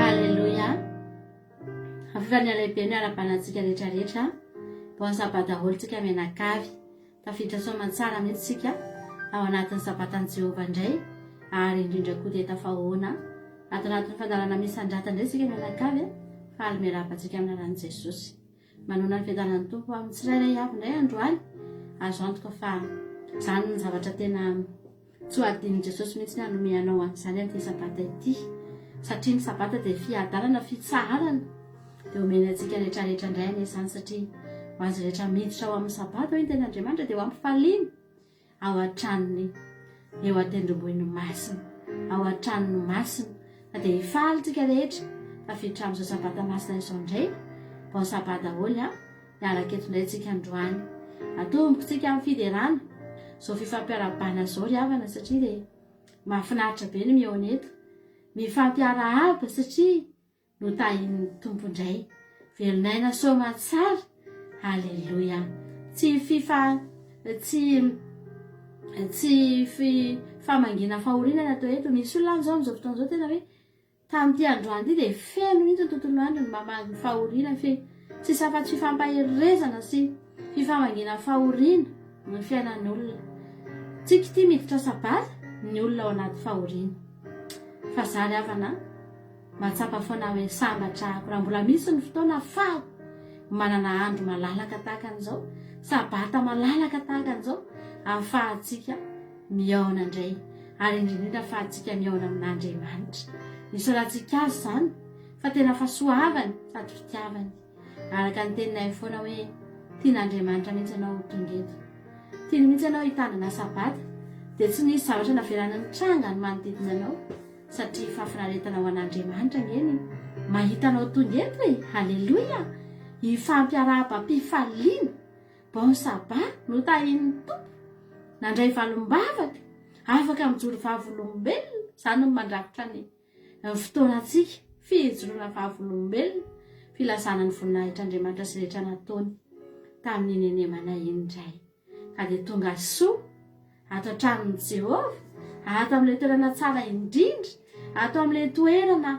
Alléluia. Afaka ny lehibe ny ara-panantsika rehetra rehetra. Bon sabbat daholo tsika mianakavy. Tafiditra soamantsara mihitsy tsika ao anatin'ny sabatan'i Jehovah indray ary indrindra koa dia tafahoana ato anatin'ny fandaharana misandrata indray tsika mianakavy. Faly miarahaba antsika amin'ny anaran'i Jesosy. Manoana ny fiadanan'ny Tompo amin'ny tsirairay avy indray androany. Azo antoka fa izany ny zavatra tena tsy ho adinon'i Jesosy mihitsy ny hanome anao an'izany amin'ity sabata ity. Satria ny sabata dia fiadanana, fitsaharana. Dia omeny antsika rehetra rehetra indray anie izany satria ho azy rehetra miditra ao amin'ny sabata hoy ny tenin'Andriamanitra dia ho ampifaliana. ao an-tranony eo an-tendrombohiny masina, ao an-tranony masina, fa dia hifaly tsika rehetra tafiditra amin'izao sabata masina izao indray, bon sabbat daholo an, miaraka eto indray tsika androany. Atomboko-tsika amin'ny fiderana izao fifampiarahabana izao ry havana satria dia mahafinaritra be ny mihaona eto. Mifampiarahaba satria Notahin'ny Tompo indray. Velon'aina soamatsara. Aleloia. Tsy fifa tsy tsy fi famangiana fahoriana ny atao eto. Misy olona any izao amin'izao fotoana izao tena hoe tamin'ity androany ity dia feno mihitsy ny tontolo andro ny mamangy fahoriana fe tsisy afa-tsy fifampaherezana sy fifamangiana fahoriana ny fiainan'olona. Tsika ity miditra sabata ny olona ao anaty fahoriana. Fa zary havana Mahatsapa foana aho hoe sambatra aho raha mbola misy ny fotoana ahafahako manana andro malalaka tahaka an'izao, sabata malalaka tahaka an'izao, ahafahantsika mihaona indray, ary indrindra indrindra ahafahantsika mihaona amin'Andriamanitra. Isaorantsika Azy izany fa tena fahasoavany sady fitiavany. Araka ny teninay foana hoe tian'Andriamanitra mihitsy ianao ho tonga eto. Tiany mihitsy ianao hitandrina sabata, dia tsy nisy zavatra navelany nitranga ny manodidina anao. Satria fahafinaretana ho an'Andriamanitra ange ny mahita anao tonga eto e! Haleloia! Hifampiarahaba am-pifaliana! Bon sabbat! Notahian'ny Tompo! Nandray valim-bavaka! Afaka mijoro vavolombelona! Izany no mandrafitra ny fotoanantsika, fijoroana vavolombelona, filazana ny voninahitr'Andriamanitra sy rehetra nataony tamin'iny henemana iny indray. Ka dia tonga soa ato an-tranon'i Jehovah, ato amin'ilay toerana tsara indrindra, ato amin'ilay toerana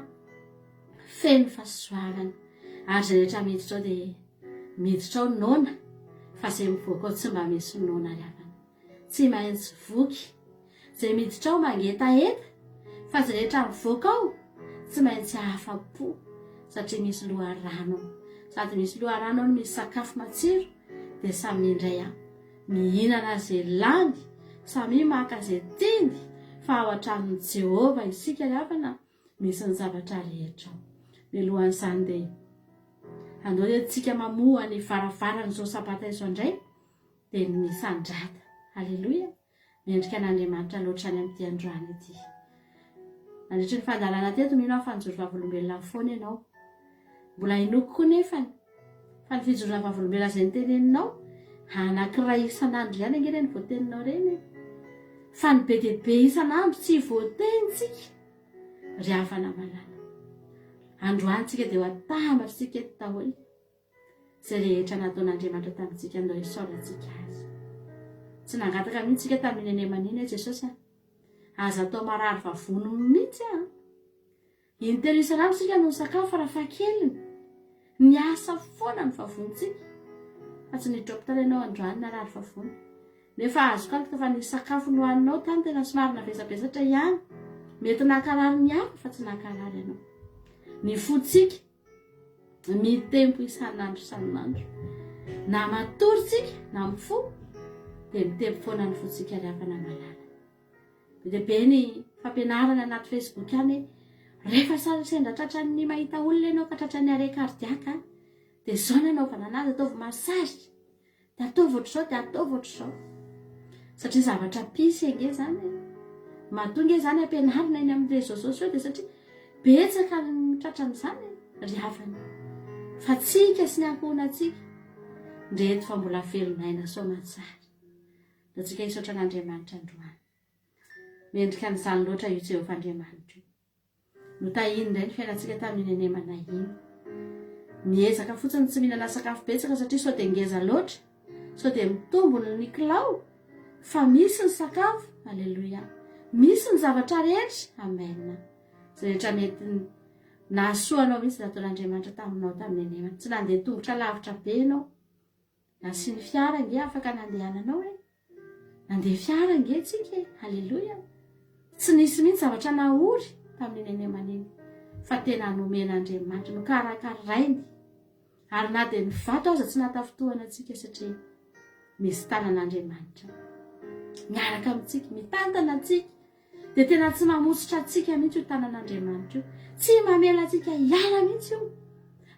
feno fahasoavana. Ary izay rehetra miditra ao dia miditra ao noana, fa izay mivoaka ao tsy mba misy noana ry havana. Tsy maintsy voky. Izay miditra ao mangetaheta, fa izay rehetra mivoaka ao tsy maintsy afa-po, satria misy loharano ao. Sady misy loharano ao no misy sakafo matsiro, dia samy indray an mihinana izay lany, samia maka izay tiany, fa ao an-tranon'i Jehovah isika ry havana misy ny zavatra rehetra ao. Mialohan'izany dia andao dia tsika mamoha ny varavaran'izao sabata izao indray dia ny misandrata. Aleloia! Mendrika an'Andriamanitra loatra any amin'ity androany ity. Nandritry ny fandalana teto, mino aho fa nijoro vavolombelona foana ianao. Mbola inoako koa nefany fa ny fijoroana vavolombelona izay noteneninao, anankiray isan'andro ihany ange ireny voateninao ireny e. Fa ny be dia be isan'andro tsy voatenintsika ry havana malala. Androany tsika dia ho atambatr'tsika eto daholo. Izay rehetra nataon'Andriamanitra tamintsika, andao hisaorantsika Azy. Tsy nangataka mihitsy isika tamin'iny anemana iny hoe, Jesosy a, aza atao marary vavony mihitsy aho. Intelo isan'andro isika no nisakafo farafahakeliny. Niasa foana ny vavonintsika. Fa tsy niditra hopitaly ianao androany narary vavony. Nefa azoko antoka fa ny sakafo nohaninao tany tena somary navesabesatra ihany. Mety nankarary ny hafa fa tsy nankarary anao. Ny fontsika Mitempo isan'andro isan'andro. Na matory tsika na mifoha dia mitempo foana ny fontsika ry havana malala. Be dia be ny fampianarana anaty Facebook any hoe rehefa sendra tratran'ny mahita olona ianao ka tratran'ny arrêt cardiaque dia izao no anaovana anazy, ataovy massage. Dia ataovy ohatr'izao, dia ataovy ohatr'izao. Satria zavatra pisy ange izany e. Matoa ange izany ampianarina eny amin'ny réseaux sociaux dia satria betsaka ny tratran'izany e, ry havana. Fa tsika sy ny ankohonantsika, ndreto fa mbola velon'aina soamantsara. Antsika hisaotra an'Andriamanitra androany. Mendrika an'izany loatra io Jehovah Andriamanitra io. Notahiny indray ny fiainantsika tamin'iny anemana iny. Miezaka fotsiny tsy mihinana sakafo betsaka satria sao dia ngeza loatra, sao dia mitombo ny kilao, fa misy ny sakafo, aleloia, misy ny zavatra rehetra, amen. Izay rehetra mety nahasoa anao mihitsy nataon'Andriamanitra taminao tamin'ny anemana. Tsy nandeha tongotra lavitra be ianao. Nasiany fiara ange afaka nandehananao e. Nandeha fiara ange tsika e! Aleloia! Tsy nisy mihitsy zavatra nahory tamin'iny anemana iny, fa tena nomen'Andriamanitra, nokarakarainy. Ary na dia ny vato aza tsy nahatafintohana antsika satria misy tanan'Andriamanitra miaraka amintsika, mitantana antsika. Dia tena tsy mamotsotra antsika mihitsy io tanan'Andriamanitra io. Tsy mamela antsika hiala mihitsy io.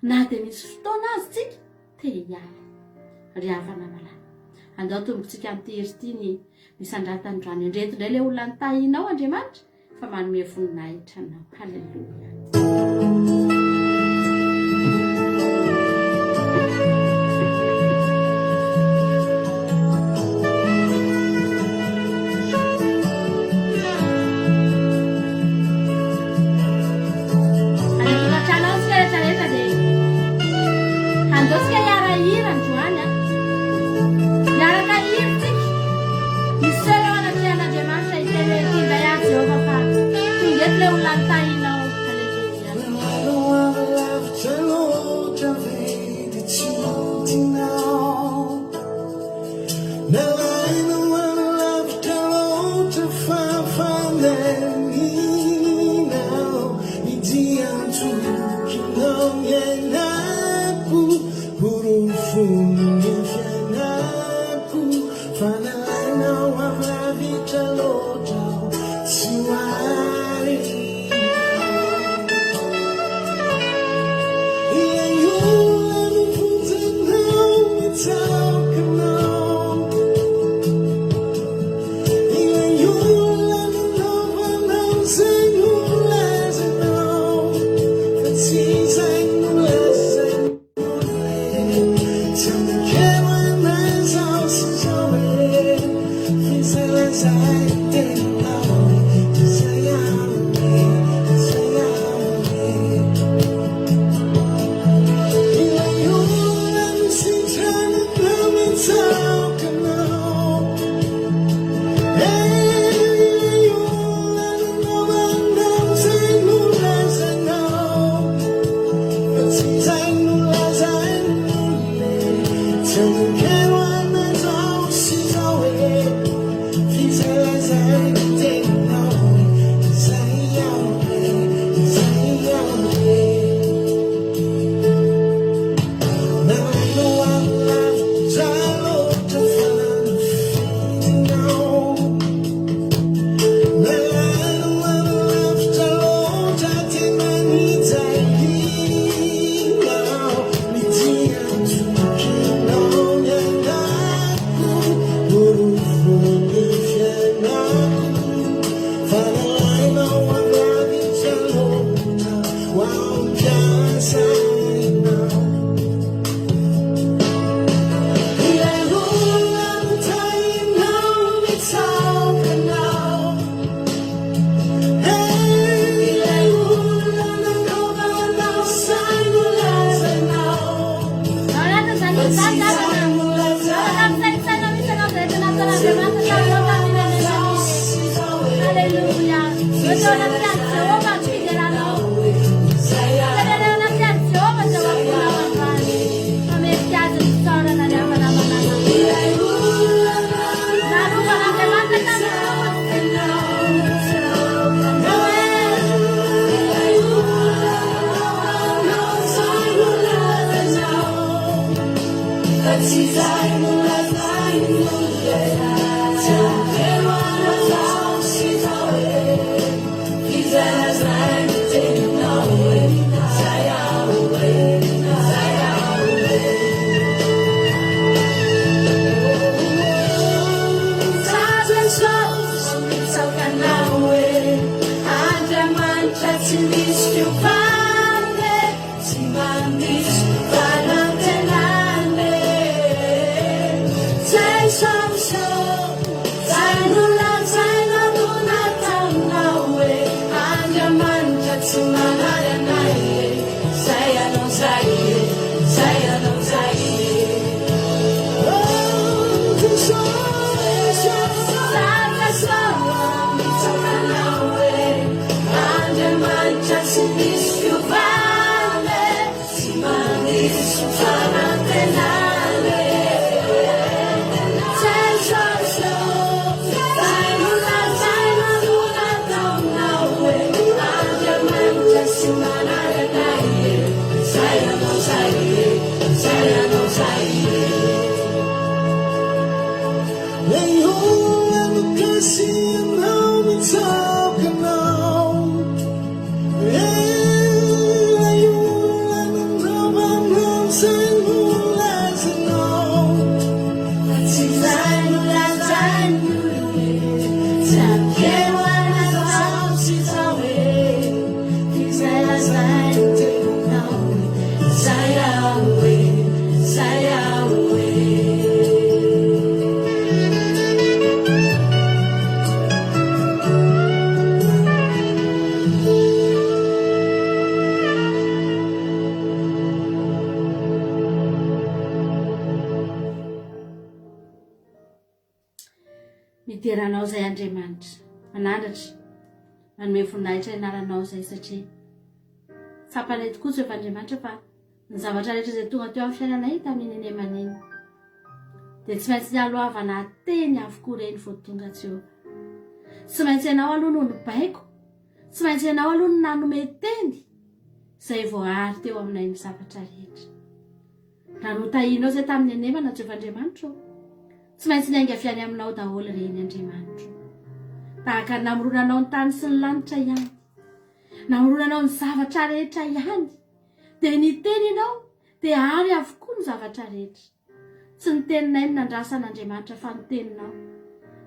Na dia misy fotoana aza tsika te hiala. Ry havana malala. Andao tombotsika amin'ity hira ity ny misandrata androany. Indreto indray ilay olona nitahianao Andriamanitra fa manome voninahitra anao. Haleloia. ilay olona nitahinao. Aleloia. Ao anatin'izany izany namana. Afaka misaintsaina mihitsy ianao izay tena ataon'Andriamanitra taminao tamin'iny andraikitra iny. Alléluia. Eo teo anatrehan'i Jehovah ny fideranao. Teneno eo anatrehan'i Jehovah izay ho afonao androany. Fa mendrika azy ny fisaorana ny havana malala. Narovan'Andriamanitra tamin'ny Midera anao izay Andriamanitra. Manandratra. Manome voninahitra ny anaranao izahay satria tsapanay tokoa Jehovah Andriamanitra fa ny zavatra rehetra izay tonga teo amin'ny fiainanay tamin'iny anemana iny dia tsy maintsy nialohavana teny avokoa ireny vao tonga Jehovah. Tsy maintsy ianao aloha no nibaiko, tsy maintsy ianao aloha no nanome teny izay voaary teo aminay ny zavatra rehetra. Raha notahianao izay tamin'ny anemana Jehovah Andriamanitro ô, tsy maintsy niainga avy any aminao daholo ireny Andriamanitro. Tahaka ny namoronanao ny tany sy ny lanitra ihany, namoronanao ny zavatra rehetra ihany, dia niteny ianao dia ary avokoa ny zavatra rehetra. Tsy ny teninay no nandrasan'Andriamanitra fa ny teninao.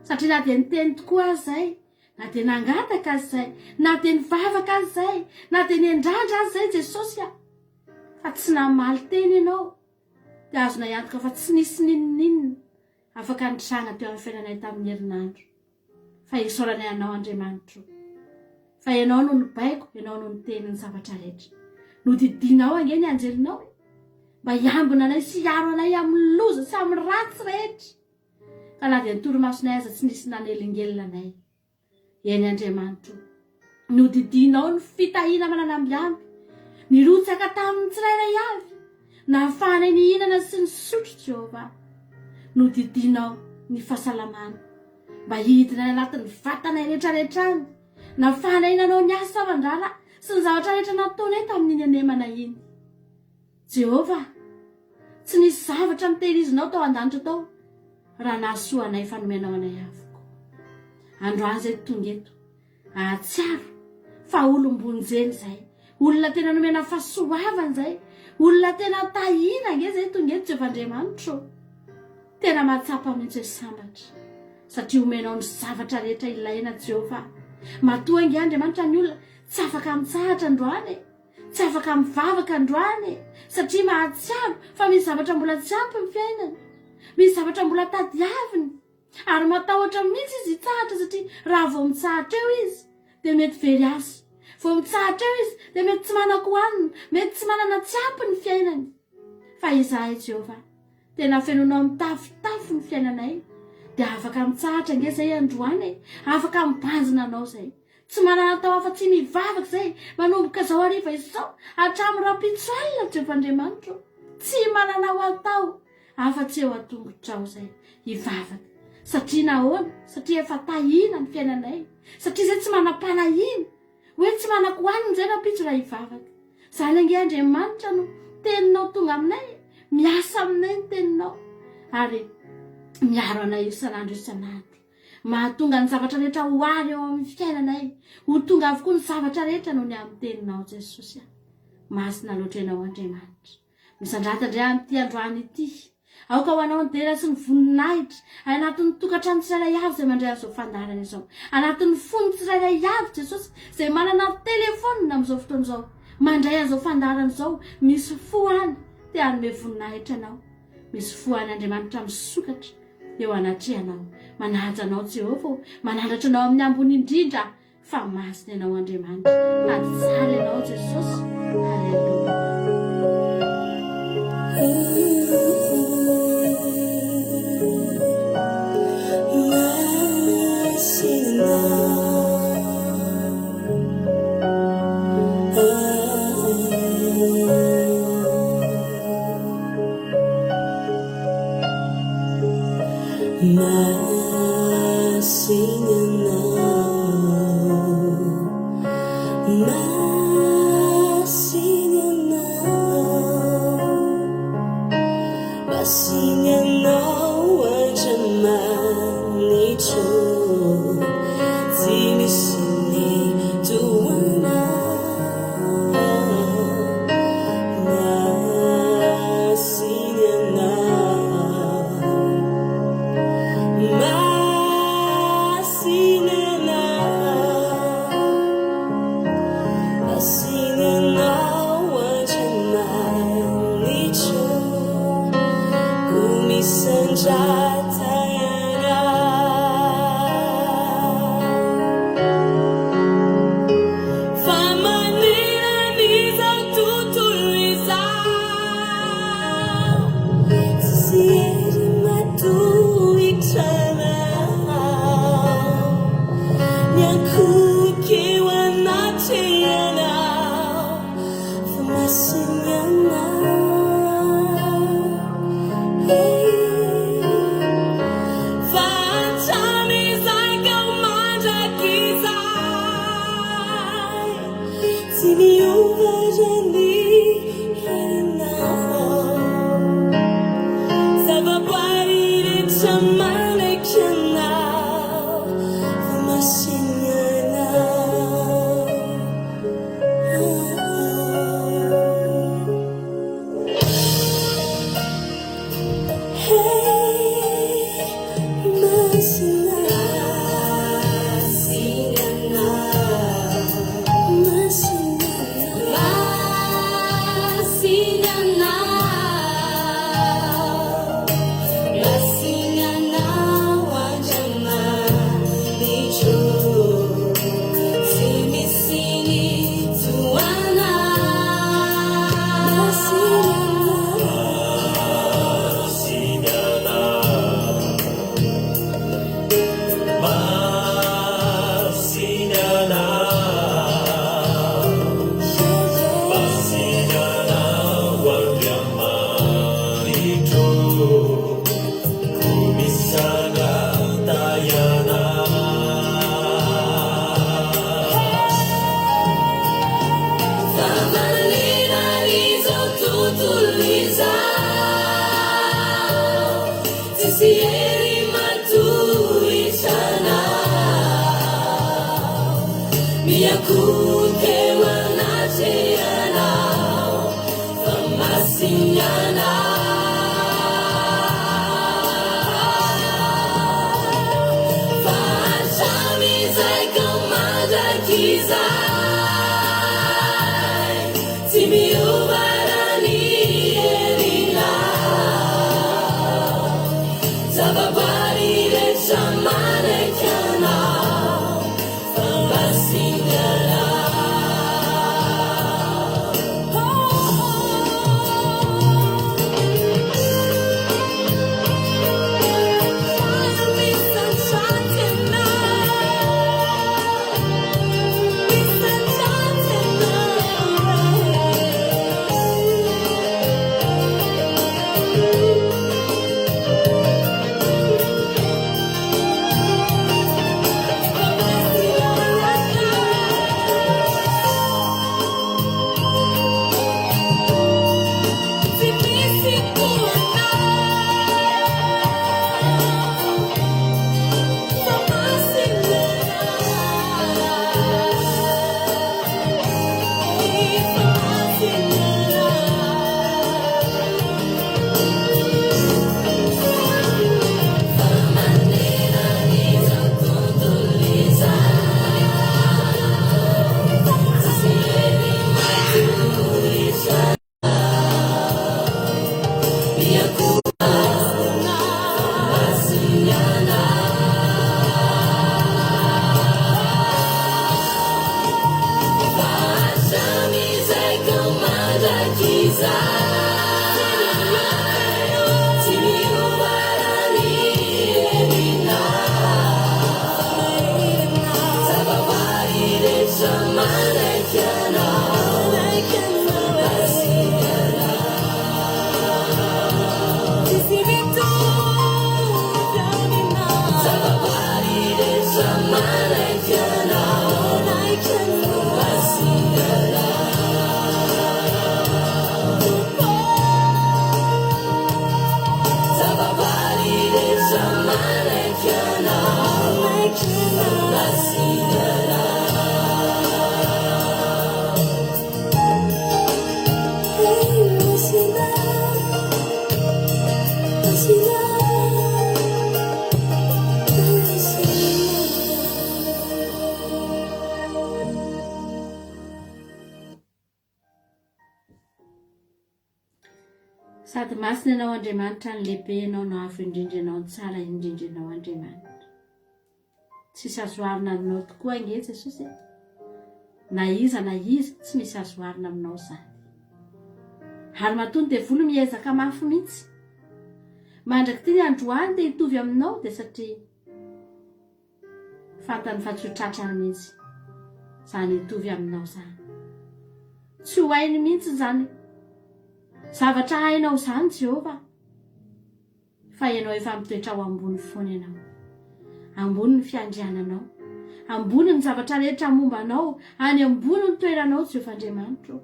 Satria na dia niteny tokoa aza izay, na dia nangataka aza izay, na dia nivavaka aza izay, na dia niandrandra aza izay Jesosy a! Fa tsy namaly teny ianao, dia azonay antoka fa tsy nisy n'inon'inona afaka nitranga teo amin'ny fiainanay tamin'ny herinandro. Fa isaoranay Anao Andriamanitro, fa Ianao no nibaiko, Ianao no niteny ny zavatra rehetra. Nodidianao ange ny anjelinao e, mba hiambina anay sy hiaro anay amin'ny loza sy amin'ny ratsy rehetra. Ka na dia ny torimasonay aza tsy nisy nanelingelina anay. Eny Andriamanitro, nodidianao ny fitahiana mananambiamby, nirotsaka tamin'ny tsirairay avy, nahafahanay nihinana sy nisotro, Jehovah. Nodidianao ny fahasalamana, mba hidina any anatin'ny vatanay rehetrarehetra any, nahafahanay nanao ny asa aman-draharaha sy ny zavatra rehetra nataonay tamin'iny anemana iny. Jehovah, tsy nisy zavatra notehirizinao tao an-danitra tao raha nahasoa anay fa nomenao anay avokoa. Androany izay tonga eto, hahatsiaro fa olom-bonjena izay, olona tena nomena fahasoavana izay, olona tena tahiana ange izay tonga eto Jehovah Andriamanitro. Tena mahatsapa mihitsy hoe sambatra satria omenao ny zavatra rehetra ilaina Jehovah. Matoa ange Andriamanitra ny olona tsy afaka mitsahatra androany e. Tsy afaka mivavaka androany e, satria mahatsiaro fa misy zavatra mbola tsy ampy ny fiainany. Misy zavatra mbola tadiaviny. Ary matahotra mihitsy izy hitsahatra satria raha vao mitsahatra eo izy dia mety very asa. Vao mitsahatra eo izy dia mety tsy manan-kohanina, mety tsy manana tsy ampy ny fiainany. Fa izahay Jehovah, tena fenoinao mitafotafo ny fiainanay, dia afaka mitsahatra ange izay androany e, afaka mibanjina anao izay. Tsy manana atao afa-tsy mivavaka izay manomboka izao hariva izao hatramin'ny rahampitso alina Jehovah Andriamanitro. Tsy manana ho atao afa-tsy eo an-tongotrao izay hivavaka. Satria nahoana? Satria efa tahiana ny fiainanay. Satria izay tsy manam-panahiana. Hoe tsy manan-kohanina izay rahampitso raha hivavaka. Izany ange Andriamanitra no teninao tonga aminay e. Miasa aminay ny teninao. Ary miaro anay isan'andro isan'andro. Mahatonga ny zavatra rehetra ho ary eo amin'ny fiainanay. Ho tonga avokoa ny zavatra rehetra noho ny amin'ny teninao Jesosy a. Masina loatra ianao Andriamanitra. Misandrata indray amin'ity androany ity. Aoka ho anao ny dera sy ny voninahitra. Any anatin'ny tokantrano tsirairay avy izay mandray an'izao fandaharana izao. Anatin'ny fon'ny tsirairay avy Jesosy izay manana telefaonina amin'izao fotoana izao. Mandray an'izao fandaharana izao. Misy fo any te hanome voninahitra anao. Misy fo any Andriamanitra misokatra. eo anatrehanao. Manaja anao Jehovah ô, manandratra anao amin'ny ambony indrindra fa masina ianao Andriamanitra. Sady tsara ianao Jesosy. Haleloia. Tsy miova raha ny herinao. Zavaboary rehetra manaiky anao fa masina anao. Sady masina ianao Andriamanitra ny lehibe ianao no avo indrindra ianao ny tsara indrindra ianao Andriamanitra. Tsisy azo oharina aminao tokoa ange Jesosy e. Na iza na iza tsy misy azo oharina aminao izany. Ary matoa ny devoly miezaka mafy mihitsy. Mandrak'ity ny androany te hitovy aminao dia satria fantany fa tsy ho tratrany mihitsy izany hitovy aminao izany. Tsy ho hainy mihitsy izany zavatra hainao izany Jehovah. Fa ianao efa mitoetra ao ambony foana ianao. Ambony ny fiandriananao. Ambony ny zavatra rehetra momba anao, any ambony ny toeranao Jehovah Andriamanitro ô.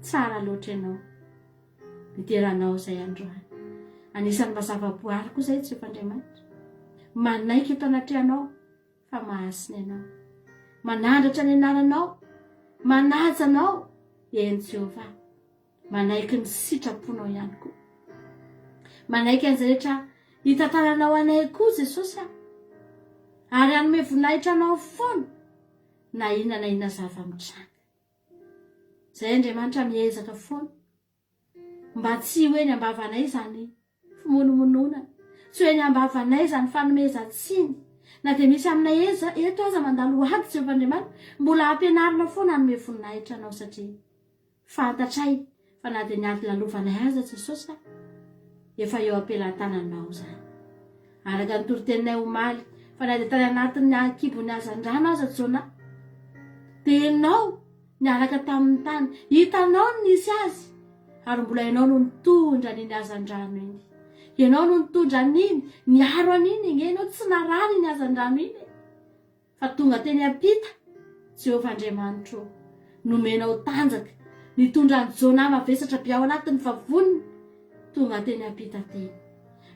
Tsara loatra ianao. Midera anao izay androany. Anisan'ny mba zava-boary koa izay Jehovah Andriamanitra. Manaiky eto anatrehanao fa mahasina ianao. Manandratra ny anaranao, manaja anao, eny Jehovah. Manaiky ny sitraponao ihany koa. Manaiky an'izay rehetra hitantananao anay koa Jesosy a. Ary hanome voninahitra anao foana na inona na inona zava-mitranga. Izay Andriamanitra miezaka foana mba tsy ho eny am-bavanay izany fimonomononana, tsy ho eny am-bavanay izany fanomezan-tsiny. Na dia misy aminay eza eto aza mandalo ady Jehovah Andriamanitra, mbola ampianarina foana hanome voninahitra anao satria Fantatray fa na dia ny ady lalovanay aza Jesosy a, efa eo am-pelatananao izany. Araka ny toriteninay omaly, fa na dia tany anatin'ny kibon'ny hazandrano aza Jonah, dia ianao niaraka taminy tany, hitanao ny nisy azy, ary mbola ianao no nitondra an'iny hazandrano iny. Ianao no nitondra an'iny, niaro an'iny, ange ianao tsy narary iny hazandrano iny e. Fa tonga teny am-pita, Jehovah Andriamanitro ô, nomenao tanjaka, nitondra an'i Jonah mavesatra be ao anatin'ny vavoniny, tonga teny am-pita teny.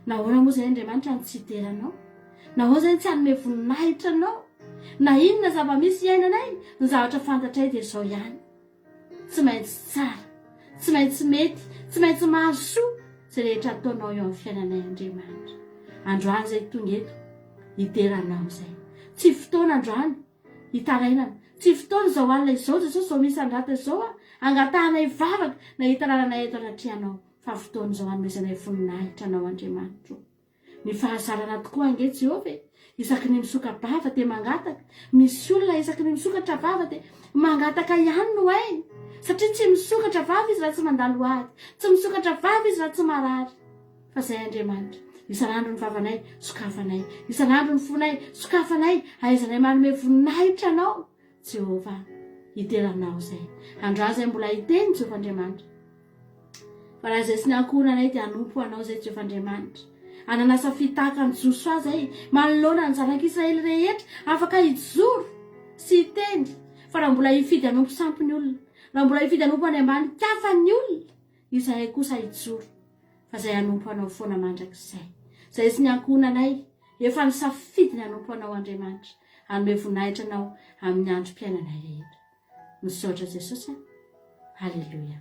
Nahoana moa izay Andriamanitra no tsy hidera Anao? Nahoana izay no tsy hanome voninahitra Anao? Na inona zava-misy iainanay, ny zavatra fantatray dia izao ihany. Tsy maintsy tsara, tsy maintsy mety, tsy maintsy mahasoa izay rehetra ataonao eo amin'ny fiainanay Andriamanitra. Androany izay tonga eto hidera Anao izay. Tsy fotoana androany hitarainana, tsy fotoana izao alina izao Jesosy izao misandrata izao a, angatahanay vavaka na hitarainanay eto anatrehanao fa fotoana izao hanomezanay voninahitra Anao Andriamanitro. Ny fahazarana tokoa ange Jehovah e! Isaky ny misoka-bava dia mangataka, misy olona isaky ny misokatra vava dia mangataka ihany no hainy, satria tsy misokatra vava izy raha tsy mandalo ady, tsy misokatra vava izy raha tsy marary. Fa izay Andriamanitra, isan'andro ny vavanay, sokafanay, isan'andro ny fonay, sokafanay, ahaizanay manome voninahitra Anao, Jehovah, hidera Anao izay. Androany izay mbola hiteny Jehovah Andriamanitra. Fa raha izay sy ny ankohonanay dia hanompo Anao izay, Jehovah Andriamanitra. Hanana safidy tahaka an'i Josoa izay, manoloana ny zanak'Israely rehetra, afaka hijoro sy hiteny, fa raha mbola hifidy hanompo sampy ny olona, raha mbola hifidy hanompo any ambany-kafa ny olona, izahay kosa hijoro, fa izay hanompo Anao foana mandrakizay. Izay sy ny ankohonanay, efa nisafidy ny hanompo Anao, Andriamanitra, hanome voninahitra Anao amin'ny androm-piainanay rehetra. Misaotra Jesosy a! Aleloia.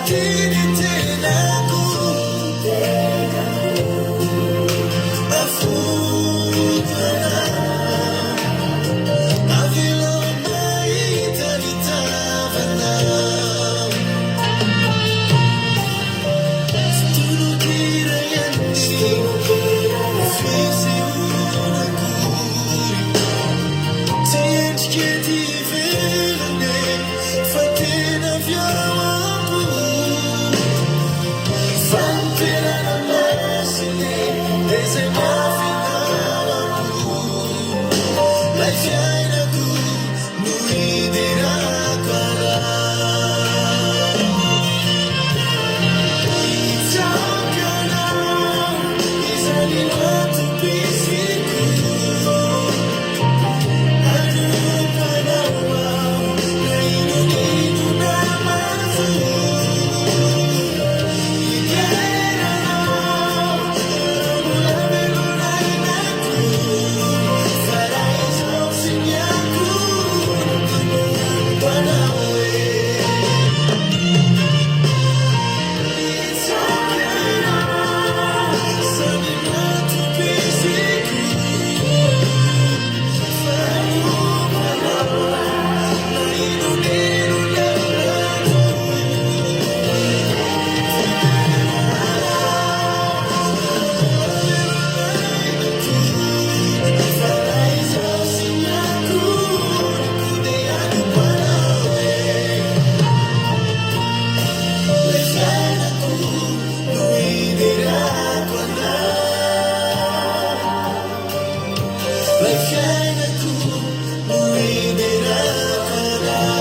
Tia ny tenako Afotoana Avelao mahita ny tavanao Tsy tononkira ihany ny fisehoana akory Tsy endrika ety ivelany e Fa tena avy ao am-po Fanoperana masina e Dia izay mafy ao am-po Lay fiainako no hiderako anao Hitsangana izany no antom-pisiako Hanompo anao aho na inon'inona manjo Hidera anao raha mbola velona ainako Fa raha izaho tsy miankohoka no hanompo anao e Hitsangana izany no antom-pisiako Lay fiainako no hiderako anao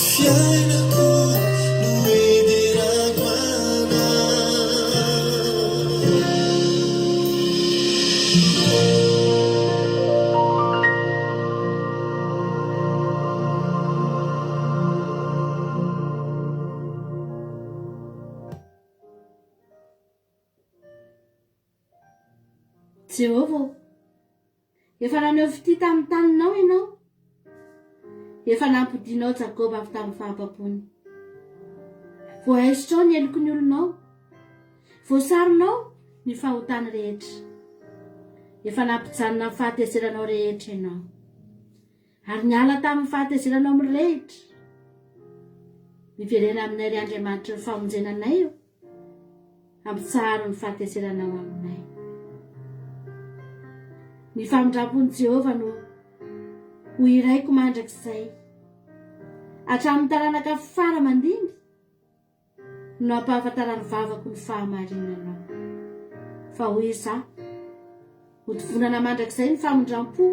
Fiainako no hiderako anao. Jehovah ô, efa naneho fitia tamin'ny taninao ianao. Efa nampodianao Jakoba avy tamin'ny fahababoany. Voahesotrao ny heloky ny olonao. Voasaronao ny fahotany rehetra. Efa nampijanona ny fahatezeranao rehetra ianao. Ary niala tamin'ny fahatezeranao mirehitra. Miverena aminay ry Andriamanitry ny famonjena anay ô. Ampitsaharo ny fahatezeranao aminay. Ny famindram-pon'i Jehovah no ho hiraiko mandrakizay. Hatramin'ny taranaka fara mandimby no hampahafantaran'ny vavako ny fahamarinanao. Fa hoy izaho, Hotovonana mandrakizay ny famindram-po,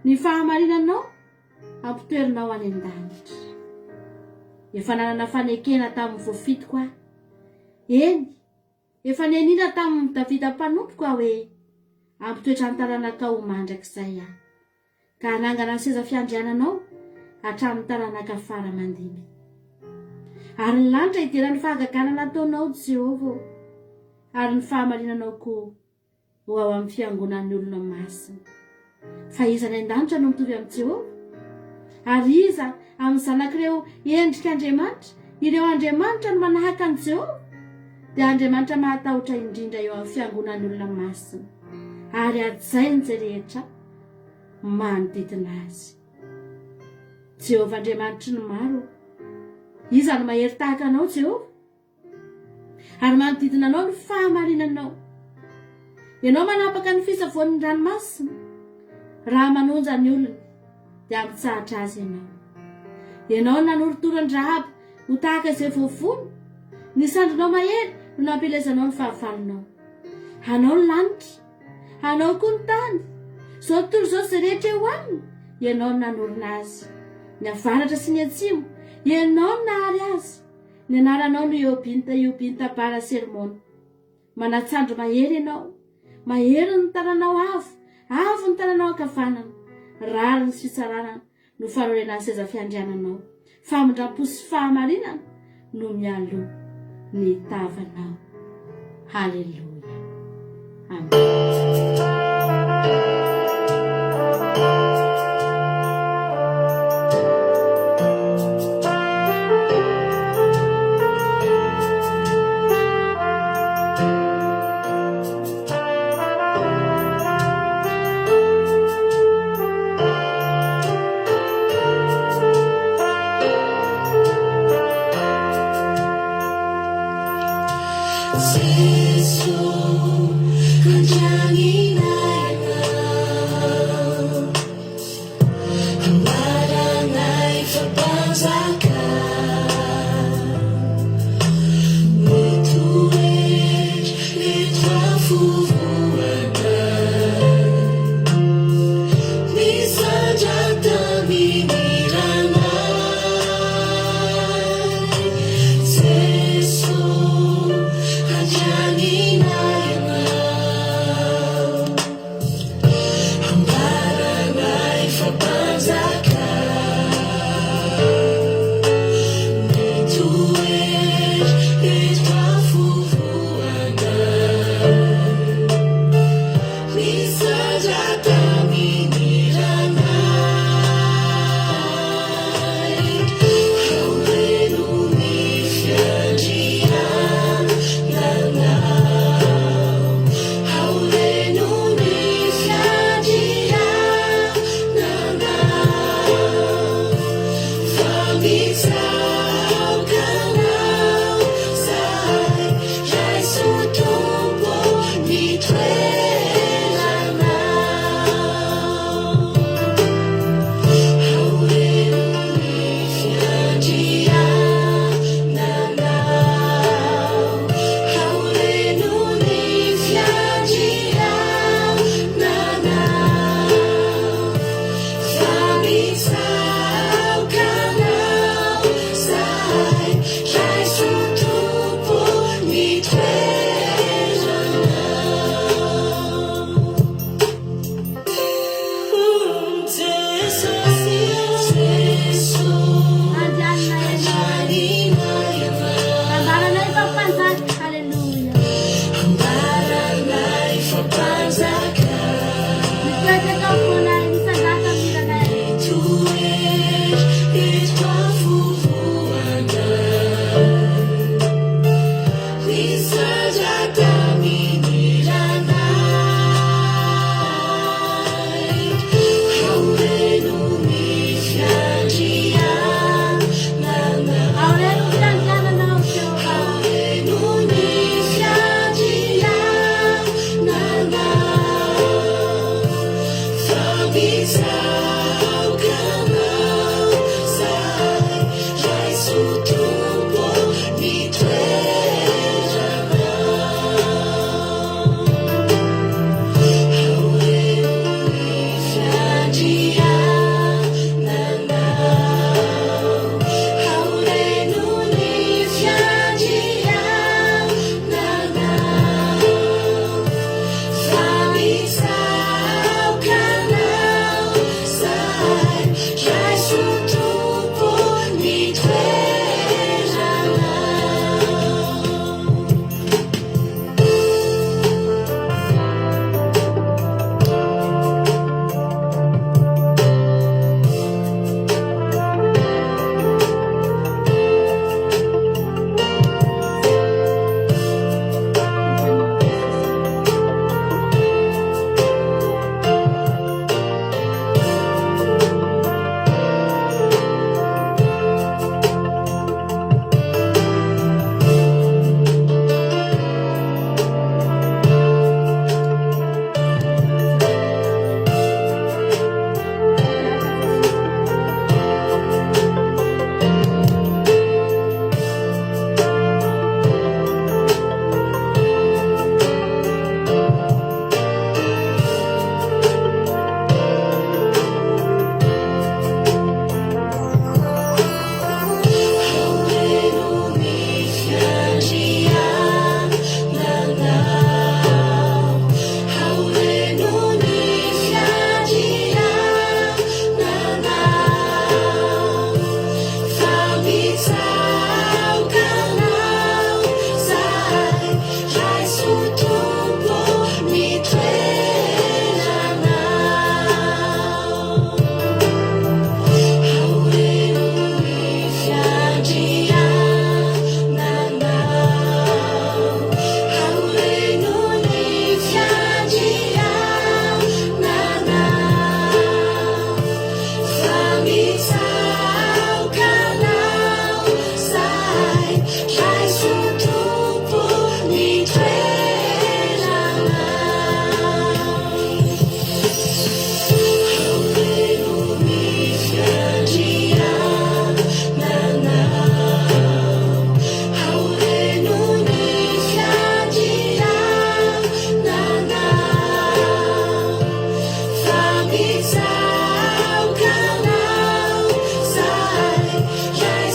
ny fahamarinanao Ampitoerinao any an-danitra. Efa nanana fanekena tamin'ny voafidiko aho. Eny, efa nianiana tamin'i Davida mpanompoko aho hoe, Hampitoetra ny taranakao ho mandrakizay aho, ka hanangana ny seza fiandriananao hatramin'ny taranaka fara aman-dimby. Ary ny lanitra hidera ny fahagagana nataonao, Jehovah ô, ary ny fahamarinanao koa ho ao amin'ny fiangonan'ny olona masina. Fa iza any an-danitra no mitovy amin'i Jehovah? Ary iza amin'ny zanak'ireo endrik'Andriamanitra, ireo andriamanitra no manahaka an'i Jehovah? Dia Andriamanitra mahatahotra indrindra eo amin'ny fiangonan'ny olona masina, ary hajainy izay rehetra manodidina azy. Jehovah Andriamanitry ny maro ô, iza no mahery tahaka anao, Jehovah? Ary manodidina anao ny fahamarinanao. Ianao manapaka ny fisavoan'ny ranomasina. Raha manonja ny olony, dia hampitsahatra azy ianao. Ianao no nanorotoro an-dRahaba ho tahaka izay voavono. Ny sandrinao mahery no nampielezanao ny fahavalonao. Anao ny lanitra, anao koa ny tany. Izao tontolo izao sy izay rehetra eo aminy, ianao no nanorina azy. Ny avaratra sy ny atsimo, ianao no nahary azy. Ny anaranao no Eobinta Eobinta Bara Sermona. Manatsandry mahery ianao. Mahery ny tananao avo, avo ny tananao ankavanana. Rariny sy fitsarana no fanorenan'ny seza fiandriananao. Famindram-po sy fahamarinana no mialoha ny tavanao. Haleloia. Amen.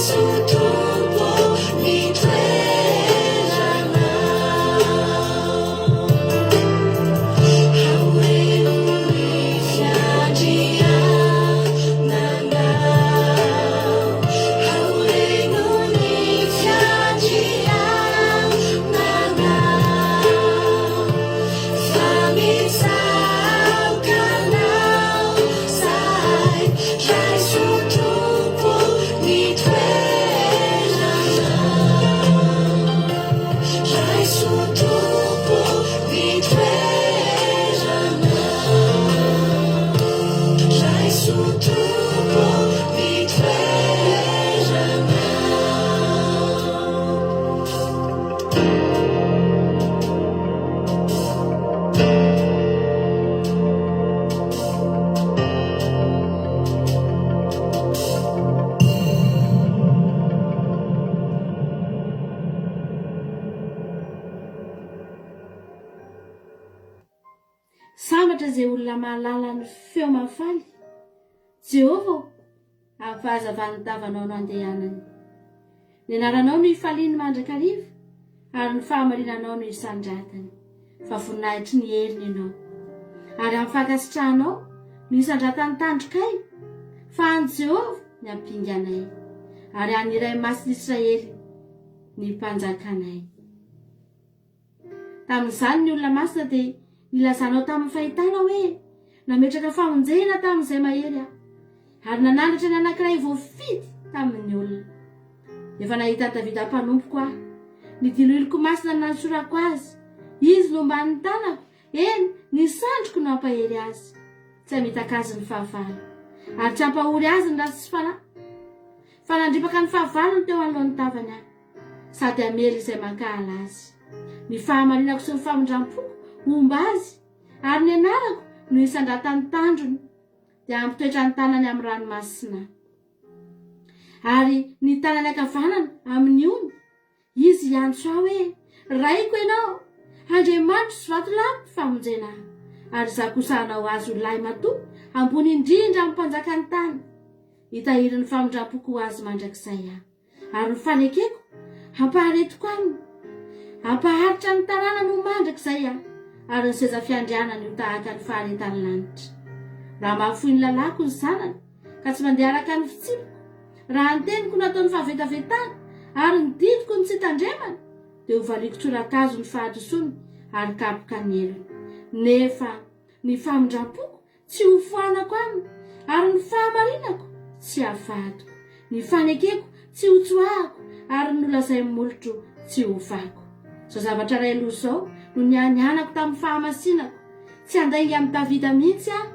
Raiso Tompo ny toeranao. Aoreno ny fiandriananao. Aoreno ny fiandriananao. Fa mitsaoka anao zahay. Raiso Tompo ny toeranao. Raiso Tompo ny toeranao. Raiso Tompo ny toeranao. Sambatra izay olona mahalala ny feo mahafaly. Jehovah ô, amin'ny fahazavan'ny tavanao no andehanany. Ny anaranao no ifaliany mandrakariva, ary ny fahamarinanao no isandratany, fa voninahitry ny heriny ianao. Ary amin'ny fankasitrahanao no isandratan'ny tandrokay, fa an'i Jehovah ny ampinganay, ary an'ny Iray Masin'Israely ny mpanjakanay. Tamin'izany ny olona masina dia nilazanao tamin'ny fahitana hoe, Nametraka famonjena tamin'izay mahery aho, ary nanandratra ny anankiray voafidy tamin'ny olona. Efa nahita an'i Davida mpanompoko aho. Ny diloiloko masina no nanosorako azy. Izy no omban'ny tanako, eny, ny sandriko no hampahery azy. Tsy hamitaka azy ny fahavalo, ary tsy hampahory azy ny ratsy fanahy. Fa nandripaka ny fahavalony teo anoloan'ny tavany aho. sady hamely izay mankahala azy. Ny fahamarinako sy ny famindram-poko homba azy, ary ny anarako no hisandratan'ny tandrony, dia hampitoetra ny tanany amin'ny ranomasina, ary ny tanany ankavanana amin'ny ony. Izy hiantso ahy hoe, Raiko ianao, Andriamanitro sy vatolampy famonjena ahy, ary izaho kosa hanao azy ho lahimatoa ambony indrindra amin'ny mpanjakan'ny tany. Hitahiry ny famindram-poko ho azy mandrakizay aho. Ary ny fanekeko, hampaharetiko aminy. Hampaharitra ny tanànany ho mandrakizay aho, ary ny seza fiandrianany ho tahaka ny faharetan'ny lanitra. Raha mahafoy ny lalàko ny zanany, ka tsy mandeha araka ny fitsipiko, raha ny teniko no ataony fahavetavetana, ary ny didiko no tsy tandremany, dia hovaliako tsorakazo ny fahadisoany ary kapoka ny helony. Nefa ny famindram-poko Tsy ho foanako aminy, ary ny fahamarinako tsy havadiko, ny fanekeko tsy ho tsoahako, ary ny nolazain'ny molotro tsy hovako. Izao zavatra iray loha izao no nianianako tamin'ny fahamasinako, tsy handainga amin'i Davida mihitsy aho.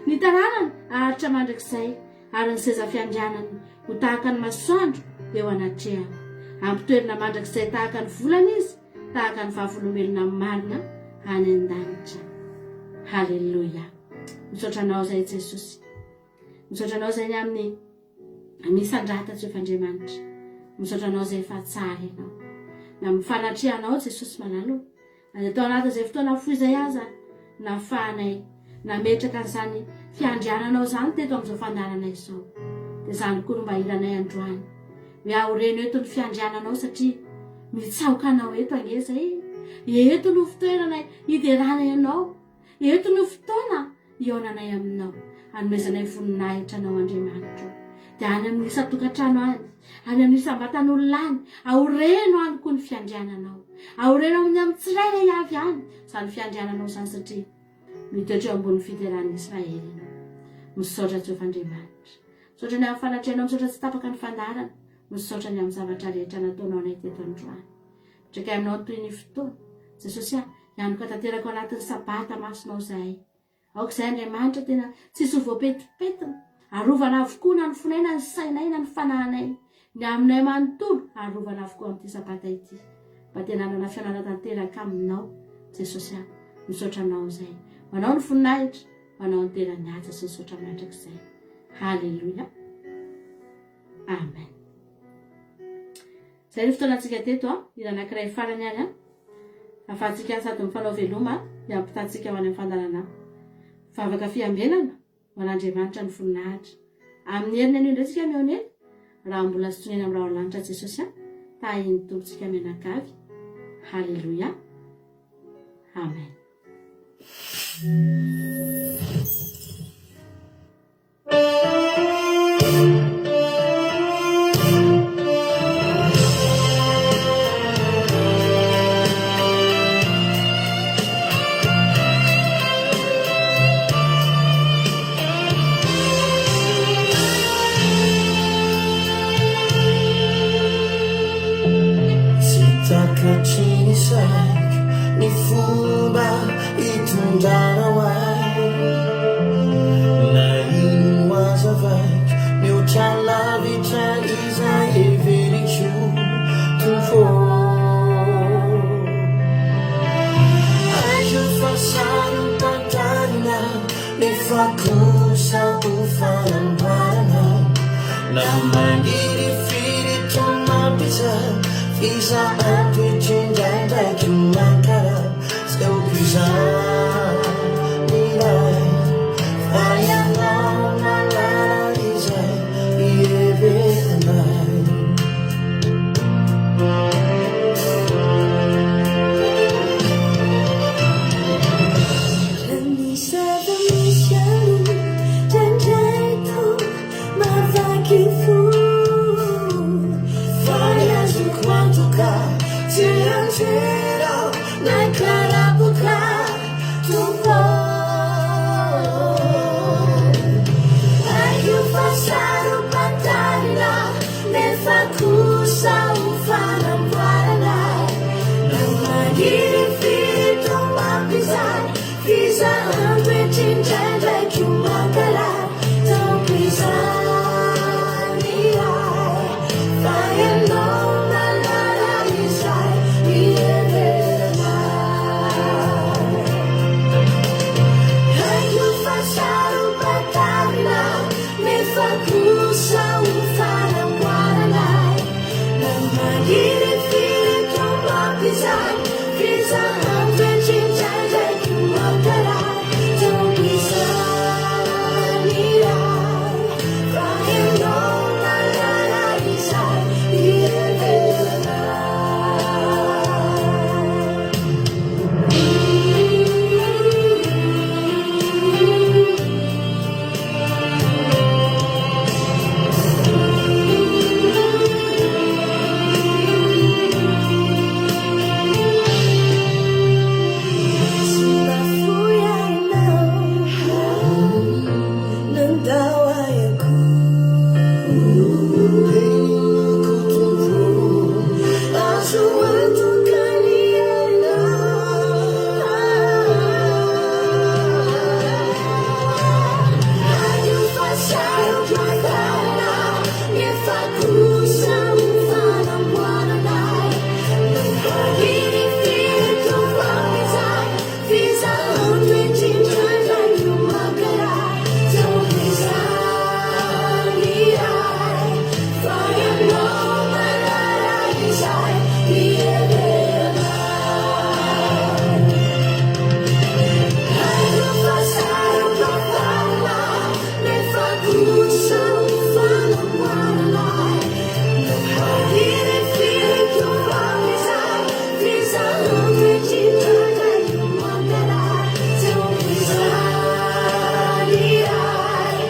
Ny taranany haharitra mandrakizay, ary ny seza fiandrianany ho tahaka ny masoandro eo anatrehako. Hampitoerina mandrakizay tahaka ny volana izy, tahaka ny vavolombelona marina any an-danitra. Haleloia. Misaotra anao izay Jesosy. Misaotra anao izay ny amin'ny misandrata Jehovah Andriamanitra. Misaotra anao izay fa tsara ianao. Na amin'ny fanatrehanao Jesosy malala. Na dia tao anatin'izay fotoana fohy izay aza nahafahanay nametraka an'izany fiandriananao izany teto amin'izao fandaharana izao, dia izany koa no mba hiranay androany, hoe aoreno eto ny fiandriananao satria mitsaoka anao eto ange izay e! Eto no fitoerana hideranay anao, eto no fotoana hihaonanay aminao, hanomezanay voninahitra anao Andriamanitro. Dia any amin'ny isan-tokantrano any, any amin'ny isam-batan'olona any, aoreno any koa ny fiandriananao. Aoreno amin'ny amin'ny tsirairay avy any izany fiandriananao izany satria mitoetra eo ambonin'ny fideran'ny Israely ianao. Misaotra Jehovah Andriamanitra. Misaotra ny amin'ny fanatrehanao, misaotra tsy tapaka ny fandaharana, misaotra ny amin'ny zavatra rehetra nataonao anay teto androany. Mipetraka aminao toy ny fotoana. Jesosy ah, hianoka tanteraka ao anatin'ny sabata masinao izahay. Aoka izay Andriamanitra tena tsisy ho voapetipetina. Arovana avokoa na ny fonay na ny sainay na ny fanahinay. Ny aminay manontolo arovana avokoa amin'ity sabata ity. Mba tena hanana fihaonana tanteraka aminao Jesosy ah. Misaotra anao izay. Ho anao ny voninahitra, ho anao ny tena ny haja sy ny saotra mandrakizay. Haleloia. Amen. Izay ny fotoanantsika teto an, hira anankiray farany ary an, ahafahantsika sady mifanao veloma hiampitantsika ho any amin'ny fandaharana vavaka fiambenana ho an'Andriamanitra ny voninahitra. Amin'ny heriny anio indray tsika mihaona eto. Raha mbola tsy tonena amin'ny rahona lanitra Jesosy a, tahin'ny Tompontsika mianakavy. Haleloia. Amen. Tsy takatry ny saiko ny fomba hitondranao ahy Na ino hazavaiko mihoatra lavitra izay heveriko Tompo ô. Haiko fa saro-pantarina nefa kosa ho fanamboarana Na mangirifiry toa mampijaly Fizahan-toetra indraindraiky mankarary Tsy aoka izany Ray Fa ianao mahalala izay iheveranay. Raha ny zava-misy aloha indraindray toa mahavaky fo. Fa ny azoko antoka tsy hanjera na karapoka Tompo Haiko fa saro-pantarina nefa kosa ho fanamboarana Na mangirifiry toa mampijaly Fizahan-toetra indraindray koa mankarary Tompo izany ahy Fa Ianao mahalala izay iheverana ahy Haiko fa saro-pantarina Nefa kosa ho fanamboarana ahy Na mangirifiry toa mampijaly Fizahan-toetra indraindray koa mankarary Tompo izany ahy Fa Ianao mahalala izay iheverana ahy. Tsy mba foy ahy ianao, nandao ahy akory. Henoko Tompo, Azo antoka ny ainao. Haiko fa sarotra ahitana, nefa kosa ho fanamboarana ahy. Nangirifiry toa izany, f'izaho toetra indraindray no mankarary. Tompo izany ahy, fa Ianao mahalala izay iheverana ahy. Haiko fa sarotra vanona, nefa kosa ho fanamboarana ahy. Nangirifiry toa izany, f'izaho toetra indraindray no mankarary. Tompo izany ahy,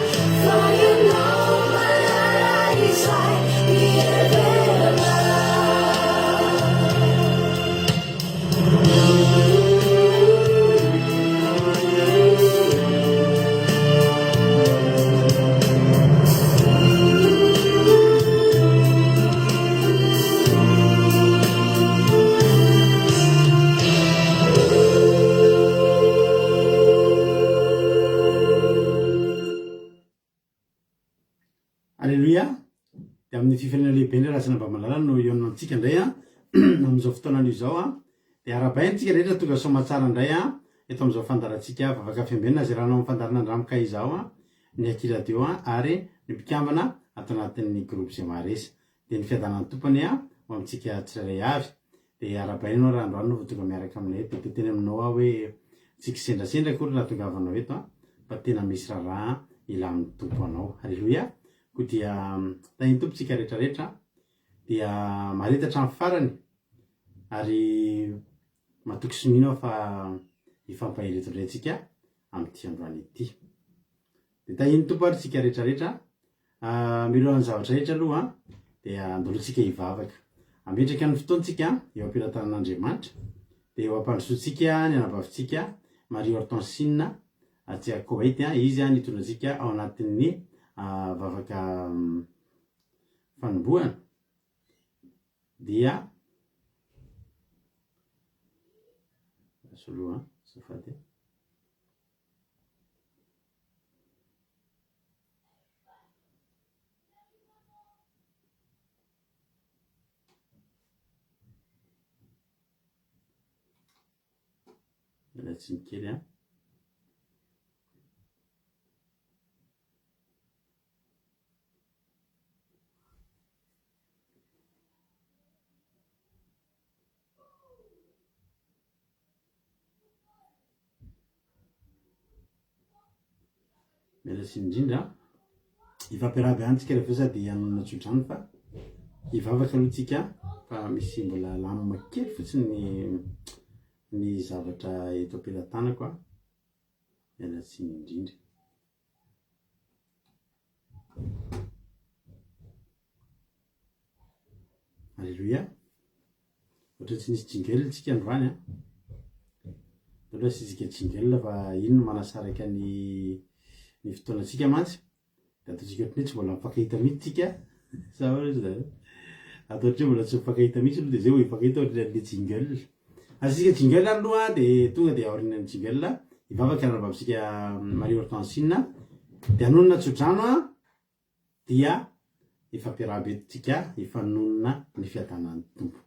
fa Ianao mahalala izay iheverana ahy. Aleloia! Dia amin'ny fifaliana lehibe indray Rajaonabambalala no hihaonantsika indray an, amin'izao fotoana anio izao an. Dia arahabaina antsika rehetra tonga soamatsara indray an, eto amin'izao fandaharantsika Vavaka Fiambenana izay rahanao amin'ny fandaharana Andramo Ka Izaho an, ny Aky Radio an, ary ny mpikambana ato anatin'ny groupe Zemares. Dia ny fiadanan'ny Tompo anie an, ho amintsika tsirairay avy. Dia arahabaina ianao raha androany no vao tonga miaraka aminay eto. Dia te hiteny aminao aho hoe tsy kisendrasendra akory ny nahatongavanao eto an, fa tena misy raharaha ilan'ny Tompo anao. Aleloia! Koa dia tahin'ny Tompo tsika rehetra rehetra dia mahareta hatramin'ny farany ary matoky sy mino aho fa hifampahery eto indray tsika amin'ity androany ity. Dia tahin'ny Tompo ary tsika rehetra rehetra. Mialohan'ny zavatra rehetra aloha dia andolotsika hivavaka. Hametraka ny fotoantsika eo am-pelatanan'Andriamanitra dia eo am-pandrosoantsika ny anabavintsika Marie Hortensine atsy Koweït, izy nitondra antsika ao anatin'ny vavaka fanombohana dia soloa azafady. Miala tsiny kely an. Miala tsiny indrindra. Hifampiarahaba ihany tsika rehefa sady hanonona tsodrano fa hivavaka aloha tsika fa misy mbola lamina kely fotsiny ny ny zavatra eto am-pelatanako a. Miala tsiny indrindra. Alléluia. Ohatra tsy nisy jingle tsika androany an. Aloha asiantsika jingle fa iny no manasaraka ny ny fotoanantsika mantsy. Dia ataontsika ohatran'ny hoe tsy mbola mifankahita mihitsy tsika. Sa ahoana ry zareo? Atao ohatran'ny hoe mbola tsy mifankahita mihitsy aloha dia izay vao hifankahita ohatran'ny jingle. Asiantsika jingle aloha dia tonga dia aorian'ny jingle hivavaka ny rabavintsika Marie Hortensine. Dia hanonona tsodrano an. Dia efa ampiarahaba eto tsika hifanonona ny fiadanan'ny Tompo.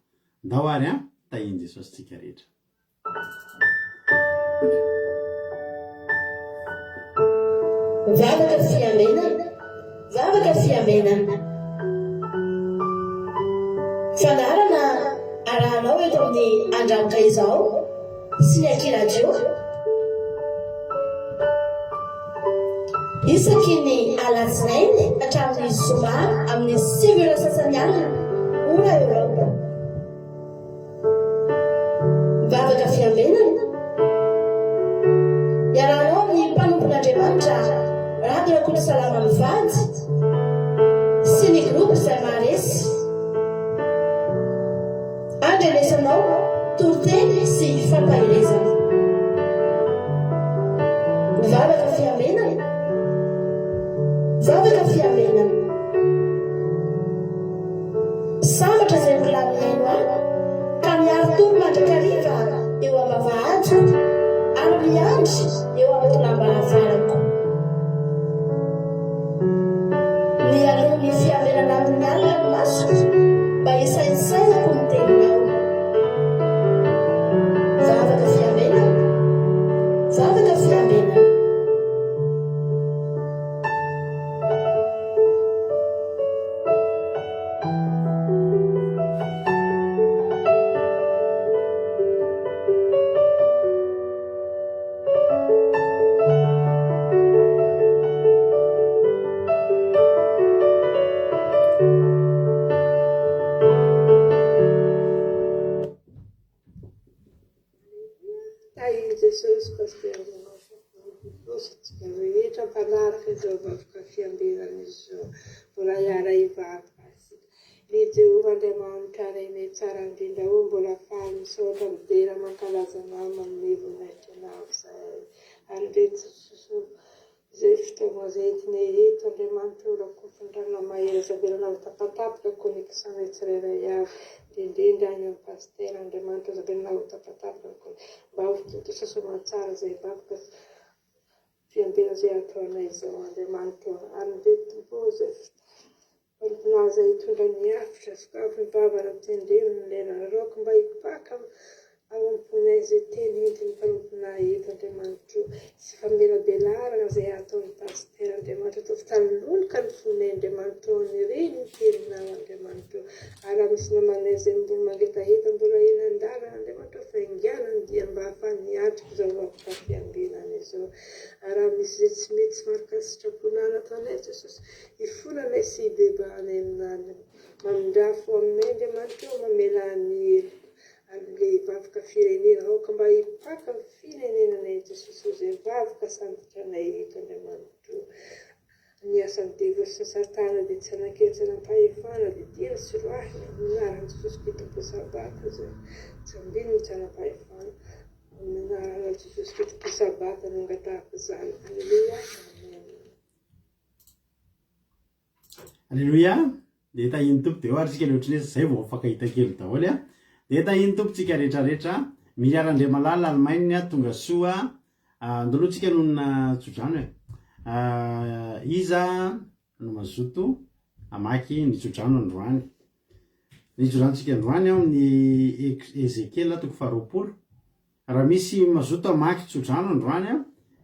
Ndao ary an, tahian'i Jesosy tsika rehetra. Vavaka fiambenana, vavaka fiambenana. Fandaharana arahanao eto amin'ny Andranitra Izao sy ny Aky Radio. Isaky ny alatsinainy hatramin'ny zoma amin'ny 9 ora sasany alina, ora Eoropa. Vavaka fiambenana. Iarahanao amin'ny mpanompon'Andriamanitra Rado Rakotosalama mivady sy ny groupe Izay Maharesy. Andrenesanao toriteny sy fampaherezana. Vavaka fiambenana. Vavaka fiambenana. Sambatra izay olona mihaino ahy ka miari-tory mandrakariva eo am-bavahadiko ary miandry eo am-tolam-baravarako. Mialoha ny fiambenana amin'ny alina ny masoko mba hisaintsainako ny teninao. Vavaka fiambenana, vavaka fiambenana. Tahin'i Jesosy Pasteur Jesosy antsika rehetra mpanaraka izao vavaka fiambenana izao. Mbola hiara-hivavaka isika. Ry Jehovah Andriamanitra Rainay tsara indrindra ô, mbola faly misaotra midera mankalaza Anao manome voninahitra Anao izahay. Ary ndre Jesosy ô, izay fitaovana izay entinay eto Andriamanitra ô, rakofy ny mahery aza avelanao ho tapatapaka connexion-nay tsirairay avy, indrindrindra any amin'ny Pasitera Andriamanitra aza avelanao ho tapatapaka ny connexion mba ho tontosa soamantsara izay vavaka fiambenana izay ataonay izao Andriamanitra ô. Ary ndre Tompo ô, izay Mpanompona aza hitondra ny hafitra, sokafy ny vava ary ampitendreno ny lelana, raoky mba hipaka ao am-ponay izay teny entin'ny mpanompona eto Andriamanitro, sy famelabelarana izay ataon'ny Pasitera Andriamanitra, ataovy talolonoka ny fonay Andriamanitro an'ireny ny teninao Andriamanitro, ary raha misy namanay izay mbola mangetaheta mbola eny an-dalana Andriamanitro faingàna ny dia mba hahafahany miatrika izao vakim-pafiambenana izao, ary raha misy izay tsy mety tsy mankasitraponà nataonay Jesosy, Hifonanay. Mamindrà fo aminay Andriamanitra ô, mamelà ny heloka amin'ilay vavaka firenena, aoka mba hipaka ny firenenanay Jesosy ô, izay vavaka sambotranay eto Andriamanitra ô. Ny asan'ny devoly sy ny satana dia tsy hanan-kery tsy hanam-pahefana dia diany sy roahiny amin'ny anaran'i Jesosy Kristy Tompo Sabata izay tsy ambininy tsy hanam-pahefana amin'ny anaran'i Jesosy Kristy Tompo Sabata no angatahako izany Aleloia Amen. Aleloia Dia tahin'ny Tompo dia eo ary tsika le ohatran'ny hoe zay vao mifankahita kely daholo a. Dia tahin'ny Tompo tsika rehetra rehetra. Miriara Andriamalala Allemagne tonga soa. Andao aloha tsika nonina tsodrano e. Iza no mazoto hamaky ny tsodrano androany? Ny tsodranontsika androany ao amin'ny Ezekiela toko faharoapolo. Raha misy mazoto hamaky tsodrano androany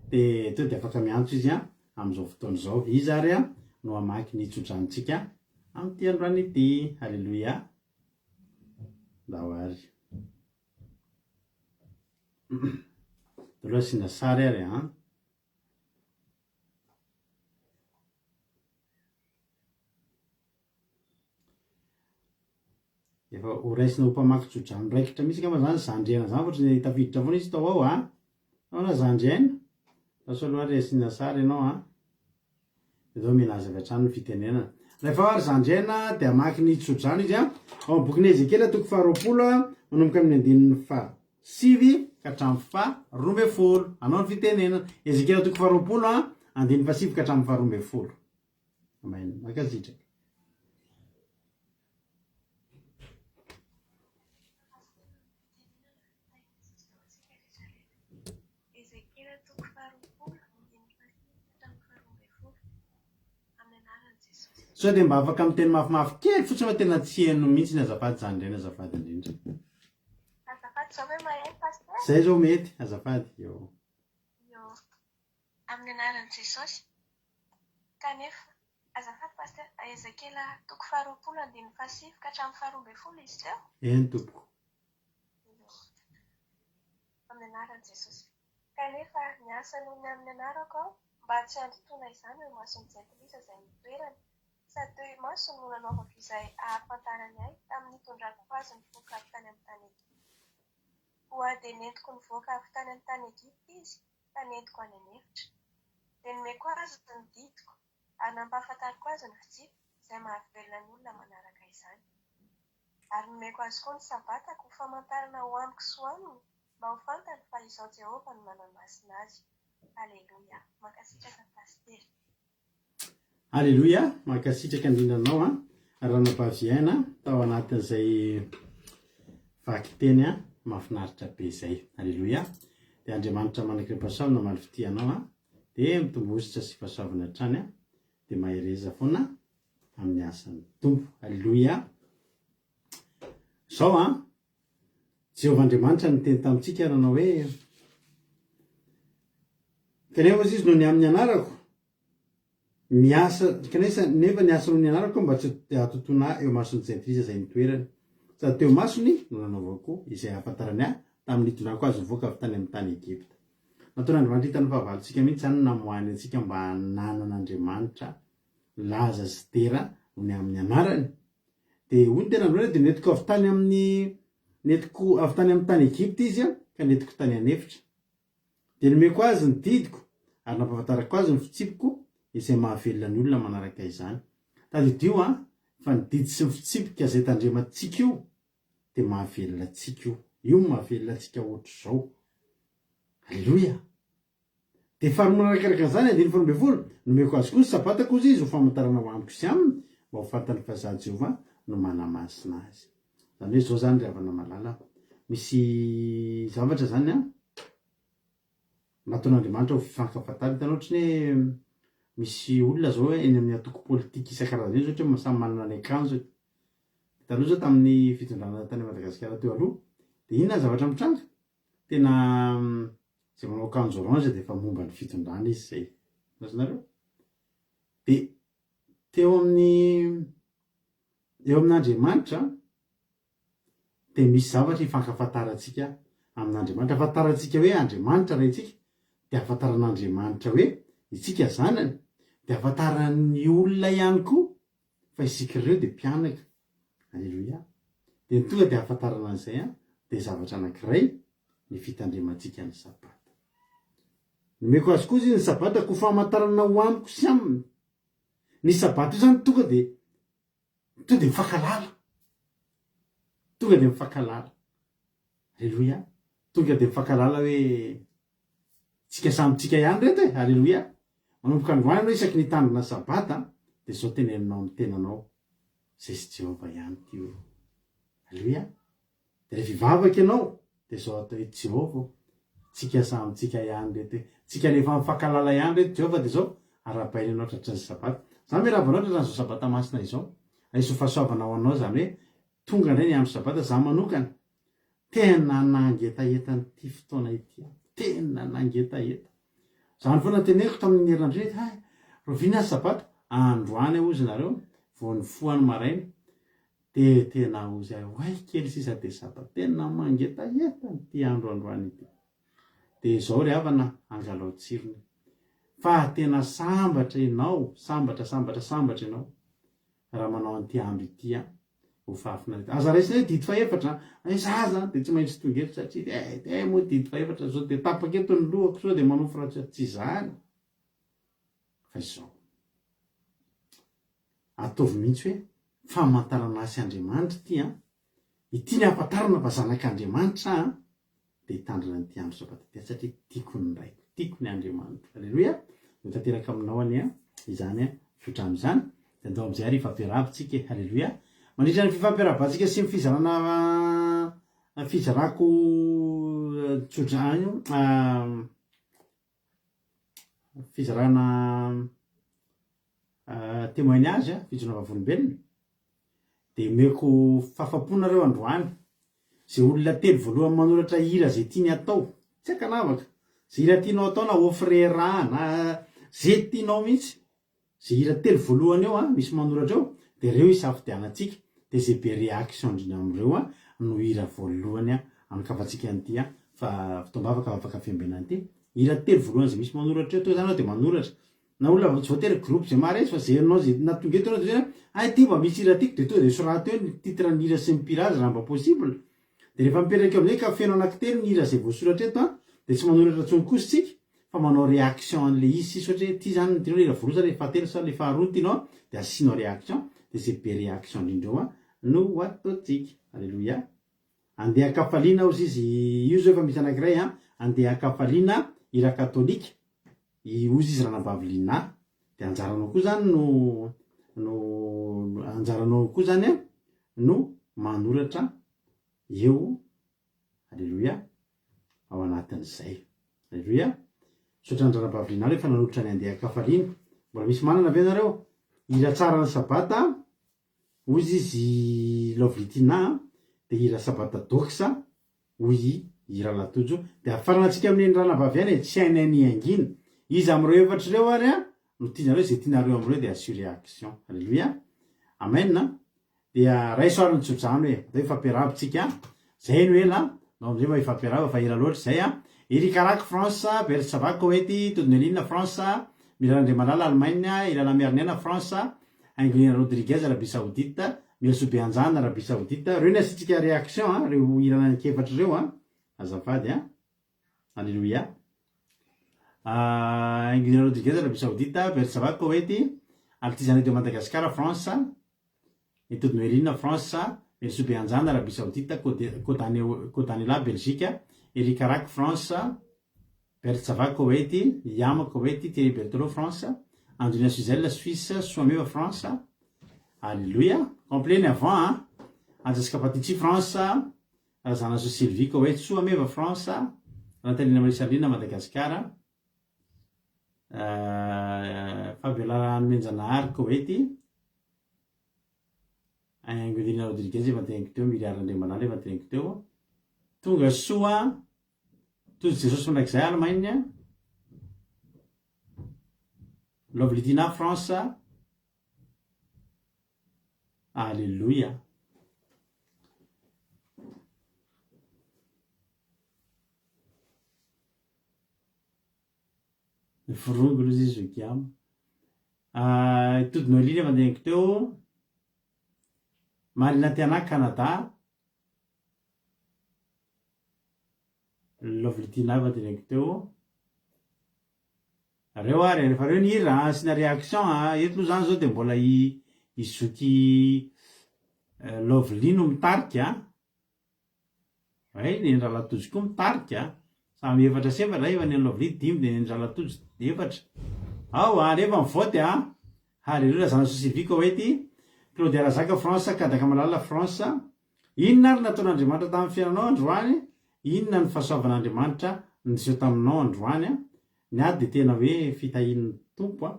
dia teo dia afaka miantso izy amin'izao fotoana izao. Iza ary no hamaky ny tsodranontsika amin'ity androany ity? Haleloia! Ndao ary. Aloha asiana sary ary an. Efa ho raisina ho mpamaky tsodrano raikitra mihitsy angamba zany zandry aina zany fa ohatran'ny tafiditra foana izy tao ao a. Ahoana zandry aina? Lasa aloha ary asiana sary ianao a. Dia zao omena azy avy hatrany ny fitenenana. Rehefa ao ary zandry aina dia hamaky ny tsodrano izy a. Ao amin'ny bokin'i Ezekiela toko faharoapolo a, manomboka amin'ny andininy fahasivy ka hatramin'ny faharoambinifolo. Anao ny fitenenana. Ezekiela toko faharoapolo a, andininy fahasivy ka hatramin'ny faharoambinifolo. Amen. Mankasitraka. Ezekiela toko faharoapolo, andininy fahasivy ka hatramin'ny faharoambinifolo. Amin'ny anaran'i Jesosy. Sao dia mba afaka miteny mafimafy kely fotsiny fa tena tsy heno mihitsy ny azafady izany indray ny azafady indrindra. Azafady zao ve maheno Pasteur? Zay zao mety, azafady. Eo. Io. Amin'ny anaran'i Jesosy. Kanefa, azafady Pasteur, Ezekiela toko faharoapolo andininy fahasivy ka hatramin'ny faharoambinifolo izy teo? Eny tompoko. Io. Amin'ny anaran'i Jesosy. Kanefa niasa noho ny amin'ny anarako aho, mba tsy handotoana izany eo imason'ny jentilisa izay nitoerany, sady teo imasony no nanaovako izay ahafantarany ahy tamin'ny nitondrako azy nivoaka avy tany amin'ny tany Egypta. Koa dia nentiko nivoaka avy tany amin'ny tany Egypta izy, ka nentiko any an'efitra. Dia nomeko azy ny didiko, ary nampahafantariko azy ny fitsipiko, izay mahavelona ny olona manaraka izany. Ary nomeko azy koa ny Sabatako ho famantarana ho amiko sy ho aminy, mba ho fantany fa Izaho Jehovah no manamasina azy. Aleloia! Mankasitraka Pasitera. Aleloia, mankasitraka indrindra anao an, Ranabavy Aina tao anatin'izay vakiteny an, mahafinaritra be izay. Aleloia. Dia Andriamanitra manakirem-pahasoavana namaly fitia anao an, dia mitombo hosotra sy fahasoavana hatrany an, dia mahereza foana amin'ny asan'ny Tompo. Aleloia. Izao an, Jehovah Andriamanitra niteny tamintsika nanao hoe, Kanefa hozy izy noho ny amin'ny anarako, miasa, kanefa nefa niasa noho ny anarako mba tsy hahatontona ahy eo imason'ny jentilisa izay nitoerany. Sady teo imasony no nanaovako izay hahafantarany ahy tamin'ny nitondrako azy nivoaka avy tany amin'ny tany Egypta. Nataon'Andriamanitra hitan'ny fahavalontsika mihitsy izany ny namoahany antsika mba hananan'Andriamanitra laza sy dera noho ny amin'ny anarany. Dia hoy ny tenan'olona hoe, dia nentiko avy tany amin'ny, nentiko avy tany amin'ny tany Egypta izy ka nentiko tany an'efitra. Dia nomeko azy ny didiko ary nampahafantarako azy ny fitsipiko izay mahavelona ny olona manaraka izany. Tadidio an, fa ny didy sy ny fitsipika izay tandremantsika io dia mahavelona antsika io. Io no mahavelona antsika ohatr'izao. Aleloia! Dia faharoa manarakaraka an'izany, andininy faharoambinifolo, Nomeko azy koa ny Sabatako, hozy izy, ho famantarana ho amiko sy aminy, mba ho fantany fa Izaho Jehovah no manamasina azy. Izany hoe izao izany ry havana malala, misy zavatra izany an, nataon'Andriamanitra ho fifankafantarana, hitanao ohatry ny hoe misy olona izao eny amin'ny antoko politika isan-karazany eny izao ohatra hoe samy manana ny akanjony. Taloha izao tamin'ny fitondrana tany Madagasikara teo aloha, dia inona ny zavatra mitranga? Tena izay manao akanjo orange dia efa momba ny fitondrana izy izay. Azonareo? Dia teo amin'ny eo amin'Andriamanitra dia misy zavatra ifankafantarantsika amin'Andriamanitra. Ahafantarantsika hoe Andriamanitra Raintsika, dia ahafantaran'Andriamanitra hoe isika zanany, dia ahafantaran'ny olona ihany koa fa isika ireo dia mpianaka. Aleloia. Dia ny tonga dia ahafantarana an'izay an, dia zavatra anankiray ny fitandremantsika ny Sabata. Nomeko azy koa izy ny Sabata ko famantarana ho amiko sy aminy. Ny Sabata io zany tonga dia tonga dia mifankalala. Tonga dia mifankalala. Aleloia. Tonga dia mifankalala hoe tsika samy tsika ihany reto e. Aleloia. Manomboka androany ianao isaky ny hitandrina Sabata dia izao teneninao amin'ny tenanao, Zay sy Jehovah ihany ity hoe. Aleloia. Dia rehefa hivavaka ianao dia izao atao hoe Jehovah ô, tsika samy tsika ihany reto e. Tsika le efa mifankalala ihany reto Jehovah dia izao arahabaina ianao tratry ny Sabata. Za miarahaba anao tratran'izao Sabata masina izao. Raiso ho fahasoavana ho anao izany hoe tonga indray ny andro Sabata. Za manokana tena nangetaheta an'ity fotoana ity aho. Tena nangetaheta. Zany foana teneniko tamin'ny herinandro iny hay rahoviana ny Sabata? Androany aho hozy nareo vao nifoha ny maraina Dia tena hozy ahy oay kely sisa dia saba tena mangetaheta ity andro androany ity. Dia izao ry havana angalao tsirony fa tena sambatra ianao, sambatra sambatra sambatra ianao raha manao an'ity andro ity an, ho fahafinaretana. Aza raisina hoe didy fahefatra an, hoe za zany dia tsy maintsy tonga eto satria eh eh moa didy fahefatra zao dia tapaka eto ny lohako sao dia manofy ratsy tsy izany fa izao. Ataovy mihitsy hoe famantarana ahy sy Andriamanitra ity an! Ity ny ahafantarana fa zanak'Andriamanitra aho an! Dia hitandrina an'ity andro sabata ity aho satria tiako ny Raiko, tiako ny Andriamanitro. Aleloia! Ho tanteraka aminao anie izany tsodrano izany. Dia andao amin'izay ary hifampiarahaba tsika e! Aleloia! Mandritra ny fifampiarahabantsika sy ny fizarana fizarako tsodrano fizarana Témoignage, fijoroana vavolombelona, dia omeko fafapo nareo androany, ze olona telo voalohany manoratra hira ze tiany atao, tsy ankanavaka, ze hira tianao atao na offrera na ze tianao mihitsy, ze hira telo voalohany eo an, misy manoratra eo, dia reo isafidianantsika, dia ze be réaction indrindra amin'ireo an no hira voalohany an anokafantsika an'ity an fa fotoam-bavaka vavaka fiambenana ity, hira telo voalohany ze misy manoratra eo, tonga zany anao dia manoratra, Na olona tsy voatery groupe zay maharesy fa zay anao zay na tonga eto anao de hoe hay ty mba misy hira tiako de tonga de sorato eo ny titre ny hira sy ny mpihira azy raha mba possible. De rehefa mipetraka eo amizay ka feno anaky-telo ny hira zay voasoratra eto an de tsy manoratra tsony kosa tsika fa manao réaction anle izy sisa ohatra hoe ty zany no tianao le hira voalohany sa le fahatelo sa le faharoa no tianao de asianao réaction de zay be réaction indrindra eo an no ho ataontsika. Alléluia. Andeha an-kafaliana hozy izy, io zao efa misy anakiray an, andeha an-kafaliana hira katolika. I hozy izy ranabavy Lina, dia anjaranao koa zany no no anjaranao koa zany an no manoratra eo Aleloia ao anatin'izay. Aleloia. Misaotra an-dranabavy Lina aloha efa nanolotra ny andeha an-kafaliana. Mbola misy manana ve nareo? Hira tsara ny sabata, hozy izy Lovely Tina, dia hira sabata doxa, hoy i Ralatojo. Dia afaranantsika amin'i Neny Ranavavy ihany e, tsy hainay ny hangina. Iza amin'ireo efatra ireo ary an, no tianareo, izay tianareo amin'ireo dia asio réaction. Alléluia. Amen an. Dia raiso ary ny tsodrano e, atao hifampiarahaba tsika. Zay no ela, nao amin'izay mba hifampiarahaba fa ela loatra izay an. Eric Arak, France, Bertsava, Koety, Todonelina, France, Mirana Andriamalala, Allemagne, Ilala Miariniaina, France, Angelina Rodriguez, Arabie Saoudite, Mielisoa Beanjana, Arabie Saoudite, reo ny asiantsika réaction an, reo hira anankiefatra reo an, azafady an, Alléluia. Angelina Rodriguez, Arabie Saoudite, Bertsava, Koety, Artisanat de Madagascar, France, Etode Noelina, France, Mielisoa Beanjana, Arabie Saoudite, Kodanela, Belgique, Eric Arak, France, Bertsava, Koety, Yama, Koety, Thierry Berthelot, France, Andrina Suzel, Suisse, Soameva, France, Alléluia, complet ny avant an, Anjaska Patici, France, Razanasoa Sylvie, Koety, Soameva, France, Rantalina Marie Charline, Madagascar, Fabiola Ranomenjanahary, Koety, Angelina Rodriguez efa teneniko teo, Miriam Randriamalala efa teneniko teo, Tonga soa Tojo Jesosy mandrakizay Allemagne, Lovely Tina France, Alléluia. Ny forongony ozy izy zokiama. Ah, Tody Noeline efa ndeniko teo. Marina Tiana, Canada. Lovely Tina efa teneniko teo. Reo ary e, rehefa reo ny hira a, asiana réaction a, eto aloha zany zao de mbola i i zoky Lovely no mitarika a, hay neny Ralatojo koa mitarika a, samy efatra sy efatra, efa neny Lovely dimy de neny Ralatojo efatra, ao a, rehefa mivote a, Haleloia Razanasoa Sylvie Koety, Claudia Razaka France, Kadaka Malala France, Inona ary nataon'Andriamanitra tamin'ny fiainanao androany? Inona ny fahasoavan'Andriamanitra niseho taminao androany? Ny ahy dia tena hoe fitahian'ny Tompo a!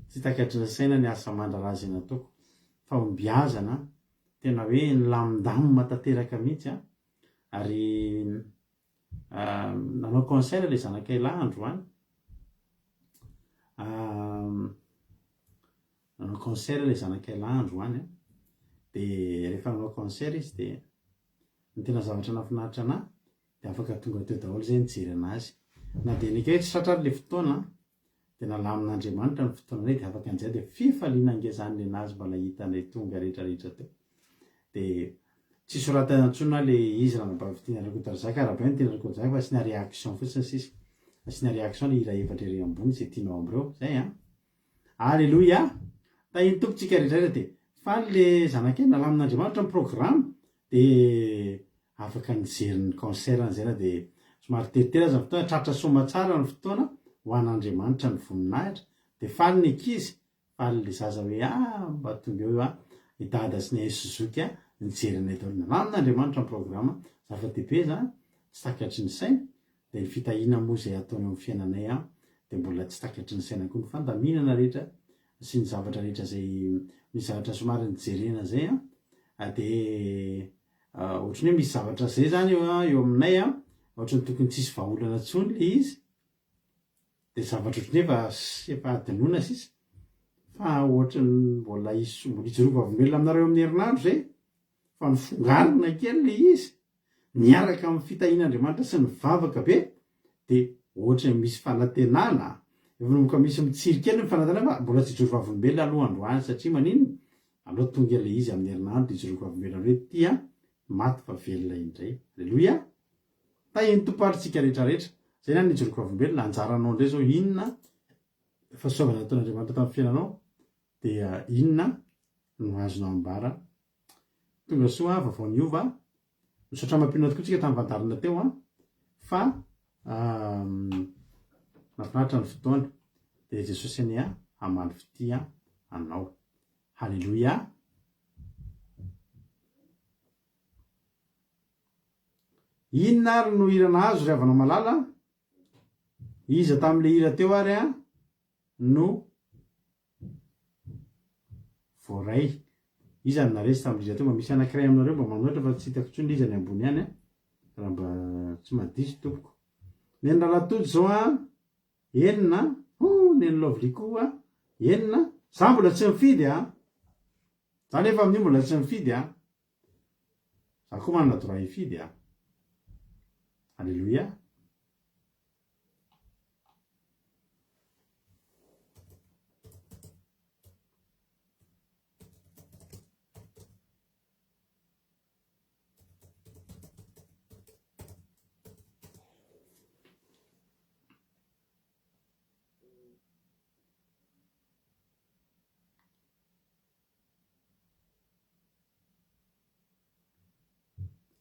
Tsy takatry ny saina ny asa aman-draharaha izay nataoko. Fahombiazana, tena hoe nilamindamina tanteraka mihitsy a! Ary nanao concert ilay zanakay lahy androany. Nanao concert ilay zanakay lahy androany an, dia rehefa nanao concert izy dia ny tena zavatra nahafinaritra anah dia afaka tonga teo daholo izay nijery anazy. Na dia nekeo hoe tsy tratra ary ilay fotoana dia nalamin'Andriamanitra ny fotoana dia afaka nijery dia fifaliana ngeza ny nenazy mbola hitanay tonga rehetra rehetra teo. Dia tsy soratana intsony na ilay izy ranabavy Tiana Rakotoarizaka, arahabaina Tiana Rakotoarizaka fa asiana réaction fotsiny sisa. Asiana réaction ilay hira efatra ery ambony izay tianao amin'ireo. Zay an. Aleloia! Tahin'ny Tompo tsika rehetra rehetra dia faly le zanakay nalamin'Andriamanitra ny programme dia afaka nijery ny concert an'izay na dia somary teritery aza ny fotoana, tratra soamatsara ny fotoana ho an'Andriamanitra ny voninahitra dia faly ny ankizy, faly le zaza hoe ah mba tonga eo ah i dada sy neny sy zoky ah nijery anay daholo, nalamin'Andriamanitra ny programme, zava-dehibe izany, tsy takatry ny saina. Dia ny fitahiana moa izay ataony eo amin'ny fiainanay an, dia mbola tsy takatry ny saina koa ny fandaminana rehetra sy ny zavatra rehetra izay misy zavatra somary nijerena izay an, dia ohatran'ny hoe misy zavatra izay izany eo an, eo aminay an, ohatran'ny tokony tsisy vahaolana intsony ilay izy, dia zavatra ohatran'ny hoe efa efa adinoina sisa, fa ohatran'ny mbola hisy mbola hijoroa vavolombelona aminareo amin'ny herinandro izay, fa nofongarina kely ilay izy. miaraka amin'ny fitahian'Andriamanitra sy ny vavaka be dia ohatran'ny misy fanantenana, efa manomboka misy mitsiry kely ny fanantenana fa mbola tsy hijoro vavolombelona aloha androany satria maninona? Aleo tonga ilay izy amin'ny herinandro dia hijoroako vavolombelona hoe ity an, maty fa velona indray. Aleloia! Tahin'ny Tompo ary tsika rehetra rehetra. Zay ny ahy ny hijoroako vavolombelona, anjaranao indray zao inona fahasoavana nataon'Andriamanitra tamin'ny fiainanao dia inona no azonao ambara Tonga soa vaovao niova. Misaotra mampino tokoa tsika tamin'ny fandaharana teo an, fa nahafinaritra ny fotoana. Dia Jesosy anie hamaly fitia anao. Haleloia. Inona ary no hira nahazo ry havana malala? Iza tamin'ilay hira teo ary an no Voaray. Iza no naharesy tamin'ny riza teo? Mba misy anankiray aminareo mba manoatra fa tsy hitako intsony iza ny ambony any an. Raha mba tsy madiso tompoko. Neny Ralatojo zao an, enina an, hoo Neny Lovely koa enina. Za mbola tsy nifidy an. Za nefa amin'io mbola tsy nifidy an. Za koa manana droit hifidy an. Alléluia.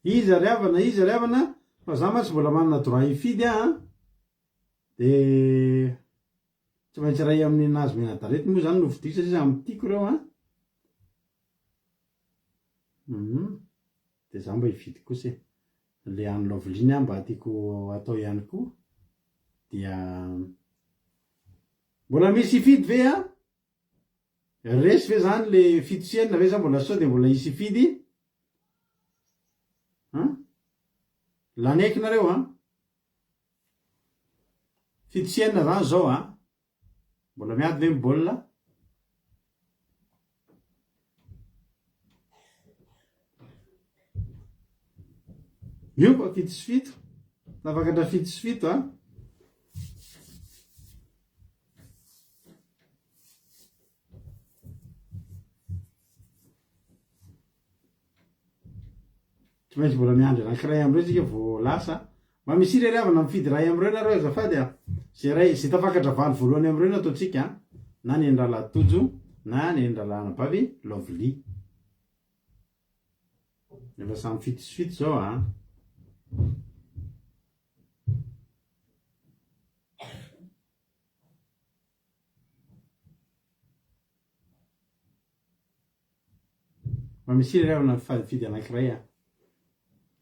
Iza ry havana, iza ry havana, fa za mantsy mbola manana droit hifidy aho an, de tsy maintsy iray amin'ny nahazo mianadahy moa zany no fidio satria samy tiako ireo an, hum, de za mba hifidy kosa e, le an'i Loveline aho mba tiako atao ihany koa, dia mbola misy hifidy ve an? Resy ve zany le fito sy enina ve sa mbola sao de mbola hisy hifidy an? Laneky nareo an? Fito sy enina zany zao an? Mbola miady ve ny baolina? Miova fito sy fito. Tafakatra fito sy fito an. Tsy maintsy mbola miandry anankiray amin'ireo isika vao lasa. Mba misy irery havana mifidy iray amin'ireo nareo azafady a! Izay iray, izay tafakatra valo voalohany amin'ireo no ataontsika a! Na ny an'i Rahalahy Tojo na ny an'i Rahalahy Anabavy Lovely. Efa samy fito sy fito izao a! Mba misy irery havana mifidy anankiray a!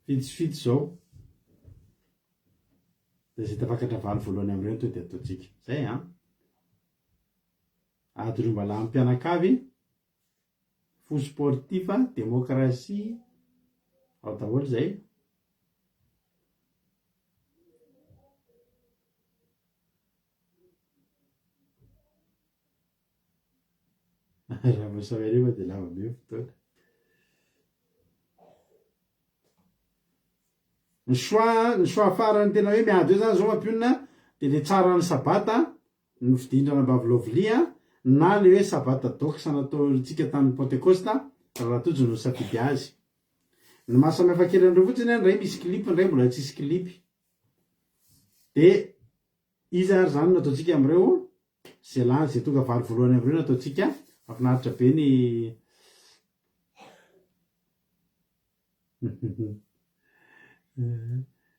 Fito sy fito izao. Dia izay tafakatra valo voalohany amin'ireo no tonga dia ataontsika. Izay an! Ady rombalahy mpianakavy, fo sportif, demokrasia, ao daholo izay. Raha vao samy hariva dia lava be ny fotoana. Ny choix, ny choix farany tena hoe miady eo zany zao mampionona dia le tsaran'ny sabata nofidin-dry ranabavy Lovely na le hoe sabata dox nataontsika tamin'ny Pentekosta, Rahalahy Tojo no nisafidy azy. Ny maha samihafa kely an'ireo fotsiny an, indray misy clip, indray mbola tsisy clip. Dia iza ary zany no ataontsika amin'ireo? Ze lany ze tonga valo voalohany amin'ireo no ataontsika. Mahafinaritra be ny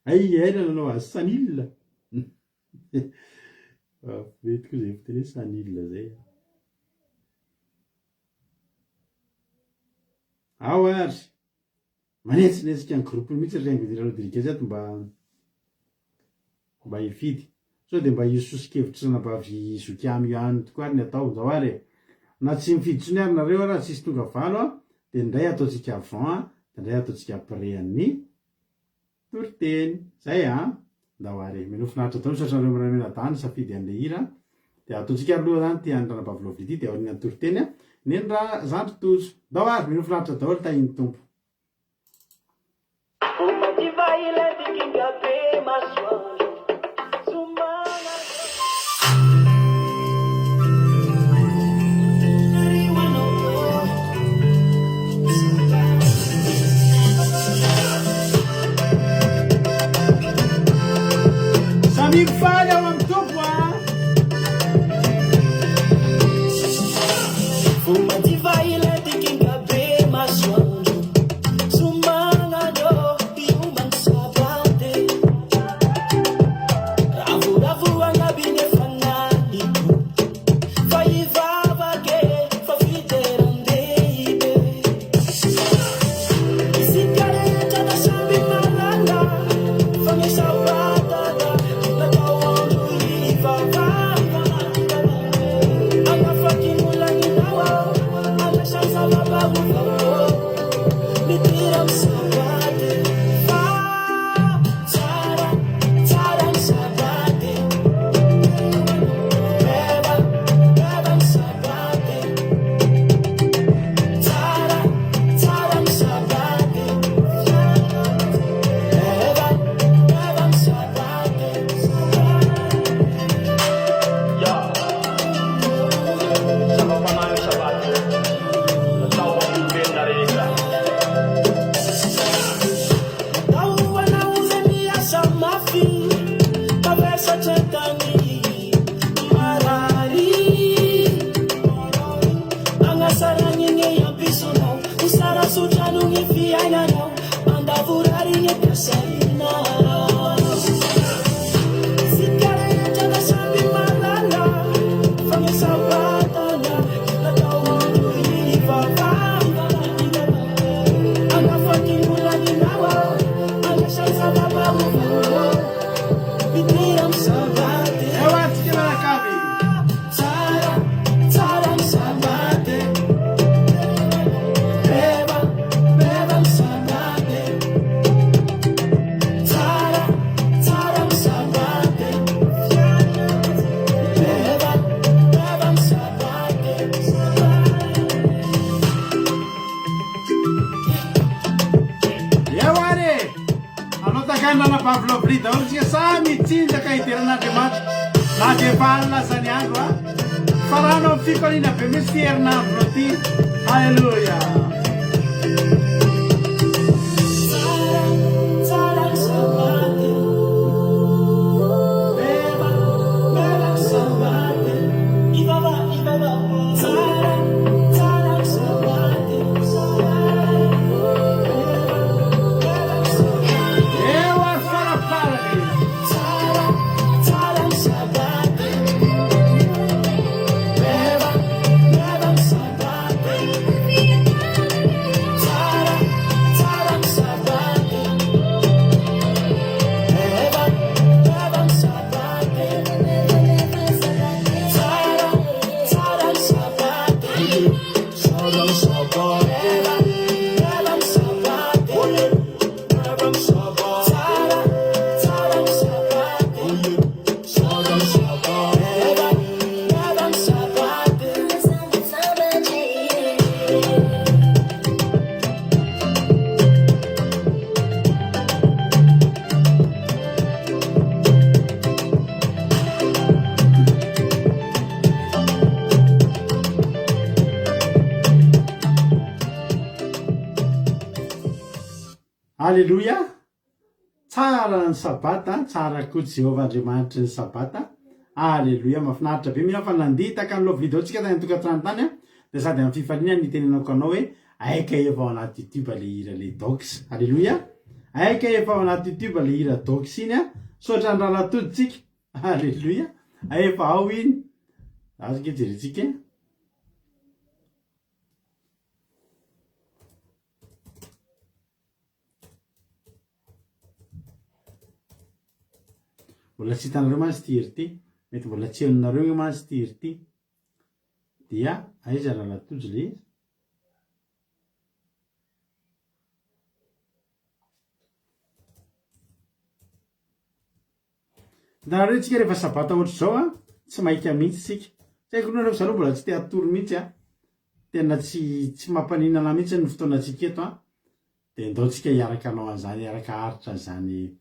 Hay ela nanao azy Sanil. Mety koa zay fiteny hoe Sanil zay. Ao ary. Manetsinetsika ny groupe mihitsy ry Raingodira Rodriguez ato mba mba hifidy. Sao dia mba io soso-kevitry ranabavy zoky Amy io ihany tokoa ary ny atao. Zao ary e. Na tsy mifidy intsony ary nareo raha tsisy tonga valo a, dia ndray ataontsika avant a, dia ndray ataontsika après an'ny toriteny. Zay a. Ndao ary e. Minoa finaritra daholo misaotra anareo miray mianadahy nisafidy an'le hira. Dia ataontsika ary aloha zany ity an'i ranabavy Lovely ity dia aorian'ny toriteny a. Neny ra zandry Tojo. Ndao ary, minoa finaritra daholo tahin'ny Tompo. Samia mifaly ao amin'ny Tompo a! Eo ary e! Anao takany ranabavy Lovely daholo tsika samy hitsinjaka hidera an'Andriamanitra na dia efa alina aza ny andro a! Farano amin'ny fifaliana be mihitsy ity herinandro ity. Haleloia! Aleloia! Tsara ny Sabata, tsara koa Jehovah Andriamanitry ny Sabata. Aleloia! Mahafinaritra be. Mino aho fa nandihy tahaka ny lovely daholo tsika tany an-tokantrano tany an, dia sady amin'ny fifaliana nitenenako anao hoe aika efa ao anaty youtube le hira le dox. Aleloia! Aika efa ao anaty youtube le hira dox iny an. Misaotra an'i Ralatody tsika. Aleloia! Efa ao iny. Azo ange jerentsika e. Mbola tsy hitanareo mantsy ity hira ity. Mety mbola tsy henonareo nge mantsy ity hira ity. Dia aiza Ralatojo le izy? Hitanareo tsika rehefa sabata ohatr'izao a, tsy maika mihitsy tsika. Tsy haiko nareo fa za aloha mbola tsy te hatory mihitsy a. Tena tsy tsy mampaninona anah mihitsy ny fotoanantsika eto a. Dia ndao tsika hiaraka hanao an'izany, hiaraka haharitra an'izany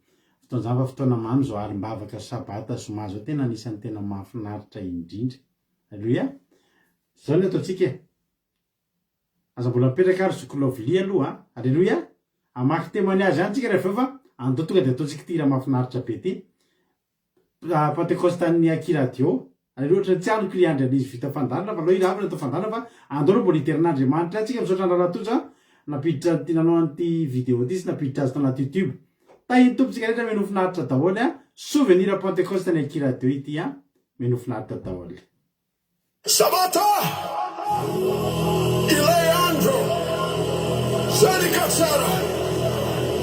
fotoana izany fa fotoana mamy izao alim-bavaka sabata zoma izao tena anisan'ny tena mahafinaritra indrindra. Alléluia. Izao ny ataontsika e. Aza mbola mipetraka ary zoky Lovely aloha a! Aleloia! Hamaky témoignage ihany tsika rehefa avy eo fa andao tonga dia ataontsika ity hira mahafinaritra be ity. Pentecoste an'ny Aky Radio. Aleloia! Ohatran'ny tsy andriko ilay andry an'izy vita fandaharana fa aleo hira hafa no atao fandaharana fa andao aloha mbola hidera an'Andriamanitra ihany tsika. Misaotra an'i Ralatojo a! Nampiditra an'ity nanao an'ity vidéo ity sy nampiditra azy tanaty YouTube. Tahin'ny Tompo tsika rehetra menoa finaritra daholo a! Souvenir Pentecoste an'ny Aky Radio ity a! Menoa finaritra daholo. Sabata ilay andro zany ka tsara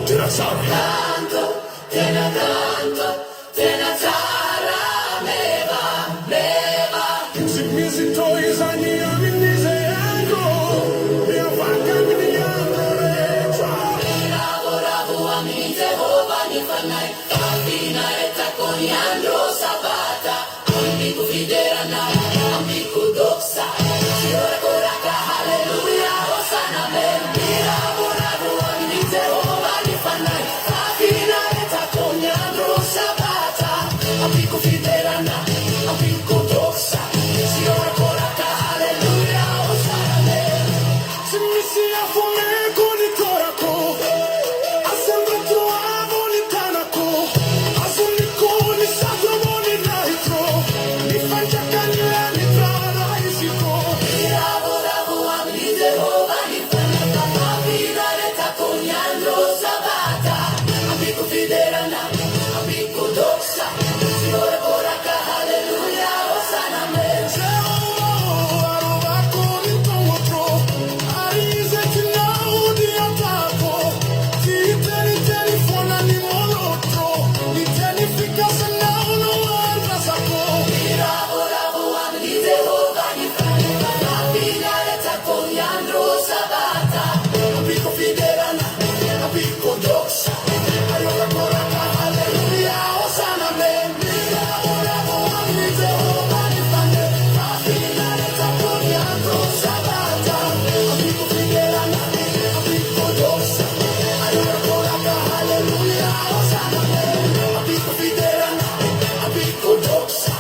tena tsara. Kanto, tena kanto, tena tsara meva, meva. Tsy misy toy izany amin'izay andro miavaka amin'ny andro rehetra. Miravoravo amin'i Jehovah ny fanahy, fa finaretako ny andro Sabata. Amiko fiderana, amiko doxa, Fihorakoraka, haleloia, hosana, amen. Miravoravo amin'i Jehovah ny fanahy, fa finaretako ny andro Sabata. Amiko fiderana, amiko doxa, Fihorakoraka, haleloia, hosana, amen. Tsy misy afo omeko ny torako, Asandrato avo ny tanako, Azoniko ny satroboninahitro, Ny fanjakan'ny lanitra raisiko. Miravoravo amin'i Jehovah ny fanahy, Mampiraretako ny andro Sabata, Ampiako fiderana, ampiako doxa, Fihorakoraka, haleloia, hosana, amen. Jehovah ô, arovako ny tongotro, Ary izay tianao dia ataoko. Tsy hiteniteny foana ny molotro, Ny teny fikasanao no andrasako. Miravoravo amin'i Jehovah ny fanahy, Mampinaretako ny andro Sabata. Ampiako fiderana, ampiako doxa, Arorakoraka, haleloia, hosana, amen. Miravoravo amin'i Jehovah ny fanahy, Mampinaretako ny andro Sabata. Ampiako fiderana, ampiako doxa, Arorakoraka, haleloia, hosana, amen. Ampiako fiderana, ampiako doxa,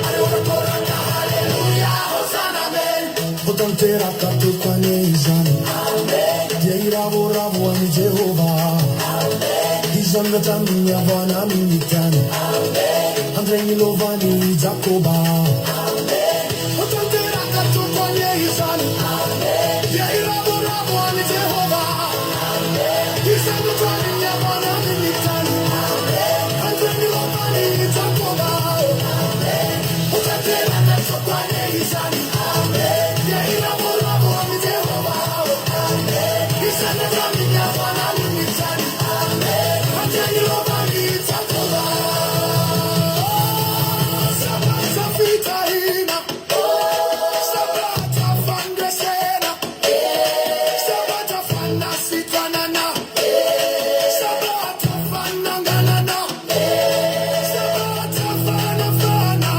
Arorakoraka, haleloia, hosana, amen. Ho tanteraka toko anie izany, dia hiravoravo an'i Jehovah. Hisandratra amin'ny havoana amin'ny tany, handray ny lovany i Jakoba. Ho tanteraka toko anie izany, dia hiravoravo an'i Jehovah. Hisandratra amin'ny havoana amin'ny tany, handray ny lovany i Jakoba. Ho tanteraka toko anie izany, dia hiravoravo an'i Jehovah. Hisandratra amin'ny havoana amin'ny tany, handray ny lovany i Jakoba. Sabata fitahiana, sabata fandresena, sabata fanasitranana, sabata fananganana, sabata fanafahana,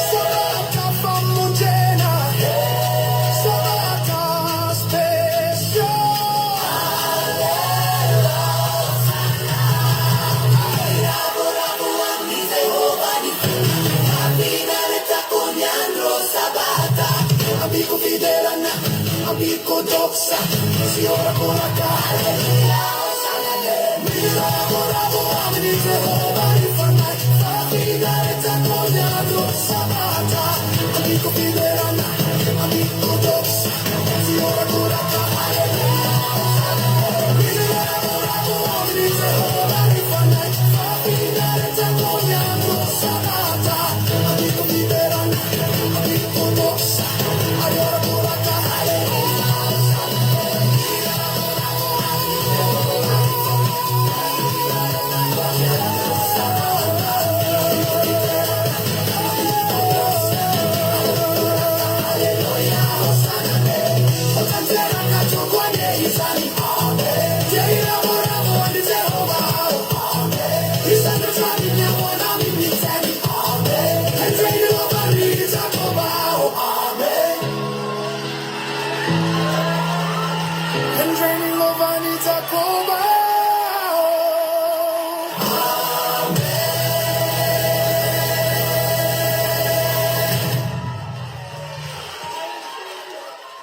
sabata famonjena, sabata special. Miravoravo amin'i Jehovah ny fanahy, Mampinaretako ny andro Sabata. Ampiako fiderana, ampiako doxa, sy horakoraka, haleloia.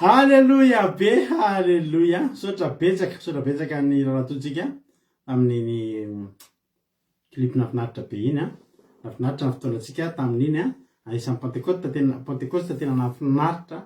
Haleloia be, haleloia. Misaotra betsaka, misaotra betsaka ny raratoantsika tamin'iny clip nahafinaritra be iny an. Nahafinaritra ny fotoanantsika tamin'iny an. Anisan'ny Pentecote tena Pentecoste tena nahafinaritra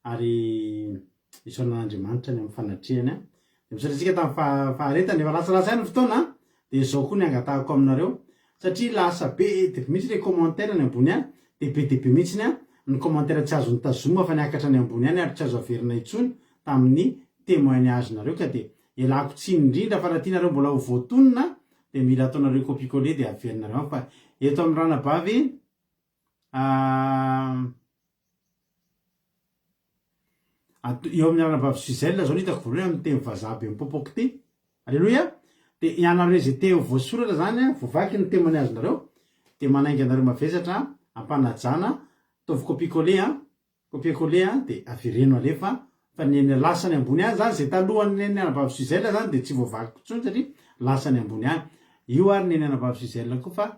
ary isaorana an'Andriamanitra ny amin'ny fanatrehany an. Dia misaotra antsika tamin'ny faharetana, efa lasalasa ihany ny fotoana an, dia izao koa ny angatahako aminareo, satria lasa be dia be mihitsy ilay commentaire any ambony any, dia be dia be mihitsy an ny commentaire tsy azo nitazomina fa niakatra any ambony any ary tsy azo averina intsony tamin'ny témoignage-nareo ka dia ialako tsiny indrindra fa raha tianareo mbola ho voatonona dia mila ataonareo copie coller dia averinareo any fa eto amin'ny ranabavy Eo amin'ny anabavy Suzelle zao no hitako voalohany amin'ny teny vazaha be mipopoka ity. Aleloia! Dia ianareo izay te ho voasoratra zany an, voavaky ny témoignage-nareo, dia manainga anareo mavesatra am-panajana, ataovy copie coller an, copier coller an, dia avereno alefa, fa ny eny lasa any ambony any zany, izay talohan'ny nen'ny anabavy Suzelle zany dia tsy voavakiko intsony satria lasa any ambony any. Io ary nen'ny anabavy Suzelle koa fa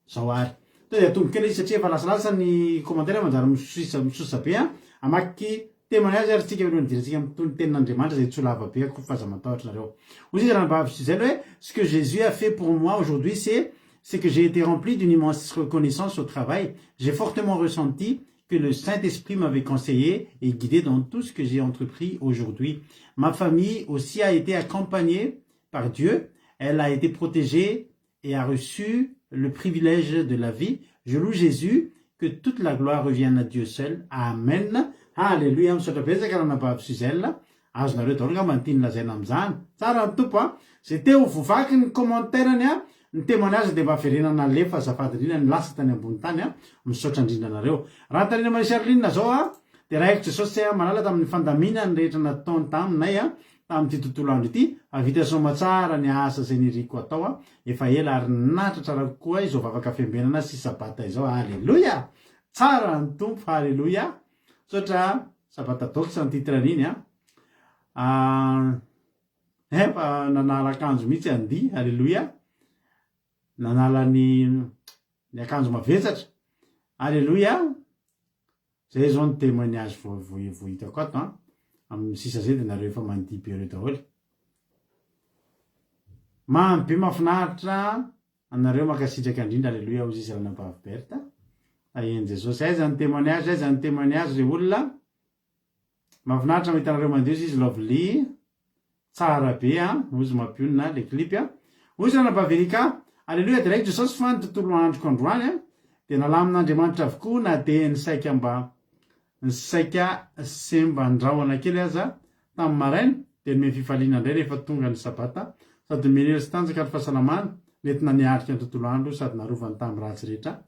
Zao ary. Tonga dia atomboka kely izy satria efa lasalasa ny commentaire manjary misosa misosa be an. Hamaky témoignage ary tsika alohan'ny hidirantsika amin'ny tony tenin'Andriamanitra izay tsy ho lava be akory fa aza matahotra nareo. Hoy izy ranabavy Gisèle hoe ce que Jésus a fait pour moi aujourd'hui c'est c'est que j'ai été rempli d'une immense reconnaissance au travail. J'ai fortement ressenti que le Saint-Esprit m'avait conseillé et guidé dans tout ce que j'ai entrepris aujourd'hui. Ma famille aussi a été accompagnée par Dieu. Elle a été protégée et a reçu le privilège de la vie. Je loue Jésus, que toute la gloire revienne à Dieu seul. Amen. Haleloia. Misaotra betsaka ranabavy Suzelle. Azonareo daholo angamba ny tiany lazaina amin'izany. Tsara ny Tompo a. Izay te ho voavaky ny commentaire-ny a, ny témoignage dia mba averenana alefa azafady indrindra ny lasa tany ambony tany a. Misaotra indrindra anareo. Raha Tarina Marie Charline zao a, dia raiko Jesosy malala tamin'ny fandaminany rehetra nataony taminay a, tamin'ity tontolo andro ity, fa vita soamatsara ny asa izay niriko hatao aho efa ela ary nahatratrarako koa izao vavaka fiambenana sy sabata izao Aleloia! Tsara ny Tompo Haleloia! Misaotra Sabata Dox ny titre an'iny an! Efa nanala akanjo mihitsy Andy Aleloia! Nanala ny ny akanjo mavesatra Aleloia! Zay zao ny témoignage vao vao vao hitako ato an! Amin'ny sisa zay dia nareo efa mandihy be reo daholo. Mamy be mahafinaritra anareo mankasitraka indrindra Aleloia hozy izy ranabavy Bertha. Tahian'i Jesosy. Aiza ny témoignage aiza ny témoignage ry olona? Mahafinaritra mahita anareo mandihy hozy izy Lovely. Tsara be an! Hozy mampionona le clip an! Hozy ranabavy Erika, Aleloia deraiko Jesosy fa ny tontolo androko androany an, dia nalamin'Andriamanitra avokoa na dia ny saika mba ny saika semban-drahona kely aza tamin'ny maraina dia nomeny fifaliana indray rehefa tonga ny sabata sady nomeny hery sy tanjaka ary fahasalamana nentina niarika ny tontolo andro sady narovany tamin'ny ratsy rehetra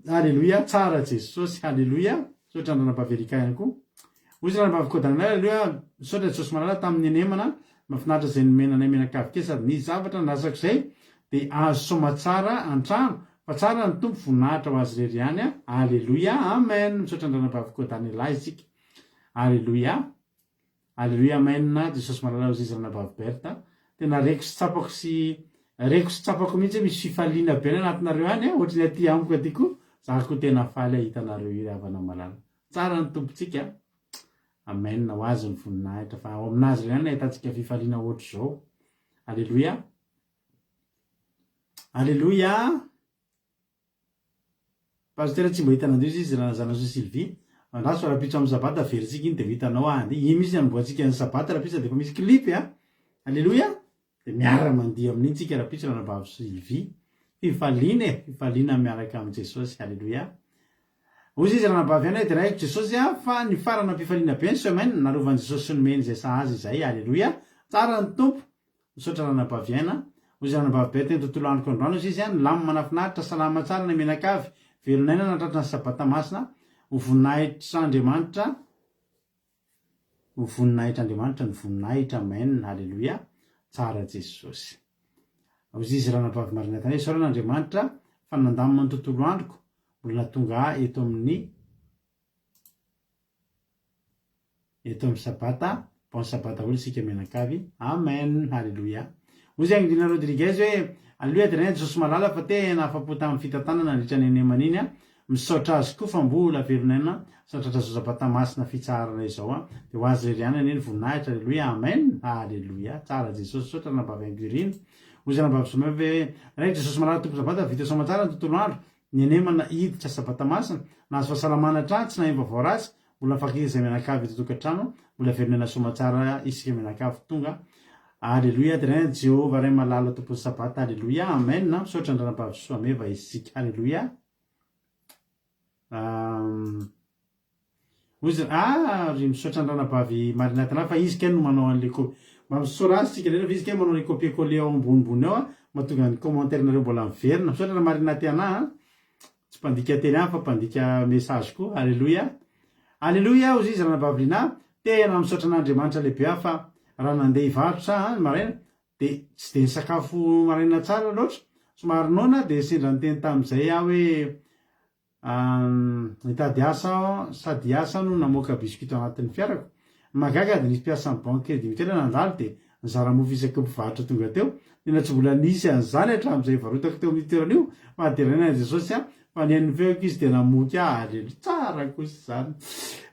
Aleloia, tsara Jesosy, haleloia, misaotra an-dRanabavy Erika ihany koa. Hoy izy Ranabavy Kodanel, aleloia, misaotra Jesosy malala tamin'ny henemana, mahafinaritra izay nomena anay mianakavy kely sady nisy zavatra nandrasako izay dia azo soamatsara an-trano, fa tsara ny Tompo, voninahitra ho Azy irery ihany, aleloia, amen, misaotra an-dRanabavy Kodanela isika, aleloia. Aleloia Amen Jesosy malala Ozizy Ranabavy Bertha tena reko sy tsapako sy reko sy tsapako mihitsy hoe misy fifaliana be any anatinareo any a ohatry ny aty amiko aty koa za koa tena faly ahita anareo ry havana malala tsara ny Tompontsika Amen ho azy ny voninahitra fa ao aminazy ireny ihany no ahitantsika fifaliana ohatr'izao Aleloia Aleloia Pasitera tsy mba hita nandio izy Ranazanasoa Sylvie. Andraso fa rahampitso amin'ny sabata averintsika iny dia ho hitanao ah, iny mihitsy hanombohantsika ny sabata rahampitso dia efa misy clip a! Aleloia! Dia miara mandihy amin'iny tsika rahampitso ranabavy Sylvie. Fifaliana e! Fifaliana miaraka amin'i Jesosy. Aleloia! Hozy izy ranabavy ihany hoe deraiko Jesosy ah fa nifarana am-pifaliana be ny semaine, narovan'i Jesosy sy nomeny izay sahaza izay. Aleloia! Tsara ny Tompo! Misaotra ranabavy Aina. Hozy ranabavy Berthe ny tontolo androko androany hozy izy an, nilamina manafinaritra, salama tsara ny mianakavy, velon'aina nahatratra ny sabata masina, ho voninahitr'Andriamanitra, ho voninahitr'Andriamanitra ny voninahitra, amen, haleloia, tsara Jesosy. Hozy izy ranabavy Marina Tany, isaorana Andriamanitra fa nandamina ny tontolo androko, mbola nahatonga ahy eto amin'ny Eto amin'ny sabata, bon sabbat daholo isika mianakavy, amen, haleloia. Hoy izy Angelina Rodriguez hoe, Aleloia Adrien Jesosy malala fa tena afa-po tamin'ny fitantanana nandritra ny anemana iny aho, misaotra azy koa fa mbola velon'aina sy nahatratra izao sabata masina fitsaharana izao aho, dia ho azy irery ihany anie ny voninahitra, aleloia, amen, haleloia, tsara Jesosy, misaotra ranabavy Angurina. Hoy izy ranabavy Someva hoe, Ray Jesosy malala Tompo sabata, vita soamantsara ny tontolo andro, Ny anemana hiditra sabata masina, nahazo fahasalamana hatrany, tsy naheno vaovao ratsy, mbola mifankatia izay mianakavy eto an-tokantrano, mbola velon'aina soamatsara isika mianakavy tonga. Aleloia Adrien, Jehovah Ray malala Tompon'ny sabata Aleloia Amen misaotra an-dRanabavy Soameva isika Aleloia Hoy izy, ah ry misaotra an-dRanabavy Marinatana fa izy kay no manao an'le copie. Mba misaora azy tsika rehetra fa izy kay manao le copier coller ao ambonimbony ao mahatonga ny commentaire nareo mbola miverina. Misaotra ra Marinatiana a. Tsy mpandika teny ihany fa mpandika message koa. Aleloia. Aleloia hoy izy Ranabavy Lina. Tena misaotra an'Andriamanitra lehibe aho fa raha nandeha hivarotra aho ny maraina dia tsy dia nisakafo maraina tsara loatra. Somary noana dia sendra niteny tamin'izay aho hoe Nitady asa aho sady hiasa no namoaka biscuit tao anatin'ny fiarako. Ny mahagaga dia nisy mpiasan'ny banque crédit mutuel nandalo dia nizara mofo isaky ny mpivarotra tonga teo. Tena tsy mbola nisy an'izany hatramin'izay nivarotako teo amin'io toerana io fa deraina an'i Jesosy aho fa nihaino ny feoko izy dia namoky ahy. Aleloia. Tsara kosa izany.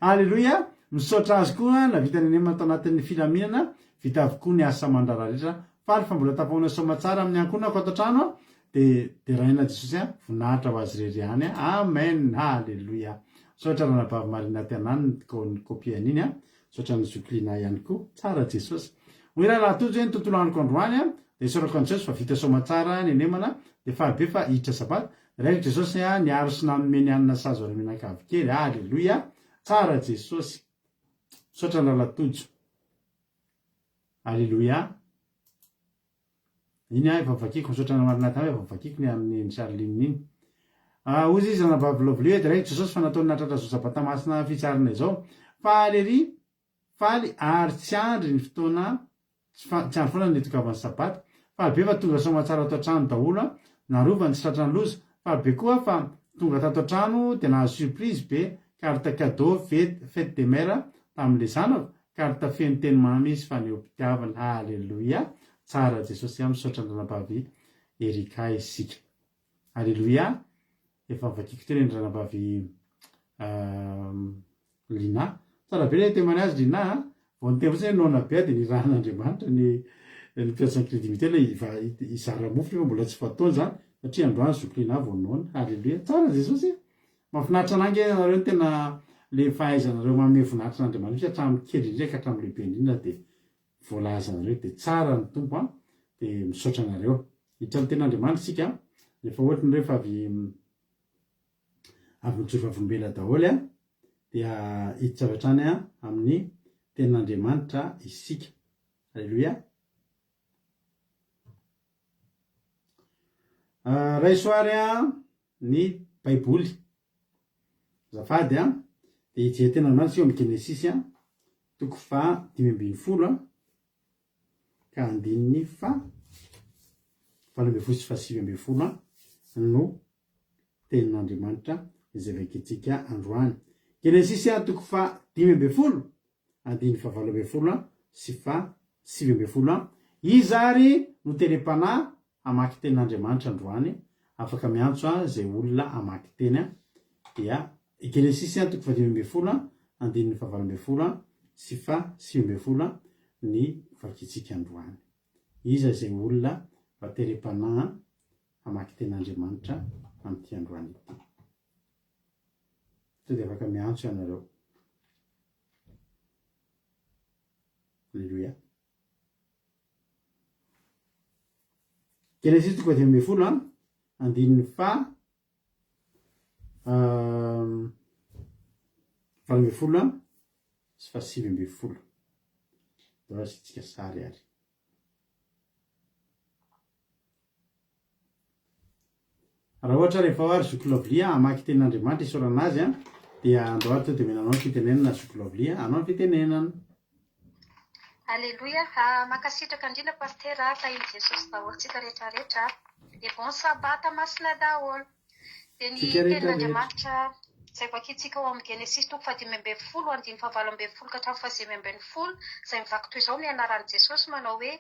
Aleloia. Misaotra azy koa nahavita ny tao anatin'ny filaminana. Vita avokoa ny asa aman-draharaha rehetra. Faly fa mbola tafahoana soamatsara amin'ny ankohonako ato an-trano aho dia deraina Jesosy a, voninahitra ho azy irery ihany a, amen, haleloia. Misaotra ranabavy Marina Tianany ny copie an'iny a, misaotra an'i zoky Lina ihany koa, tsara Jesosy. Hoy rahalahy Tojo hoe ny tontolo androko androany a, dia isaorako an'i Jesosy fa vita soamatsara ny anemana, dia faly be fa hiditra sabata, raiko Jesosy a, niaro sy nanome ny hanina sahaza ho an'ny mianakavy kely, haleloia, tsara Jesosy. Misaotra rahalahy Tojo. Aleloia. Iny aho efa vakiko, misaotra an'i Marinatha efa vakiko ny an'i Neny Charline iny. Ah, hozy izy ranabavy Lovely hoe deraiko Jesosy fa nataony nahatratra izao sabata masina fitsarana izao. Faly ery, faly ary tsy andry ny fotoana, tsy andry foana ny nitongavan'ny sabata. Faly be fa tonga soamatsara ato an-trano daholo aho, narovany tsy tratran'ny loza. Faly be koa aho fa tonga tato an-trano dia nahazo surprise be, carte cadeau fête des mères tamin'ilay zanako. Carte feno teny mamy izy fanehoam-pitiavana Aleloia tsara Jesosy a misaotra an-dRanabavy Ericka isika Aleloia efa vakiko teo ny Ranabavy Lina tsara be ilay témoignage Lina a vao niteny fotsiny hoe noana be aho dia nirahan'Andriamanitra ny ny mpiasan'ny Crédit Mutuel hizara mofo nefa mbola tsy fataony izany satria androany zoky Lina vao noana Aleloia tsara Jesosy e Mahafinaritra anah ange ianareo ny tena le fahaizanareo manome voninahitra an'Andriamanitra mihitsy hatramin'ny kely indrindra ka hatramin'ny lehibe indrindra dia voalazanareo dia tsara ny Tompo an dia misaotra anareo. Hiditra amin'ny tenin'Andriamanitra isika rehefa ohatry ny rehefa avy avy mijoro vavolombelona daholo an dia hiditra avy hatrany amin'ny tenin'Andriamanitra isika. Alléluia. Raiso ary an ny Baiboly. Azafady an, dia hijery teny Andriamanitra isika ao amin'ny Genesisy an, toko faha 15 an, ka andininy faha 18 sy faha 19 an, no tenin'Andriamanitra izay vakintsika androany. Genesisy an, toko faha 15 andininy fahavalo ambin'ny folo sy faha 19. Iza ary no terem-panahy hamaky tenin'Andriamanitra androany? Afaka miantso izay olona hamaky teny dia Genesisy toko faha 15 andininy fahavalo ambin'ny folo sy faha 19 ny vakintsika androany. Iza izay olona mba terem-panahy hamaky tenin'Andriamanitra amin'ity androany ity? Sao dia afaka miantso ianareo. Aleloia. Genesisy toko 15 an, andininy faha 18 sy faha 19. Ndao asiantsika sary ary. Raha ohatra rehefa ao ary zoky Lovely a, hamaky tenin'Andriamanitra isaorana azy a, dia andao ary to dia omena anao ny fitenenana zoky Lovely a, anao ny fitenenana. Aleloia mankasitraka indrindra Pasitera a, tahin'i Jesosy daholo tsika rehetra rehetra a, dia bon sabata masina daholo. Dia ny Tsika rehetra rehetra. tenin'Andriamanitra izay vakintsika ao amin'ny Genesisy toko fahadimy ambin'ny folo andininy fahavalo ambin'ny folo ka hatramin'ny fahasivy ambin'ny folo izay mivaky toy izao ny anaran'i Jesosy manao hoe,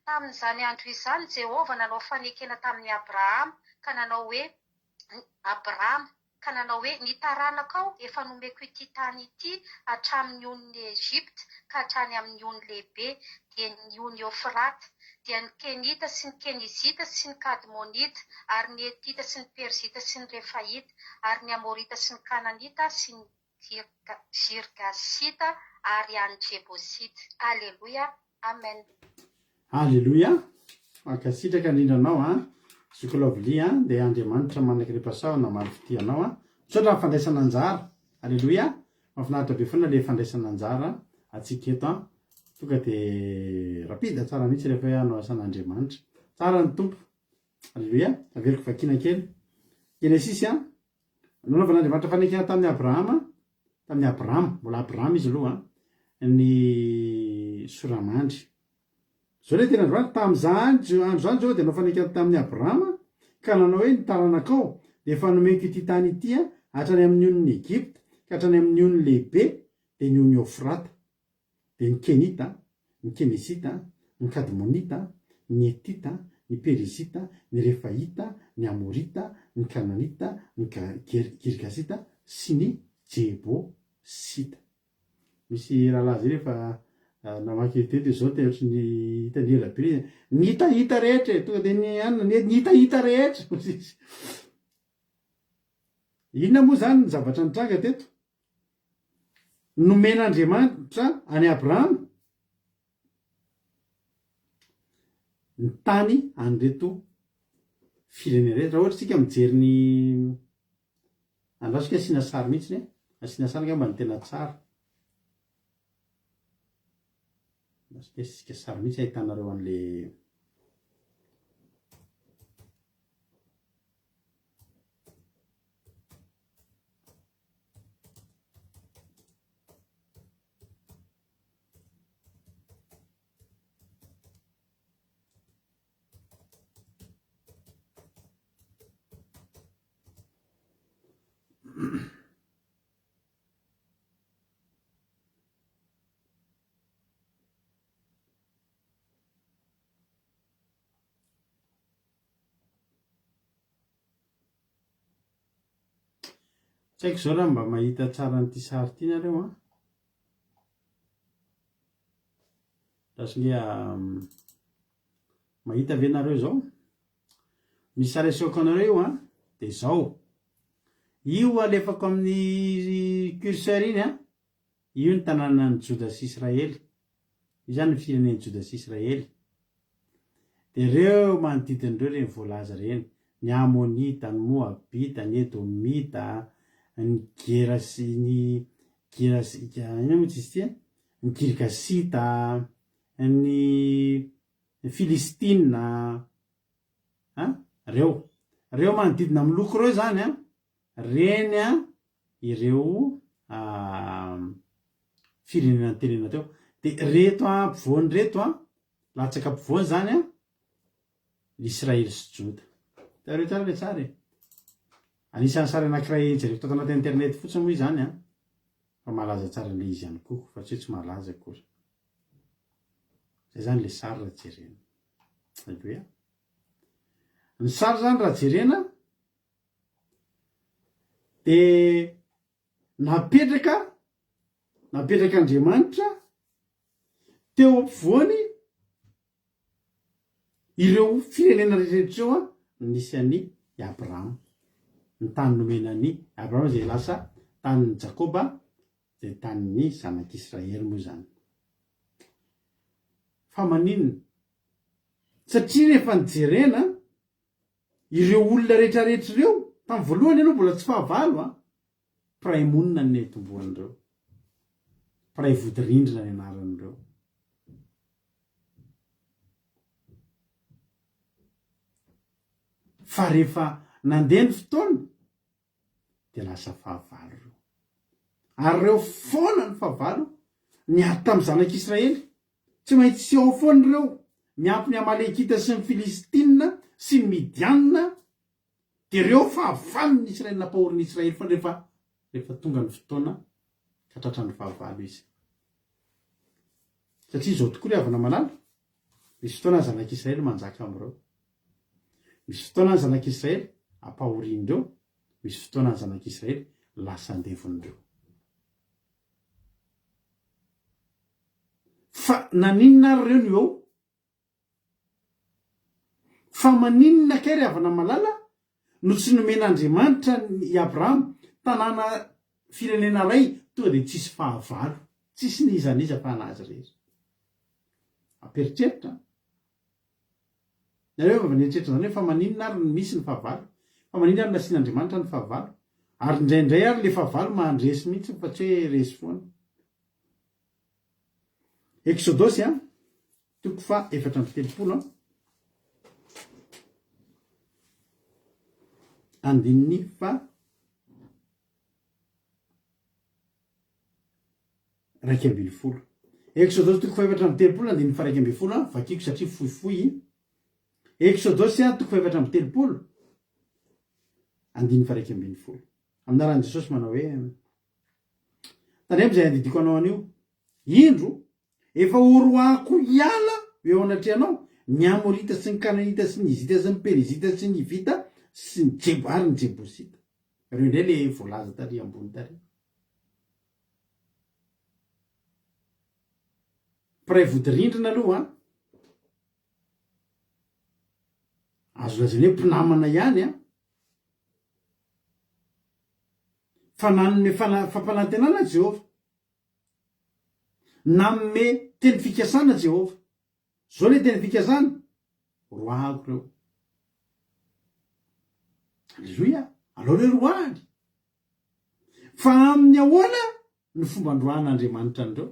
Tamin'izany andro izany Jehovah nanao fanekena tamin'i Abrahama ka nanao hoe, Abrama, ka nanao hoe, Ny taranakao efa nomeko ity tany ity hatramin'ny onin'i Egypta ka hatrany amin'ny ony lehibe, dia ny ony Eofrata, dia ny Kenita sy ny Kenizita sy ny Kadmonita ary ny Hetita sy ny Perizita sy ny Refaita ary ny Amorita sy ny Kananita sy ny Girgasita ary any Jebosita. Aleloia! Amen! Aleloia! Mankasitraka indrindra anao an! Zoky Lovely an! Dia Andriamanitra manakirem-pahasoavana namaly fitia anao an! Misaotra amin'ny fandraisana anjara! Aleloia! Mahafinaritra be foana le fandraisana anjara atsika eto an! Tonga de rapide tsara mihitsy rehefa hoe hanao asan'Andriamanitra. Tsara ny Tompo. Aleloia! Averiko vakiana kely. Genesisy an! Nanaovan'Andriamanitra fanekena tamin'i Abrahama, tamin'i Abrama, mbola Abrama izy aloha an, ny soramandry. Izao ilay tenin'Andriamanitra, Tamin'izany andro izany Jehovah dia nanao fanekena tamin'i Abrama, ka nanao hoe, Ny taranakao dia efa nomeko ity tany ity hatrany amin'ny onin'i Egypta ka hatrany amin'ny ony lehibe, dia ny ony Eofrata. Dia ny Kenita, ny Kenizita, ny Kadmonita, ny Hetita, ny Perizita, ny Refaita, ny Amorita, ny Kananita, ny Girgasita sy ny Jebosita. Misy rahalahy zay rehefa namaky teto izy zao te ohatry ny hitany ela be izy, ny hitahita rehetra e, tonga de ny anona, ny hitahita rehetra hozy izy. Inona moa zany ny zavatra nitranga teto? Nomen'Andriamanitra an'i Abrahama ny tany an'ireto firenena ireto. Raha ohatra isika mijery ny Andraso kay asiana sary mihitsiny e. Asiana sary angamba no tena tsara. Andraso kay asika sary mihitsy ahitanareo an'le Tsy haiko izao raha mba mahita tsara an'ity sary ity nareo an. Raha Mahita ve nareo izao? Misy sary asehoko anareo io an, dia izao. Io alefako amin'ny curseur iny an, io ny tanànan'i Joda sy Israely. Io izany ny firenen'i Joda sy Israely. Dia ireo manodidina ireo ireny voalaza ireny, ny Amonita, ny Moabita, ny Edomita, ny Gerasi, ny Gerasi, inona moa izy ity an? Ny Girgasita, ny Filistina a, reo. Reo manodidina miloko reo zany a, reny a ireo firenena nitenena teo. De reto ampovoany reto a, latsaka ampovoany zany a, ny Israely sy Joda. Hitanareo tsara le sary e? Anisan'ny sary anankiray jereko tato anaty internet fotsiny moa izany a, fa mahalaza tsara an'le izy ihany koa, fa tsy hoe tsy mahalaza akory. Zay zany le sary raha jerena. Aleloia. Ny sary zany raha jerena de napetraka napetrak'Andriamanitra teo ampovoany ireo firenena rehetra ireo nisy an'i Abrahama. Ny tany nomena an'i Abrahama izay lasa tanin'i Jakoba Izay tanin'ny zanak'Israely moa izany. Fa maninona? Satria rehefa nijerena ireo olona rehetrarehetra ireo, tamin'ny voalohany aloha mbola tsy fahavalo an, mpiray monina ny nitomboan'ireo, mpiray vodirindrina ny anaran'ireo. Fa rehefa nandeha ny fotoana dia lasa fahavalo ireo. Ary ireo foana ny fahavalo niady tamin'ny zanak'Israely. Tsy maintsy ao foana ireo, miampy ny Amalekita sy ny Filistina sy ny Midianina, dia ireo fahavalon'ny Israely nampahorin'ny Israely foana rehefa rehefa tonga ny fotoana ka tratran'ny fahavalo izy. Satria izao tokoa ry havana malala, misy fotoana ny zanak'Israely manjaka amin'ireo. Misy fotoana ny zanak'Israely ampahorian'ireo, misy fotoana ny zanak'Israely lasa andevon'ireo. Fa naninona ary ireo no eo? Fa maninona kay ry havana malala no tsy nomen'Andriamanitra i Abrahama tanàna firenena iray tonga dia tsisy fahavalo, tsisy n'iza n'iza fa an'azy irery. Ampieritreritra an! Nareo ve mba nieritreritra izany hoe fa maninona ary no misy ny fahavalo? Fa maninona ary nasian'Andriamanitra ny fahavalo? Ary indraindray ary le fahavalo mahandresy mihitsy fa tsy hoe resy foana. Eksodosy an, toko faha 34 an, andininy faha 11. Eksodosy toko faha 34 andininy faha 11 an, vakiko satria fohifohy. Eksodosy an, toko faha 34 andininy faha 11. Amin'ny anaran'i Jesosy manao hoe, Tandremo izay andidiako anao anio. Indro, efa horoahako hiala eo anatrehanao ny Amorita sy ny Kananita sy ny Hizita sy ny Perizita sy ny Hivita sy ny Jebo ary ny Jebosita. Ireo indray le voalaza tary ambony tary. Mpiray vodirindrina aloha an. Azo lazaina hoe mpinamana ihany an. Fa nanome fampanantenana Jehovah. Nanome teny fikasana Jehovah. Izao ilay teny fikasana, Roahako ireo. Aleloia! Alao ireo roahany. Fa amin'ny ahoana no fomba androahan'Andriamanitra an'ireo?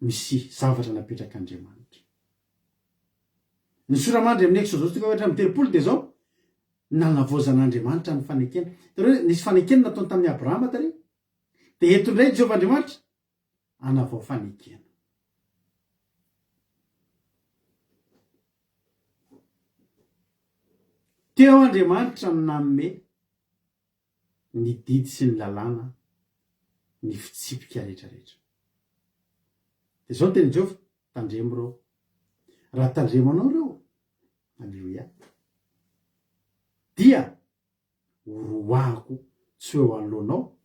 Misy zavatra napetrak'Andriamanitra. Ny sora-mandry amin'ny Eksodosy toko 34 dia izao, nanavaozan'Andriamanitra ny fanekena. Hitanareo hoe nisy fanekena nataony tamin'i Abrahama tary. Dia eto indray Jehovah Andriamanitra hanavao fanekena. Teo Andriamanitra no nanome ny didy sy ny lalàna, ny fitsipika rehetra rehetra. Dia izao ny tenin'i Jehovah, tandremo ireo. Raha tandremanao ireo, Aleloia, dia horoahako tsy ho eo anoloanao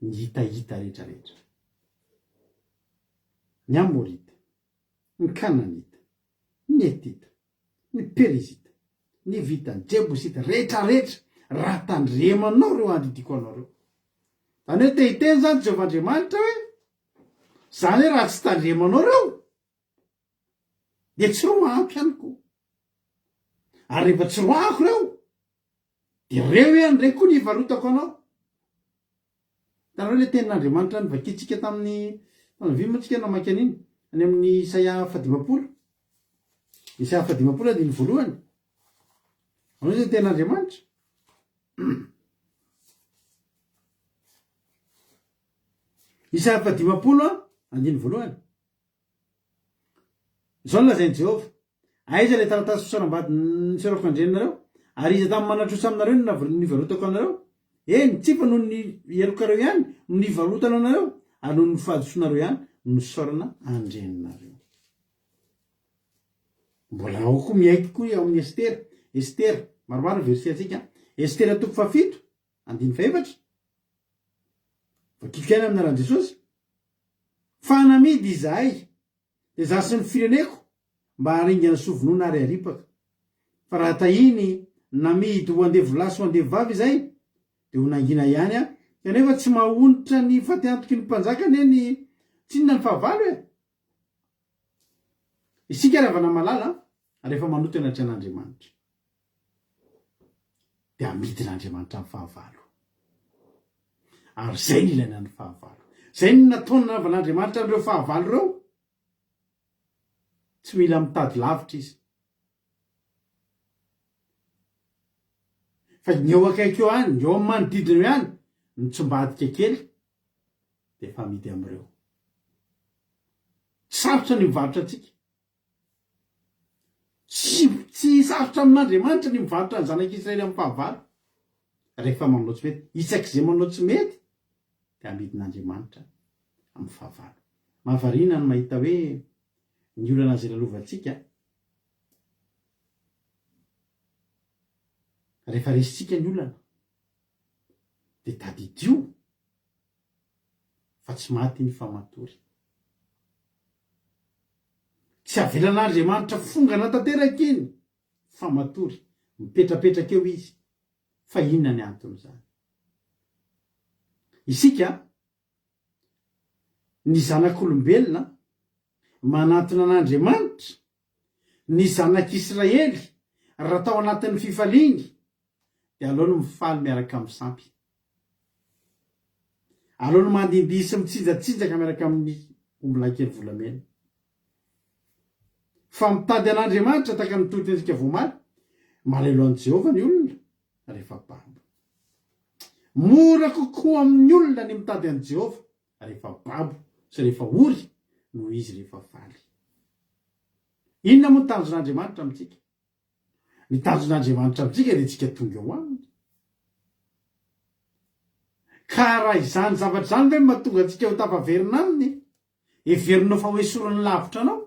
ny hitahita rehetra rehetra. Ny Amorita, ny Kananita, ny Hetita, ny Perizita, ny Hivita, ny Jebosita, rehetra rehetra, raha tandremanao ireo andidiako anao ireo. Izany hoe te hiteny izany Jehovah Andriamanitra hoe, izany hoe raha tsy tandremanao ireo, dia tsy roahako ihany koa. Ary rehefa tsy roahako ireo, dia ireo ihany indray koa ny hivarotako anao. Hitanareo ilay tenin'Andriamanitra novakintsika tamin'ny, tamin'ny vy moa tsika namaky an'iny, any amin'ny Isaia fahadimampolo. Isaia fahadimampolo andininy voalohany. Ahoana izay tenin'Andriamanitra? Isaia fahadimampolo andininy voalohany. Izao no lazain'i Jehovah, Aiza ilay taratasy fisaoram-bady nisaorako an-dreninareo? Ary iza tamin'ny manan-trosa aminareo no nivarotako anareo? Eny, tsia fa noho ny helokareo ihany no nivarotana anareo, ary noho ny fahadisoanareo ihany no nisaorana an-dreninareo. Mbola ao koa miaiky koa ao amin'ny Estera. Estera, maromaro ny verset antsika. Estera toko fahafito, andininy fahefatra. Vakiko ihany amin'ny anaran'i Jesosy. Fa namidy izahay, dia izaho sy ny fireneko, mba haringana sy hovonoina ary haripaka. Fa raha tahiny namidy ho andevolahy sy ho andevovavy izahay, dia ho nangina ihany aho, kanefa tsy mahonitra ny fatiantoky ny mpanjaka anie ny tsinona ny fahavalo e! Isika ry havana malala, rehefa manoto eny anatrehan'Andriamanitra, dia amidin'Andriamanitra amin'ny fahavalo. Ary izay no ilaina ny fahavalo. Izay no nataony nanaovan'Andriamanitra an'ireo fahavalo ireo. Tsy mila mitady lavitra izy. Fa ny eo akaiky eo ihany, ny eo amin'ny manodidina eo ihany, mitsimbadika kely, dia efa amidy amin'ireo. Tsy sarotra ny mivarotra antsika. Tsy, tsy sarotra amin'Andriamanitra ny mivarotra ny zanak'Israely amin'ny fahavalo. Rehefa manao tsy mety, isak'izay manao tsy mety, dia amidin'Andriamanitra amin'ny fahavalo. Mahavariana ny mahita hoe ny olana izay lalovantsika, rehefa resintsika ny olana, dia tadidio fa tsy maty iny fa matory. Tsy avelan'Andriamanitra fongana tanteraka iny fa matory, mipetrapetraka eo izy. Fa inona ny anton'izany? Isika, ny zanak'olombelona, manantona an'Andriamanitra, ny zanak'Israely raha tao anatin'ny fifaliany dia aleony mifaly miaraka amin'ny sampy. Aleony mandindihy sy mitsinjatsinjaka miaraka amin'ny ombilahy kely volamena. Fa mitady an'Andriamanitra tahaka ny toritendrika voamaly, malahelo an'i Jehovah ny olona rehefa babo. Mora kokoa amin'ny olona ny mitady an'i Jehovah rehefa babo sy rehefa ory noho izy rehefa faly. Inona moa ny tanjon'Andriamanitra amintsika? Ny tanjon'Andriamanitra amintsika dia tsika tonga eo aminy. Ka raha izany zavatra izany ve no mahatonga antsika ho tafaverina aminy? Heverinao fa hoesoriny lavitra anao?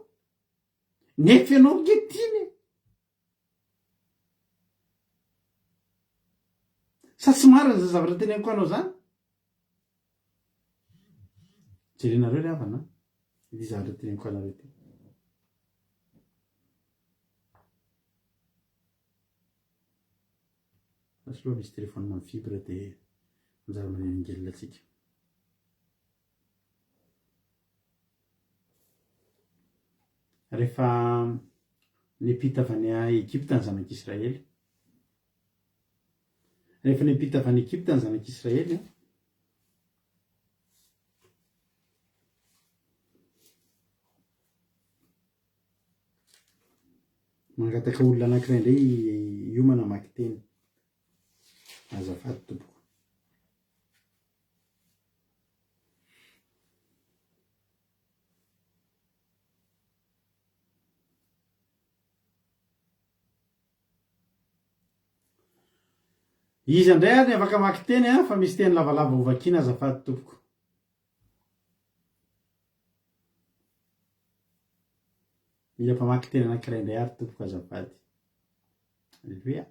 Nefa ianao ange tiany e! Sa tsy marina izany zavatra teneniko anao izany? Jerenareo ry havana a, ity zavatra teneniko anareo ity. Lasa aloha misy téléphone mi-vibre dia manjary manelingelina antsika. Rehefa niampita avy any Egypta ny zanak'Israely. Rehefa niampita avy any Egypta ny zanak'Israely, mangataka olona anankiray indray hiomana hamaky teny. Azafady tompoko. Iza indray ary ny afaka mamaky teny a, fa misy teny lavalava ho vakiana azafady tompoko. Mila mpamaky teny anankiray indray ary tompoko azafady. Aleloia.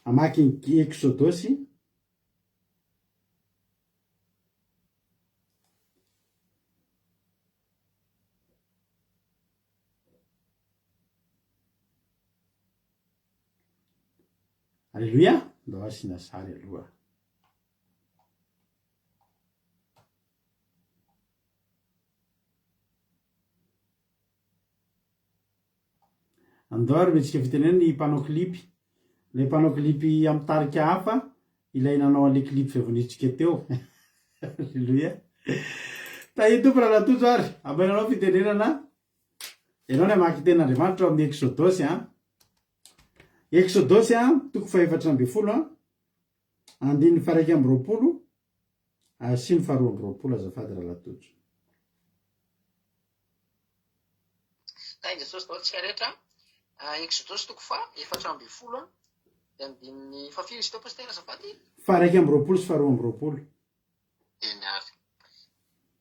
Hamaky ny Eksodosy. Aleloia! Ndao asiana sary aloha. Andao ary omentsika fitenenana ny mpanao clip. Ilay mpanao clip amin'ny tarika hafa, ilay nanao an'ilay clip izay vao niditsika teo. Alléluia. Tahia Tompo Rahalahy Tojo ary amena anao fitenenana. Ianao ny hamaky tenin'Andriamanitra ao amin'ny Eksodosy an. Eksodosy an, toko fahefatra ambinifolo an, andininy faha 21 ary sy ny faha 22 azafady Rahalahy Tojo. Tahin'i Jesosy daholo tsika rehetra. Exodosy toko faha 14 dia andininy faha firy izy teo Pasitera azafady? Faha 21 sy faha 22. Eny ary.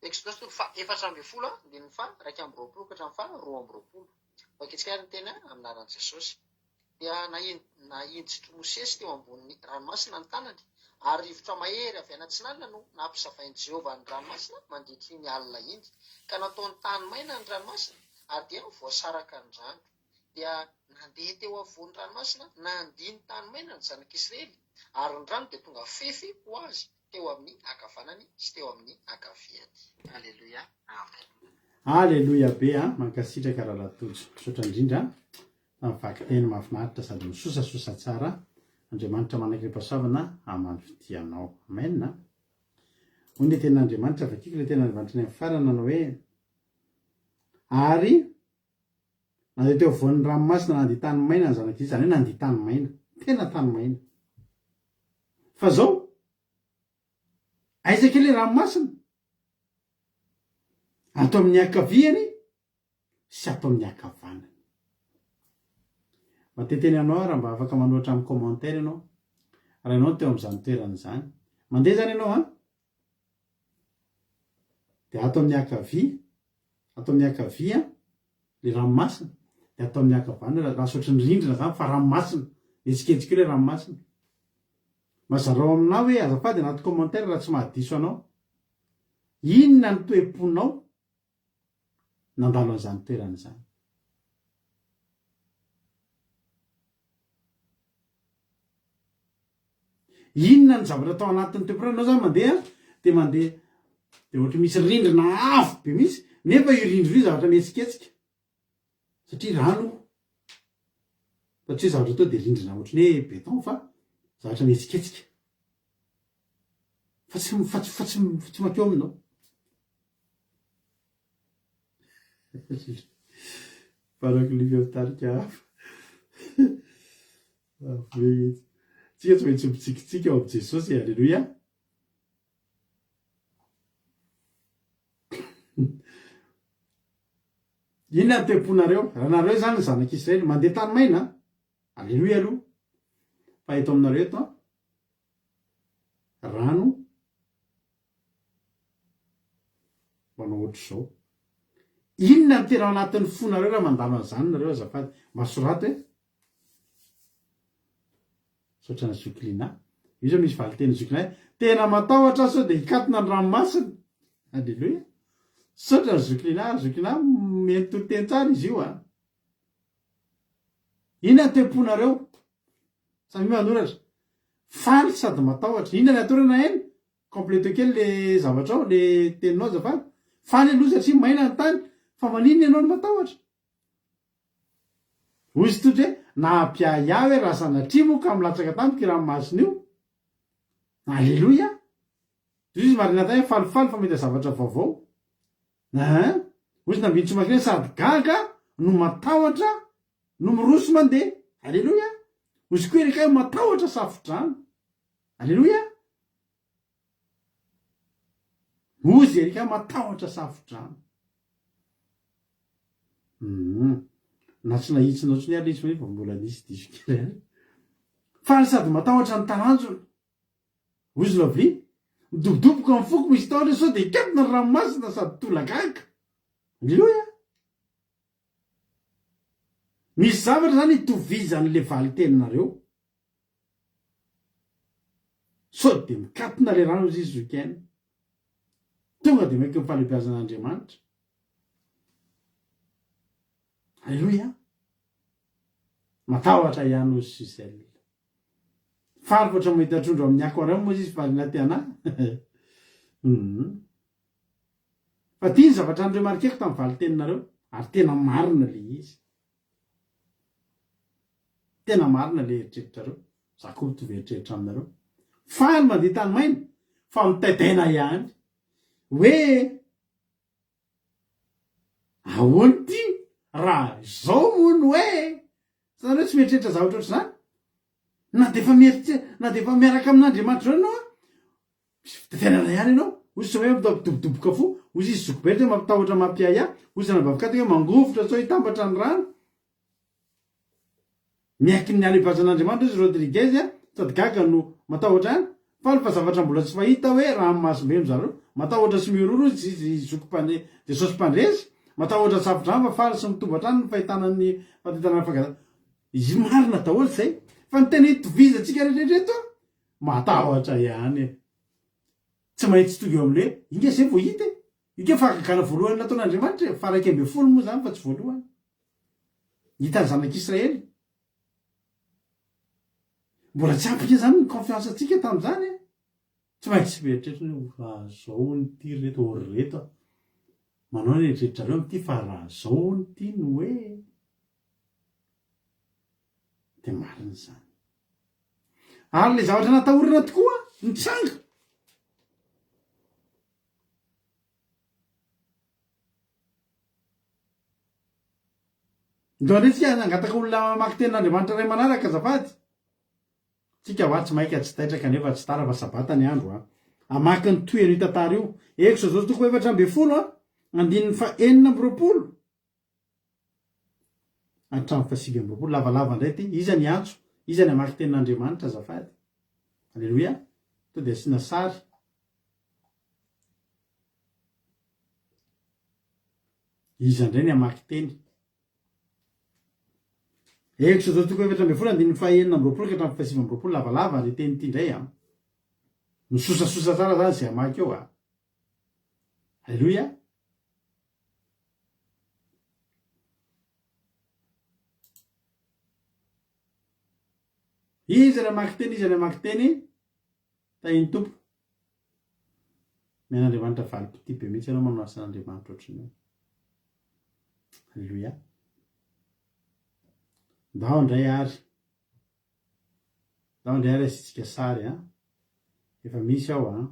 Exodosy toko faha 14 andininy faha 21 ka hatramin'ny faha 22. Vakintsika ary ny teny amin'ny anaran'i Jesosy. Dia nahinjitr'i Mosesy teo ambonin'ny ranomasina ny tanany, ary rivotra mahery avy any atsinanana no nampisavain'i Jehovah ny ranomasina mandritra iny alina iny, ka nataony tany maina ny ranomasina, ary dia voasaraka ny rano. Dia nandeha teo afovoan'ny ranomasina nandia ny tany maina ny zanak'Israely, ary ny rano dia tonga fefy ho azy teo amin'ny ankavanany sy teo amin'ny ankaviany. Aleloia. Amen. Aleloia be a! Mankasitraka Rahalahy Tojo. Misaotra indrindra tamin'ny vakiteny mahafinaritra sady misosasosa tsara. Andriamanitra manakirem-pahasoavana hamaly fitia anao. Amen a! Hoy ny tenin'Andriamanitra, vakiko ilay tenin'Andriamanitra any amin'ny farany nanao hoe, Ary nandeha teo afovoan'ny ranomasina nandia tany maina ny zanak'Israely, izany hoe nandia tany maina, tena tany maina. Fa izao, aiza kely ilay ranomasina? Ato amin'ny ankaviany sy ato amin'ny ankavanany. Mba te-hiteny anao aho raha mba afaka manoratra amin'ny commentaire ianao, raha ianao no teo amin'izany toerana izany. Mandeha izany ianao an? Dia ato amin'ny ankavia, ato amin'ny ankavia ilay ranomasina, dia ato amin'ny ankavanana, lasa ohatry ny rindrina izany fa ranomasina, mihetsiketsika eo ilay ranomasina. Mba zarao aminà hoe azafady anaty commentaire raha tsy mahadiso anao. Inona ny toe-ponao nandalo an'izany toerana izany? Inona ny zavatra tao anatin'ny toe-ponao? Ianao izany mandeha dia mandeha dia ohatry misy rindrina avo be mihitsy nefa io rindrina io zavatra mihetsiketsika satria rano fa tsy hoe zavatra atao dia rindrina ohatry ny hoe béton fa zavatra mihetsiketsika fa tsy fa tsy fa tsy tsy mankeo aminao. Paraclique mitarika hafa. Tsika tsy maintsy mitsikitsiky ao amin'i Jesosy e, aleloia. Inona ny toe-ponareo? Raha nareo izany ny zanak'Israely, mandeha tany maina, aleloia aloha, fa eto aminareo eto an, rano manao ohatr'izao. Inona ny tena ao anatin'ny fonareo raha mandalo an'izany nareo azafady? Mba sorato e. Misaotra an'i Zoky Lina. Io zao misy valin-tenin'i Zoky Lina hoe, tena matahotra aho sao dia hikatona ny ranomasina. Alléluia. Misaotra an'i Zoky Lina, ary Zoky Lina mihaino toriteny tsara izy io an. Inona ny toe-ponareo? Samia manoratra. Faly sady matahotra. Inona ny atao ry Naina? Completer kely le zavatra ao, le teninao azafady. Faly aloha satria maina ny tany, fa maninona ianao no matahotra? Hoy izy tojo hoe, Nampiahiahy hoe raha sanatria moa ka milatsaka tampoka io ranomasina io. Aleloia! Hoy izy Marinatha hoe falifaly fa mahita zavatra vaovao. Aa! Hoy izy nambin'ny tsomakireny sady gaga no matahotra no miroso mandeha. Aleloia! Hoy izy koa Erika hoe matahotra safodrano. Aleloia! Hozy Erika matahotra safodrano. Hum. Na tsy nahitsinao intsony ary ilay izy fa mbola nisy diso kely ihany. Faly sady matahotra ny taranjona. Hozy Lovely, midobodoboka ny foko misy tahotra sao dia hikatona ny ranomasina sady tolagaga. Aleloia! Misy zavatra izany itovizan'ilay valin-teninareo. Sao dia mikatona ilay rano hozy izy zoky aina. Tonga dia maiky ny fahalehibiazan'Andriamanitra. Aleloia! Matahotra ihany hozy Gisèle. Faly fa ohatran'ny mahita trondro amin'ny aquarium hozy izy fa ry Tiana. Hum. Fa ity ny zavatra noremarqueko tamin'ny valin-teninareo ary tena marina ilay izy. Tena marina ilay eritreritrareo. Za koa mitovy eritreritra aminareo. Faly mandeha tany maina fa mitaitaina ihany hoe ahoana ity raha izao moa no hoe Sa nareo tsy mieritreritra zavatra ohatr'izany? Na dia efa mieritreritra, na dia efa miaraka amin'Andriamanitra izao ianao an, misy fitainana ihany ianao. Hoy izy hoe midobodoboka fo, hoy izy zokibe hoe mampitahotra mampiahiahy, hoy izy anabavy hoe mangovitra sao hitambatra ny rano. Miaiky ny halebazan'Andriamanitra hoy izy Rodriguez a, sady gaga no matahotra ihany. Faly fa zavatra mbola tsy fahita hoe ranomasimbe no zareo. Matahotra sy mihorohoro hoy izy zoky mpandre Jesosy mpandresy. Matahotra safo-drano fa faly sy mitombo hatrany ny fahitana ny fahatetana ny fangatahana. Izy marina daholo izay. Fa ny tena itovizantsika rehetra eto matahotra ihany e. Tsy maintsy tonga eo amin'ilay hoe inga izay vao hita e. Io ke fahagagana voalohany nataon'Andriamanitra e. Faha 11 moa izany fa tsy voalohany. Hitan'ny zanak'Israely. Mbola tsy ampy nge zany ny confiance antsika tamin'izany e! Tsy maintsy mieritreritra hoe fa zao hono ity ry reto, or reto a! Manao ny eritreritrareo amin'ity fa raha zao hono ity no hoe dia marina izany. Ary ilay zavatra natahorana tokoa nitranga. Ndao indray tsika hangataka olona mamaky tenin'Andriamanitra iray manaraka azafady. Tsika hoa tsy maika tsy taitra kanefa tsy tara fa sabata ny andro a. Hamaky ny tohiny io tantara io. Eksodosy toko 14 a, andininy faha 26 hatramin'ny faha 29. Lavalava indray ity. Iza ny hiantso? Iza ny hamaky tenin'Andriamanitra azafady? Aleloia. To dia asiana sary. Iza indray ny hamaky teny? Eksodosy toko 14 andininy faha 26 ka hatramin'ny faha 29 lavalava ry teny ity indray a. Misosasosa tsara zany izay hamaky eo a. Aleloia. Iza ny hamaky teny, iza ny hamaky teny? Tahin'ny Tompo. Mian'Andriamanitra valim-pitia be mihitsy ianao manao asan'Andriamanitra ohatran'io. Alléluia. Ndao indray ary. Ndao indray ary asiantsika sary an. Efa misy ao an.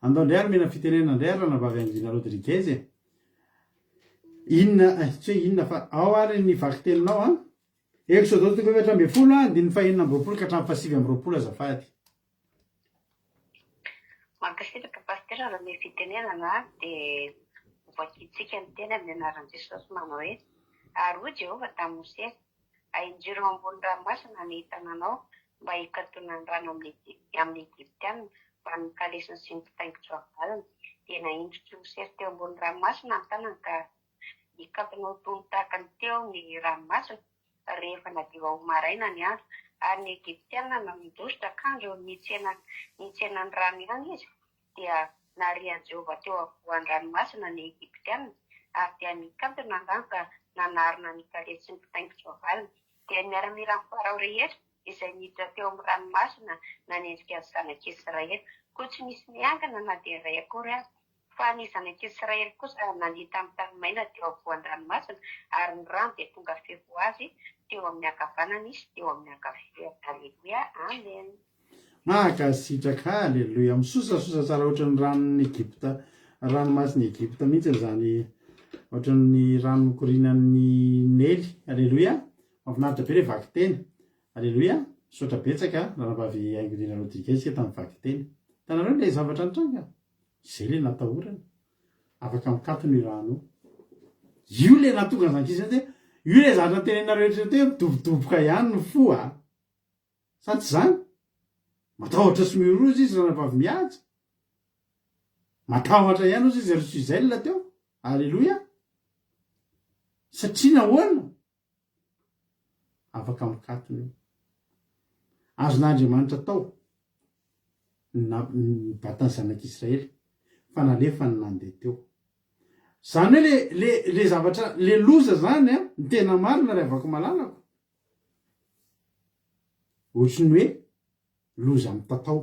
Andao indray ary omena fitenenana indray ary ranabavy Angina Rodriguez e. Inona, eh, tsy hoe inona fa ao ary ny vakiteninao an. Exodosy toko 14 an, andininy faha-26 ka hatramin'ny faha-29 azafady. Mankasitraka Pasitera nanome fitenenana dia hovakintsika ny teny amin'ny anaran'i Jesosy manao hoe, Ary hoy Jehovah tamin'i Mosesy, Ahinjiro eo ambony ranomasina ny tananao mba hikatonan'ny rano amin'ny Egyptiana mbamin'ny kalesiny sy ny mpitaingin-tsoavaliny. Dia nahinjitr'i Mosesy teo ambony ranomasina ny tanany ka nikatona ho tony tahaka ny teo ny ranomasina rehefa nadiva ho maraina ny andro. Ary ny Egyptiana nandositra kanjo nitsena nitsena ny rano ihany izy, dia narian'i Jehovah teo afovoan-dranomasina ny Egyptiana, ary dia nikatona ny rano ka nanarona ny kalesy sy ny mpitaingin-tsoavaliny. Dia ny miaramilan'i Farao rehetra izay niditra teo amin'ny ranomasina nanenjika ny zanak'Israely. Koa tsy nisy niangana na dia iray akory aza. Fa ny zanak'Israely kosa nandeha tamin'ny tany maina teo afovoan-dranomasina, ary ny rano dia tonga fefy ho azy teo amin'ny ankavanany sy teo amin'ny ankaviany. Aleloia! Amen! Mankasitraka, Aleloia! Misosasosa tsara ohatran'ny ranon'i Egypta, ranomasin'i Egypta mihitsy izany, ohatran'ny rano mikorianan'ny Neily. Aleloia! Mahafinaritra be ilay vakiteny. Aleloia! Misaotra betsaka Ranabavy Haingonirina Rodriguez tamin'ny vakiteny. Hitanareo ilay zavatra nitranga? Izay ilay natahorana. Afaka mikatona io rano io. Io ilay nahatonga an'izany ankizy izany hoe, io ilay zavatra noteneninareo rehetra teo hoe midobodoboka ihany ny fo a! Sa tsy izany? Matahotra sy miroza izy ranabavy mihaja. Matahotra ihany ozy izy ry Suzelle teo. Aleloia! Satria nahoana? Afaka mikatona io. Azon'Andriamanitra atao ny nibata ny zanak'Israely fa nalefany nandeha teo. Zany hoe le le le zavatra le loza zany an, ny tena marina ry havako malalako, ohatry ny hoe loza mitatao.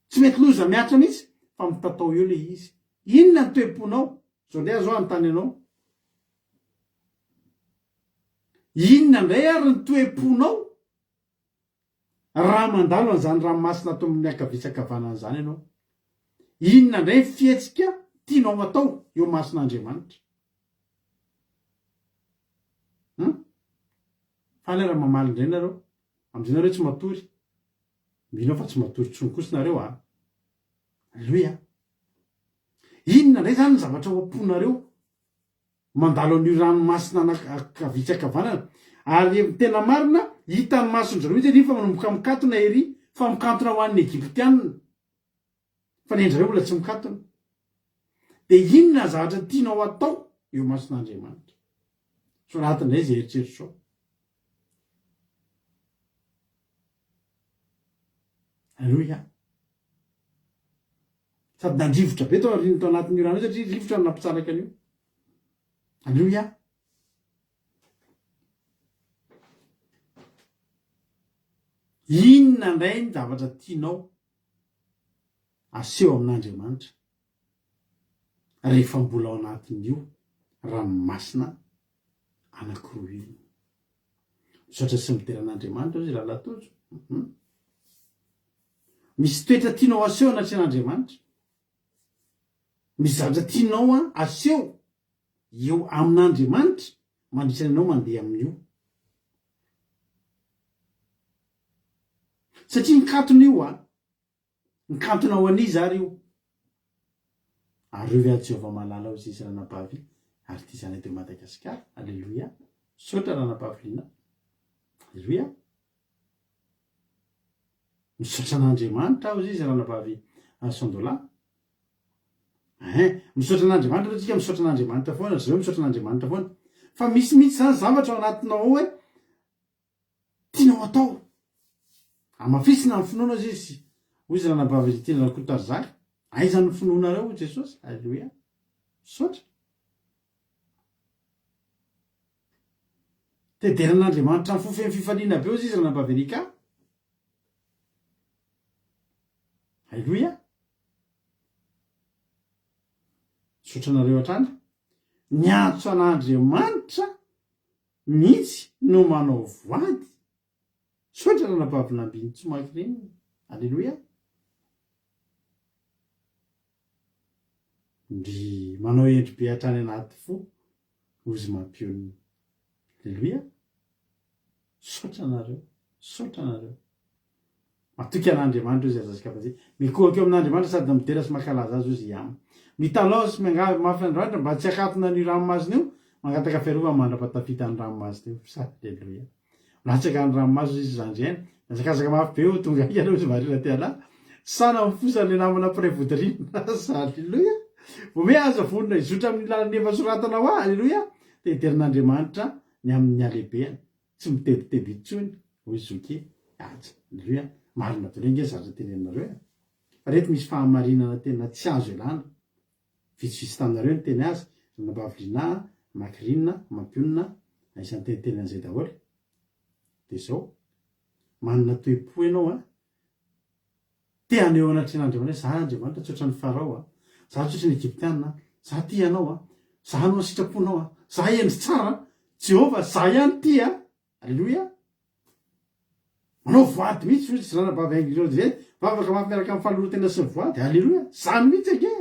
Tsy mety loza mihatra mihitsy fa mitatao eo le izy. Inona ny toe-ponao? Zao ndray aho zao hanontany anao. Inona indray ary ny toe-ponao raha mandalo an'izany ranomasina ato amin'ny ankavia sy ankavanana izany ianao? Inona indray ny fihetsika tianao atao eo imason'Andriamanitra? Hum? Faly aho raha mamaly indray nareo. Amin'izay nareo tsy matory. Mino aho fa tsy matory intsony kosa nareo a! Aleloia! Inona indray izany ny zavatra ao am-ponareo? Mandalo an'io ranomasina ankavia sy ankavanana. Ary ny tena marina, hitan'ny mason-dry zareo mihitsy ery fa manomboka mikatona ery, fa mikantona ho an'ny Egyptiana. Fa ny an-dry zareo mbola tsy mikatona. Dia inona ny zavatra tianao atao eo imason'Andriamanitra? Soraty indray izay eritreritrao. Aleloia. Sady nandrivotra be tao aorian'ny tao anatin'io rano io satria rivotra no nampitsaraka an'io. Aleloia. Inona indray ny zavatra tianao aseho amin'Andriamanitra rehefa mbola ao anatin'io ranomasina anankiroa io? Misaotra sy midera an'Andriamanitra hozy Rahalahy Tojo. Hum. Misy toetra tianao aseho anatrehan'Andriamanitra. Misy zavatra tianao aseho eo amin'Andriamanitra mandritra ny anao mandeha amin'io. Satria mikatona io an! Mikantona ho an'iza ary io? Arovy aho Jehovah malala hozy izy ranabavy ary tia zanay de Madagascar. Aleloia. Misaotra ranabavy Lina. Aleloia. Misaotra an'Andriamanitra aho hozy izy ranabavy Sandola. Ein, misaotra an'Andriamanitra aloha tsika, misaotra an'Andriamanitra foana, ry zareo misaotra an'Andriamanitra foana. Fa misy mihitsy zany zavatra ao anatinao ao hoe tianao atao. Hamafisina ny finoana hozy izy, hoy izy ranabavy Tiana Rakotoarizaka. Aiza ny finoanareo hoy Jesosy? Aleloia. Misaotra. Te dera an'Andriamanitra amin'ny fo feno fifaliana be hozy izy ranabavy Erika. Aleloia. Misaotra anareo hatrany. Niantso an'Andriamanitra mihitsy no manao voady. Misaotra ranabavy Nambiny Tsomakirinina. Aleloia. Ndry manao hendry be hatrany anaty fo ozy mampionona. Aleloia. Misaotra anareo. Misaotra anareo. Matoky an'Andriamanitra ozy Azazikafazy. Mikohaka eo amin'Andriamanitra sady midera sy mankalaza azy ozy Iama. Mitalaho sy miangavy mafy an'Andriamanitra mba tsy hakatona an'io ranomasina io, mangataka fiarovana mandra-pahatafita ny ranomasina io. Aleloia. Milatsaka ny ranomaso izy zandry aina. Mihazakazaka mafy be ho tonga haingana ozy Marina Tiana. Tsy sahy nampifosa an'ilay namana mpiray vodirindrina aza. Aleloia. Vao miha aza vonona hizotra amin'ny lalana efa soratana ho ahy. Aleloia. Te hidera an'Andriamanitra ny amin'ny halehibehany. Tsy mitebiteby intsony hoy Zoky Haja. Aleloia. Marina daholo ange ny zavatra teneninareo e. Fa reto misy fahamarinana tena tsy azo ialana. Vitsivitsy taminareo niteny azy, Ranabavy Lina, Macrina, Mampionona, anisan'ny niteniteny an'izay daholo. Dia izao, manana toe-po ianao an, te haneho eo anatrehan'Andriamanitra hoe, za Andriamanitra tsy ohatran'i Farao an, za tsy ohatran'ny Egyptiana an, za tia anao an, za hanao ny sitraponao an, za hendry tsara an, Jehovah za ihany tia an, Aleloia! Manao voady mihitsy hoy izy ranabavy Ingrid Rodriguez, vavaka mafy miaraka amin'ny fanoloran-tena sy ny voady. Aleloia! Zany mihitsy ange!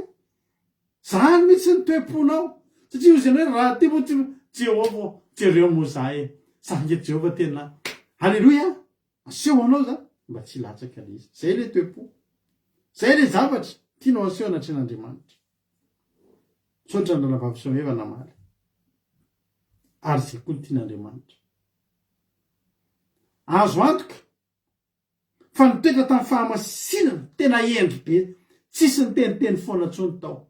Zany mihitsy ny toe-ponao. Satria hoy izy hoe raha tia moa tsy Jehovah ô, jereo moa za e. Za ange Jehovah tena. Aleloia! Aseho anao za mba tsy hilatsaka le izy. Zay le toe-po. Zay le zavatra tianao aseho anatrehan'Andriamanitra. Misaotra ny ranabavy Soameva namaly. Ary izay koa no tian'Andriamanitra. Azo antoka fa nitoetra tamin'ny fahamasinana tena hendry be, tsisy niteniteny foana intsony tao.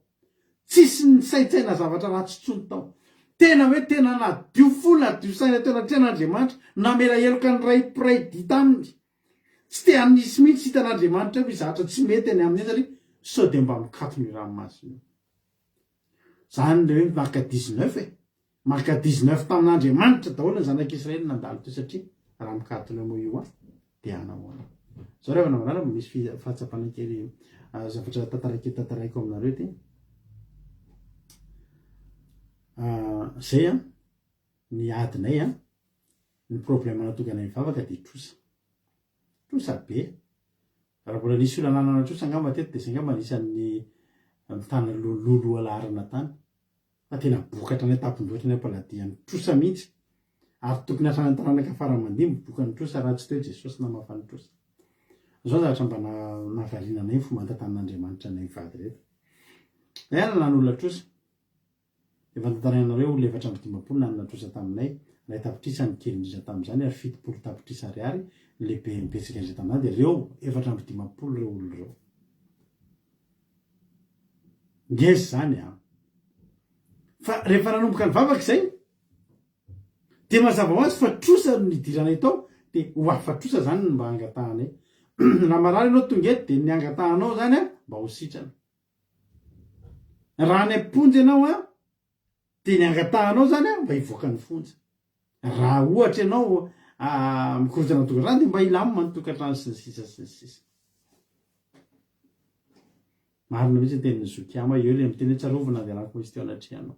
Tsisy nisaintsaina zavatra ratsy intsony tao. Tena hoe tena nadio fo, nadio saina teo anatrehan'Andriamanitra, namela heloka ny ray mpiray dia taminy. Tsy te hanisy mihitsy hitan'Andriamanitra hoe misy zavatra tsy mety any aminy any satria sao dia mba mikatona io ranomasina io. Zany le hoe maka 19 e. Maka 19 tamin'Andriamanitra daholo ny zanak'Israely nandalo teo satria raha mikatona moa io an dia hanahoana. Zao ry havana malala mba misy fahatsapana kely zavatra tantaraiko tantaraiko aminareo ity. Zay an ny adinay an ny problème nahatonga anay mivavaka dia trosa. Trosa be. Raha mbola nisy olona nanana trosa angamba teto dia izay angamba anisan'ny mitana loloha laharana tany. Fa tena boka hatrany an-tampon-doha hatrany am-paladian'ny trosa mihitsy. Ary tokony hatrany an-taranaka fara aman-dimby bokan'ny trosa raha tsy teo Jesosy namafa ny trosa. Izao ny zavatra mba nahavariana anay ny fomba nitantanan'Andriamanitra anay mivady ireto. Izay nanana olona trosa. Efa notantaraina anareo olona 54 nanana trosa taminay, iray tapitrisa ny kely indrindra tamin'izany ary 70 tapitrisa ariary ny lehibe betsaka indrindra tamin'izany dia ireo 54 ireo olona ireo. Ngeza izany an! Fa rehefa nanomboka nivavaka izay dia mazava ho azy fa trosa no nidiranay tao dia ho afa-trosa izany no mba angatahanay. Raha marary ianao tonga eto dia ny angatahanao izany an mba ho sitrana. Raha any am-ponja ianao an, dia ny angatahanao izany an, mba hivoaka ny fonja. Raha ohatra ianao. mikorontana ny tokantrano dia mba hilamina ny tokantrano sy ny sisa sy ny sisa. Marina mihitsy ny tenin'i Zokiama eo ilay miteny hoe tsarovy na dia rako izy teo anatrehanao.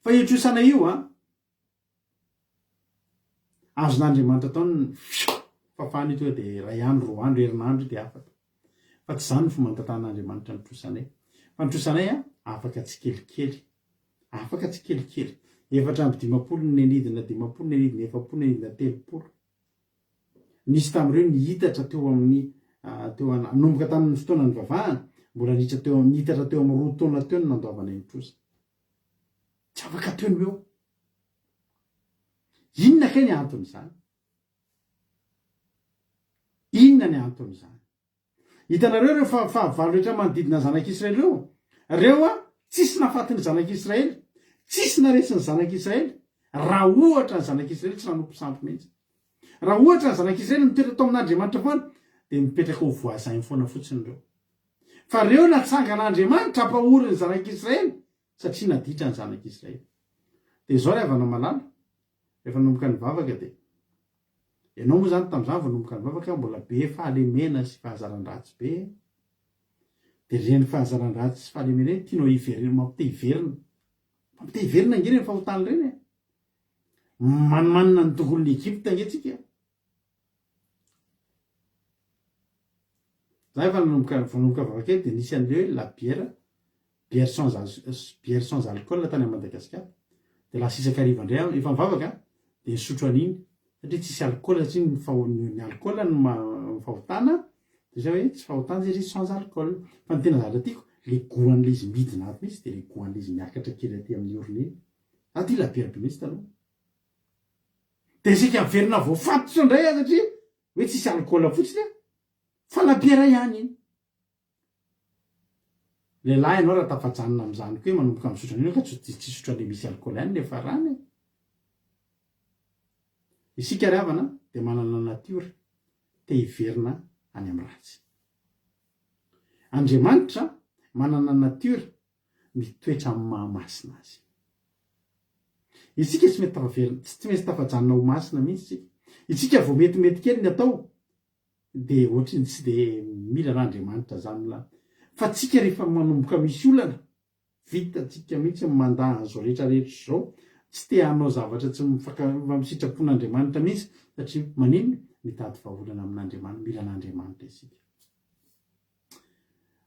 Fa io trosana io an, azon'Andriamanitra atao ny fafana io tonga dia iray andro, roa andro, herinandro dia afaka. Fa tsy izany ny fomba nitantanan'Andriamanitra ny trosanay. Fa ny trosanay an, afaka tsikelikely. Afaka tsikelikely. 54 ny nenidina 50, nenidina 40, nenidina 30. Nisy tamin'ireo nihitatra teo amin'ny teo nanomboka tamin'ny fotoana nivavahana, mbola nihitra teo nihitatra teo amin'ny roa taona teo ny nandoavanay ny trosa. Tsy afaka teo no eo. Inona kay ny anton'izany? Inona ny anton'izany? Hitanareo ireo fahavalo rehetra manodidina ny zanak'Israely ireo? Ireo a, tsisy nahafaty ny zanak'Israely, tsisy naresy ny zanak'Israely, raha ohatra ny zanak'Israely tsy nanompo sampy mihitsy. Raha ohatra ny zanak'Israely nitoetra tao amin'Andriamanitra foana, dia mipetraka ho voisin foana fotsiny ireo. Fa ireo natsangan'Andriamanitra hampahory ny zanak'Israely, satria naditra ny zanak'Israely. Dia izao ry havana malala, Rehefa nanomboka nivavaka dia. Ianao moa izany tamin'izany vao nanomboka nivavaka mbola be fahalemena sy fahazaran-dratsy be. Dia ireny fahazaran-dratsy sy fahalemena ireny tianao hiverena, mampite hiverina. Mampite hiverina ange ireny fahotana ireny e. Manimanina ny tongolon'i Egypta ange tsika. Za efa nanomboka vao nanomboka vavaka kely dia nisy an'ilay hoe la bière, bière sans bière sans alcool tany Madagasikara. Dia lasa isan-kariva indray aho, efa mivavaka aho, dia nisotro an'iny satria tsisy alcool satria ny faho- ny alcool no ma- fahotana, dia zay hoe tsy fahotana satria sans alcool. Fa ny tena zavatra tiako, le goût an'ilay izy midina ato mihitsy dia le goût an'ilay izy miakatra kely aty amin'ny orona iny. Za tia la bière be mihitsy taloha. Dia saika miverina voafatotra indray aho satria hoe tsisy alcool fotsiny an, fa labiera ihany iny. Lehilahy ianao raha tafajanona amin'izany koa hoe manomboka misotro an'io ka tsy tsy hisotro an'ilay misy alcool ihany ny farany e. Isika ry havana dia manana natiora te hiverina any amin'ny ratsy. Andriamanitra manana natiora mitoetra amin'ny maha masina azy. Isika tsy mety tafaverina, tsy maintsy tafajanona ho masina mihitsy isika. Isika vao metimety kely ny atao dia ohatry ny tsy dia mila an'Andriamanitra zany la. Fa tsika rehefa manomboka misy olana, vitantsika mihitsy ny mandà an'izao rehetra rehetra izao, tsy te hanao zavatra tsy mifaka amin'ny sitrapon'Andriamanitra mihitsy satria maninona? Mitady vahaolana amin'Andriamanitra, mila an'Andriamanitra isika.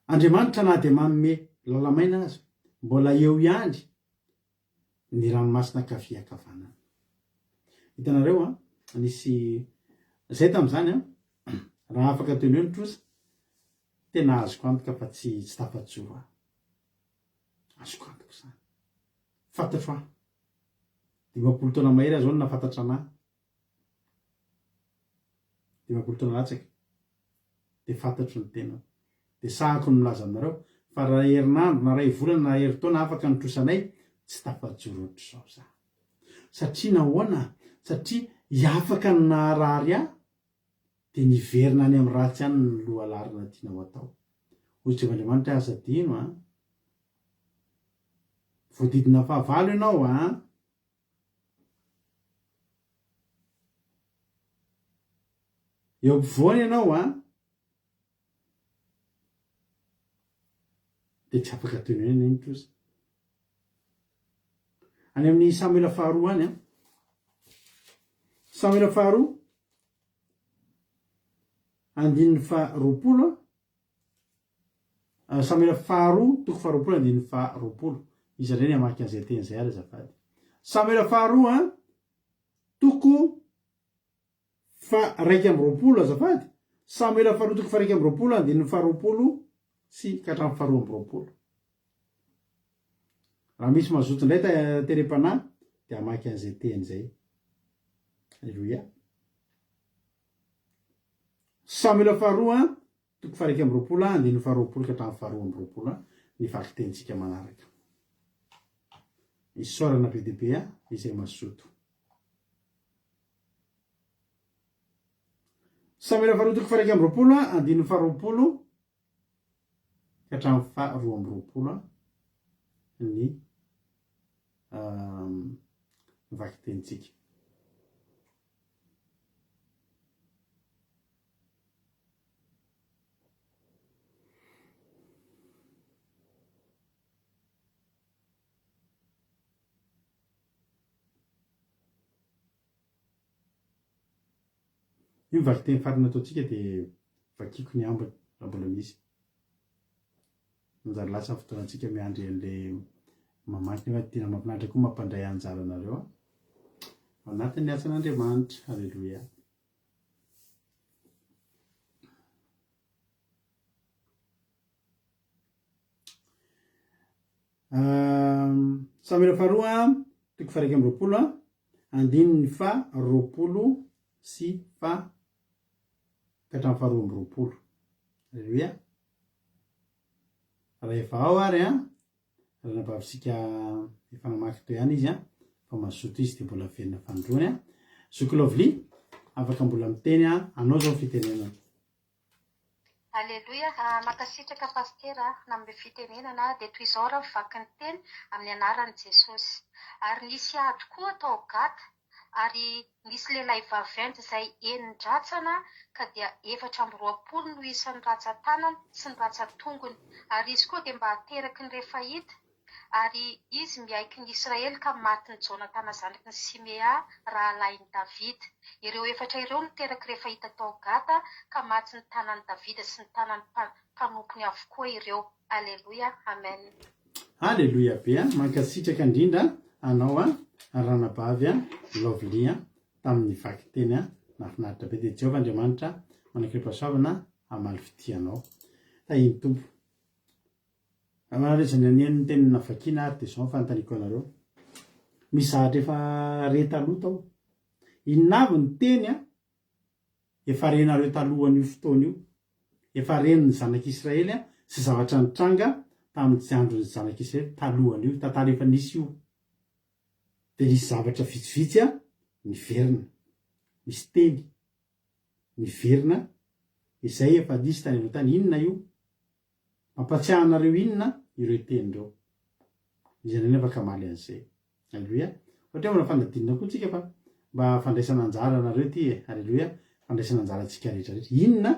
Andriamanitra na dia manome lala-maina aza, mbola eo ihany ny ranomasina ankavia ankavanana. Hitanareo an, nisy, zay tamin'izany an, raha afaka teo no eo ny trosa, tena azoko antoka fa tsy tsy tafajoro aho. Azoko antoka izany. Fantatro aho. 50 taona mahery aho izao no nahafantatra an'ahy. 50 taona latsaka dia fantatro ny tenako. Dia sahako ny milaza aminareo fa raha herinandro na ray volana na herintaona afaka ny trosanay tsy tafajoro ohatr'izao za. Satria nahoana? Satria hiafaka ny naharary ahy dia niverina any amin'ny ratsy any ny lohalarana tiana ho atao. Hoy Jehovah Andriamanitra aza adino an! Voadidina fahavalo ianao an! Eo ampovoany ianao an, dia tsy afaka toy ny hoe ny trosa. Any amin'ny Samoela faharoa any an. Samoela faharoa, andininy faha 20 an. Samoela faharoa, toko faharoapolo, andininy faharoapolo. Iza indray ny hamaky an'izay teny izay ary azafady. Samoela faharoa, toko faha-21 azafady. Samoela faharoa, toko faha-21, andininy faharoapolo sy ka hatramin'ny faharoa amby roapolo. Raha misy mazoto indray terem-panahy dia hamaky an'izay teny izay. Aleloia. Samoela faharoa, Toko faha-21, andininy faha-20 ka hatramin'ny faha-22 ny vakitenintsika manaraka. Isaorana be dia be izay mazoto. Samoela faharoa toko faha-21, andininy faha-20 ka hatramin'ny faha-22 ny vakitenintsika. Io ny vakiteny farany ataontsika dia vakiko ny ambiny raha mbola misy. Manjary lasa ny fotoanantsika miandry an'le mamaky nefa tena mahafinaritra koa mampandray anjara anareo ao anatin'ny asan'Andriamanitra. Aleloia. Samoela faharoa toko faha 21 andininy faha 20 sy faha ka hatramin'ny faha 22. Aleloia. Raha efa ao ary an, ranabavintsika efa namaky teo ihany izy an, fa mazoto izy dia mbola velona fanindroany an. Zoky Lovely, afaka mbola miteny an, anao izao ny fitenenana. Aleloia, mankasitraka Pasitera nanome fitenenana, dia toy izao raha mivaky ny teny amin'ny anaran'i Jesosy. Ary nisy ady koa tao Gata, ary nisy lehilahy vaventy izay enin-dratsana ka dia 24 no isan'ny ratsan-tanany sy ny ratsan-tongony, ary izy koa dia mba teraky ny Refaita, Ary izy miaiky ny Israely ka matin'i Jonatana zanaky ny Simea, rahalahin'i Davida. Ireo efatra ireo no teraky Refaita tao Gata, ka matin'ny tanan'i Davida sy ny tanan'ny mpanompony avokoa ireo. Aleloia! Amen. Aleloia be a! Mankasitraka indrindra anao a ranabavy a Lovely a tamin'ny vakiteny a nahafinaritra be dia Jehovah Andriamanitra manakirem-pahasoavana hamaly fitia anao. Tahin'ny Tompo. Raha izay naniany ny teny navakiana ary dia izao ny fanontaniako anareo. Misy zavatra efa re taloha tao. Inona avy ny teny efa renareo talohan'io fotoana io? Efa ren'ny zanak'Israely sy zavatra nitranga tamin'ny andron'ny zanak'Israely talohan'io. Tantara efa nisy io. Dia nisy zavatra vitsivitsy niverina. Misy teny niverina izay efa nisy tany aloha tany. Inona io? Mampatsiahy anareo inona ireo teny ireo? Iza indray no afaka hamaly an'izay? Aleloia. Ohatra hoe mbola fanadinana koa tsika fa mba fandraisana anjara anareo ity e. Aleloia. Fandraisana anjara antsika rehetra rehetra. Inona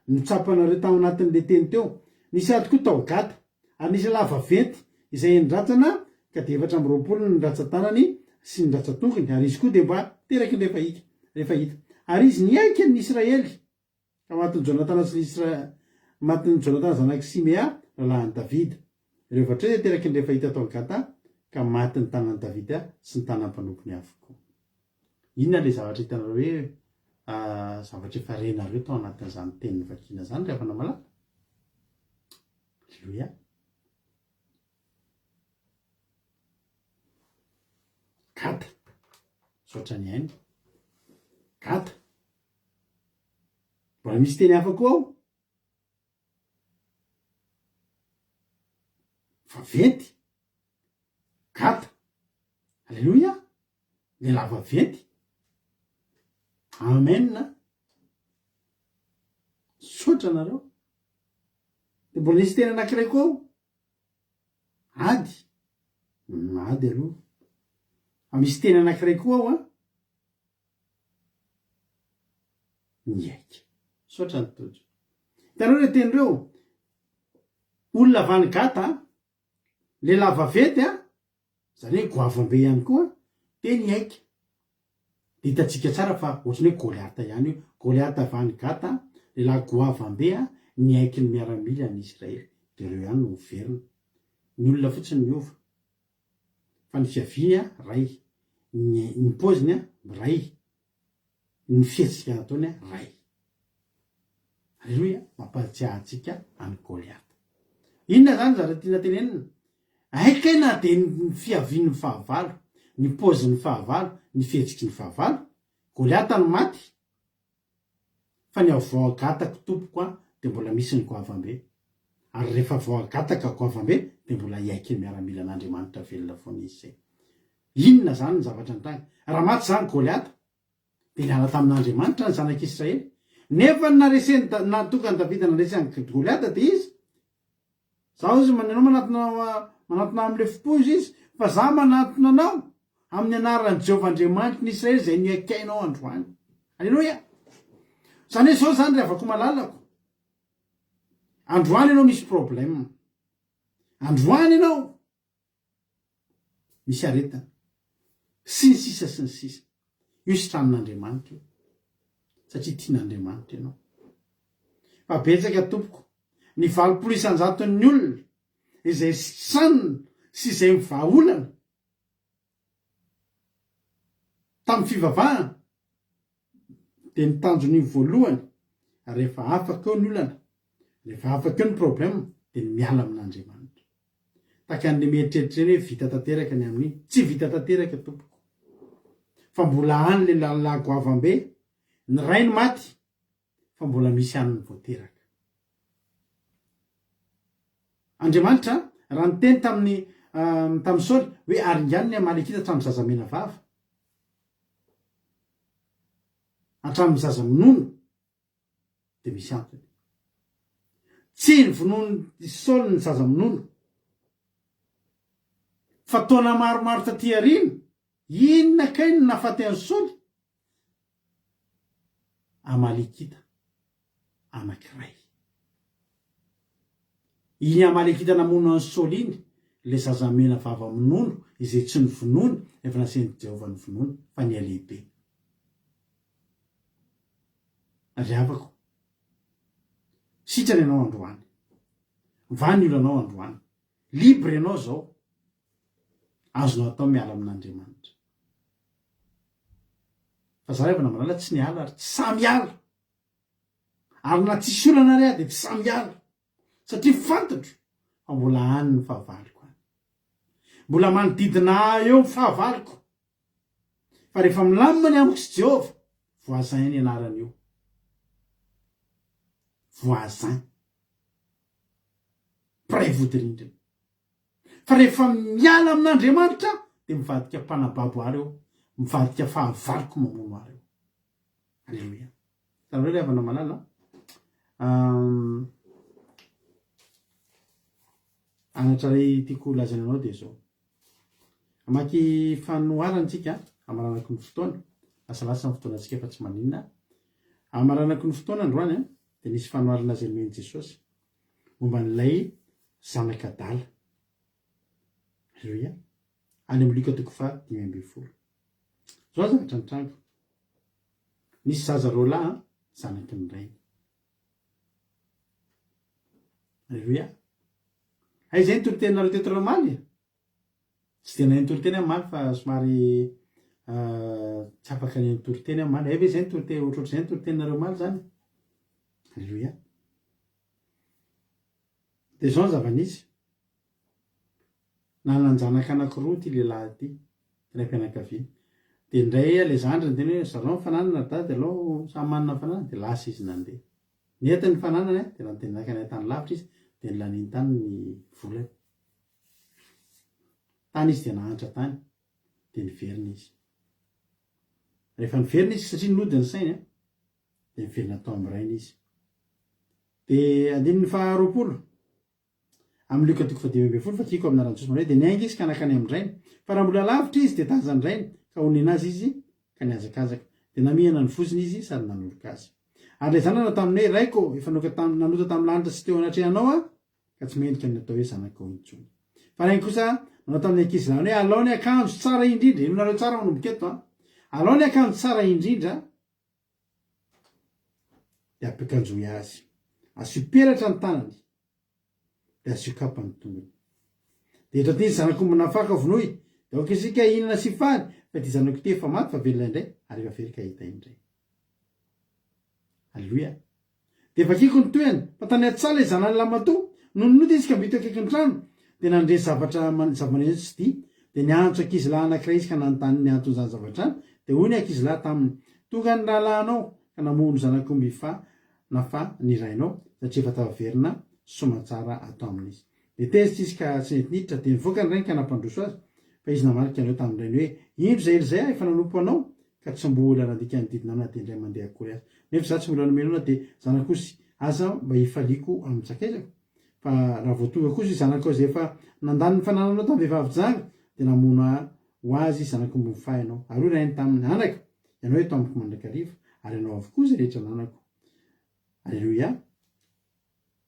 no tsapanareo tao anatin'ilay teny teo? Nisy ady koa tao Gata, ary nisy lahy vaventy izay enin-dratsana ka dia 24 ny ratsan-tanany sy ny ratsan-tongony, ary izy koa dia mba teraky ny Refaita. Refaita. Ary izy nihaika ny Israely. Ka matin'i Jonatana sy ny Isra Matin'i Jonatana zanak'i Simea, rahalahin'i Davida. Ireo efatra ireo dia teraky ny Refaita tao Gata, ka matin'ny tanan'i Davida sy ny tanan'ny mpanompony avokoa. Inona ilay zavatra hitanareo hoe zavatra efa renareo tao anatin'izany teny novakiana izany ry havana malala? Aleloia. Gata. Misaotra ny aina. Gata. Mbola misy teny hafa koa ao. Vaventy. Gata. Aleloia. Lehilahy vaventy. Amen. Misaotra anareo. Dia mbola nisy teny anankiray koa ao. Ady. Ady aloha. Fa misy teny anankiray koa ao an. Niaiky. Misaotra an'i Tojo. Hitanareo ireo teny ireo? Olona avy any Gata, lehilahy vaventy an, izany hoe goavam-be ihany koa, dia niaiky. Dia hitantsika tsara fa ohatran'ny hoe Goliata ihany io. Goliata avy any Gata, lehilahy goavam-be an, niaiky ny miaramila an'i Israely. Dia ireo ihany no miverina. Ny olona fotsiny miova. Fa ny fiaviany an, ray. Ny ny paoziny an, miray. Ny fihetsika nataony an, ray. Aleloia, mampahatsiahy antsika an'i Goliata. Inona izany zavatra tiana tenenina? Hay kay na dia ny fiavian'ny fahavalo, ny paozin'ny fahavalo, ny fihetsiky ny fahavalo, Goliata no maty, Fa ny ao voagatako tompoko a dia mbola misy ny goavambe. Ary rehefa voagataka goavambe dia mbola hiaiky ny miaramilan'Andriamanitra velona foana izy izay. Inona izany ny zavatra nitranga? Raha maty izany Goliata dia niala tamin'Andriamanitra ny zanak'Israely. Nefa ny nareseny nahatonga an'i Davida nandresy an'i Goliata dia iza? Zaho izy ianao manatona manatona ahy amin'ny lefom-po izy fa za manatona anao amin'ny anaran'i Jehovah Andriamanitry ny Israely izay niaikainao androany. Aleloia! Izany hoe izao izany ry havako malalako. Androany ianao misy problème. Androany ianao misy aretina. Sy ny sisa sy ny sisa. Io sitranon'Andriamanitra io. Satria tian'Andriamanitra ianao. Fa betsaka tompoko, ny 80 isan-jaton'ny olona izay sitranina sy izay mivaha olana tamin'ny fivavahana dia ny tanjon'iny voalohany rehefa afaka eo ny olana, rehefa afaka eo ny problème dia ny miala amin'Andriamanitra. Tahaka an'ilay mieritreritra ireny hoe vita tanteraka ny amin'iny. Tsy vita tanteraka tompoko. Fa mbola any ilay lalàna goavam-be, ny rainy maty fa mbola misy ihany ny vao teraka. Andriamanitra raha niteny tamin'ny tamin'i Saoly hoe aringano ny Amalekita hatramin'ny zaza mena vava, hatramin'ny zaza minono, dia misy antony. Tsy novonoin'i Saoly ny zaza minono, fa taona maromaro taty aoriana, inona kay no nahafaty an'i Saoly? Amalekita anankiray. Iny Amalekita namono an'i Saoly iny, ilay zaza mena vava minono, izay tsy novonoiny, efa nasain'i Jehovah novonoina, fa nihalehibe. Ry havako, sitrana ianao androany. Mivaha ny olanao androany. Libre ianao izao. Azonao atao miala amin'Andriamanitra. Fa za ry havana malala tsy niala ary tsy sahy miala. Ary na tsisy olana ary aho dia tsy sahy miala. Satria fantatro fa mbola any ny fahavaloko any. Mbola manodidina ahy eo ny fahavaloko. Fa rehefa milamina ny amiko sy Jehovah, voisin ny anarany io. Voisin. Mpiray vodirindrina. Fa rehefa miala amin'Andriamanitra dia mivadika mpanababo ahy reo, mivadika fahavaloko mamono ahy reo. Aleloia. Hitanareo ry havana malala a. Anatra iray tiako holazaina anao dia izao. Hamaky fanoharana isika, hamaranako ny fotoana. Lasalasa ny fotoanantsika fa tsy maninona. Hamaranako ny fotoana androany dia nisy fanoharana izay nomen'i Jesosy momba an'ilay zanak'adala. Aleloia. Any amin'ny Lioka toko faha 15. Izao zavatra nitranga. Nisy zaza roalahy zanaky ny rainy. Aleloia. Hay izay ny toriteninareo teto omaly e? Tsy dia nahay nitoriteny aho omaly fa somary tsy afaka ny nitoriteny aho omaly. Hay ve izay ny toriteny, ohatrohatr'izay ny toriteninareo omaly izany? Aleloia. Dia izao ny zava-nisy. Nanan-janaka anankiroa ity lehilahy ity, raim-pianakaviana. Dia indray ilay zandriny niteny hoe, zarao ny fananana ry dada, alao samy manana ny fananany. Dia lasa izy nandeha. Nentiny ny fananany dia nandeha nankany an-tany lavitra izy, dia nolaniany tany ny volany. Tany izy dia nahantra tany, dia niverina izy. Rehefa niverina izy, satria nody ny sainy, dia niverina tao amin'ny rainy izy. Dia andininy faharoapolo. Amin'ny Lioka toko fahadimy ambin'ny folo, Vakiko amin'ny anaran'i Jesosy manao hoe, Dia niainga izy ka nankany amin-drainy. Fa raha mbola lavitra izy, dia tazan-drainy, ka honena azy izy, ka nihazakazaka. Dia namihana ny vozony izy sady nanoroka azy. Ary ilay zanany nanao taminy hoe, Raiko ô, efa nanota tamin'ny lanitra sy teo anatrehanao aho, ka tsy mendrika ny hatao hoe zanakao intsony. Fa rainy kosa nanao tamin'ny ankizilahiny hoe, Alao ny akanjo tsara indrindra, henoinareo tsara manomboka eto an, alao ny akanjo tsara indrindra, dia ampiakanjoy azy. Asio peratra ny tanany, dia asio kapa ny tongony. Dia eto aty ny zanak'omby nafaka vonoy, dia aoka isika hihinana sy hifaly, fa ity zanako ity efa maty fa velona indray, ary efa very ka hita indray. Aleloia. Dia vakiko ny tohiny, fa tany an-tsaha ilay zanany lahimatoa, nony nody izy ka mby teo akaikin'ny trano, dia nandre zavatra zava-maneno tsy dia, dia niantso ankizilahy anankiray izy ka nanontany ny anton'izany zavatra izany, dia hoy ny ankizilahy taminy, Tonga ny rahalahinao, ka namono zanak'omby fa nafa ny rainao, satria efa tafaverina soamantsara ato aminy izy. Dia tezitra izy ka tsy nety niditra, dia nivoaka ny rainy ka nampandroso azy, fa izy namalika an'ireo tamin-drainy hoe, Indro izay ela izay aho efa nanompo anao, ka tsy mbola nandika ny didinao na dia indray mandeha akory aza. Nefa izaho tsy mbola nomenao na dia zanak'osy aza mba hifaliako amin'ny sakaizako. Fa raha vao tonga kosa io zanakao izay efa nandany ny fanananao tamin'ny vehivavy janga, dia namono ho azy zanak'omby mifahy ianao. Ary hoy rainy taminy, Anaka, ianao eto amiko mandrakariva, ary ianao avokoa izay rehetra ananako. Aleloia.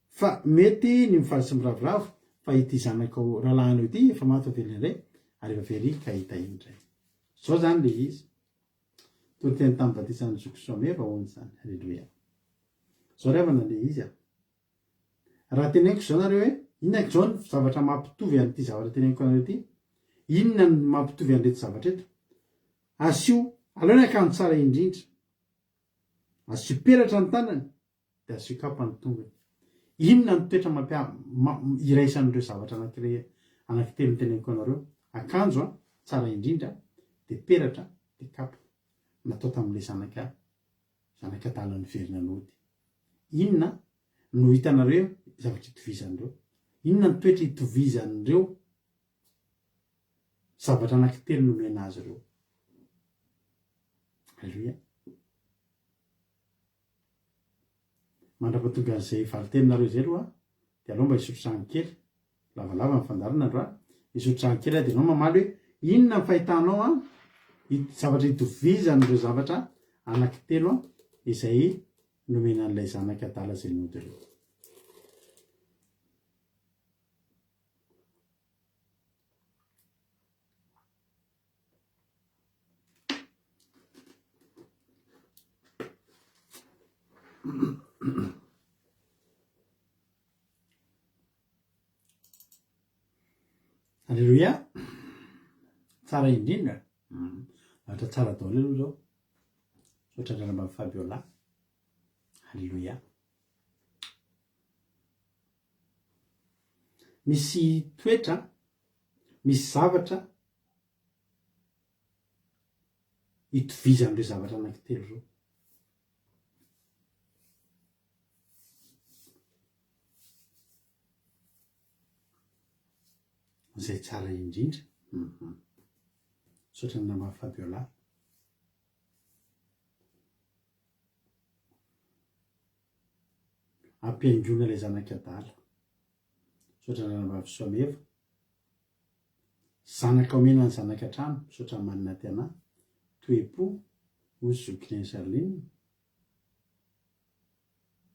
Fa mety ny mifaly sy miravoravo fa ity zanakao rahalahinao ity efa maty fa velona indray ary efa very ka hita indray. Zao zany le izy. Toriteny tamin'ny batisan'i Zoky Soameva hono izany. Aleloia. Zao ry havana le izy a. Raha teneniko izao nareo hoe inona izao ny zavatra mampitovy an'ity zavatra teneniko anareo ity? Inona no mampitovy an'ireto zavatra eto? Asio, aleo ny akanjo tsara indrindra. Asio peratra ny tanany, dia asio kapa ny tongony. Inona no toetra mampia, ma, iraisan'ireo zavatra anankiray, anankitelo noteneniko anareo? Akanjo an, tsara indrindra, dia peratra, dia kapa. Natao tamin'ilay zanaka, zanak'adala niverina nody. Inona no hitanareo zavatra itovizan'ireo? Inona no toetra itovizan'ireo zavatra anankitelo nomena azy ireo? Aleloia. Mandrapatonga an'izay valin-teninareo izay aloha dia aleo mba hisotro rano kely, lavalava ny fandaharana androany, hisotro rano kely aho dia ianao mamaly hoe inona ny fahitanao an, zavatra itovizan'ireo zavatra anankitelo izay nomena an'ilay zanaka adala izay nody ireo. Alléluia. Tsara indrindra. Zavatra tsara daholo aloha zao. Misaotra an-dRanambavy Fabiola. Alléluia. Misy toetra, misy zavatra itovizan'ireo zavatra anankitelo ireo. Izay tsara indrindra. Mhm. Misaotra ny namana Fabiola. Ampihaingoana ilay zanak'adala. Misaotra ny ranabavy Soameva. Zanaka omena ny zanaka hatrany, misaotra an'i Manina Tiana. Toe-po, hoy Zokineny Charline.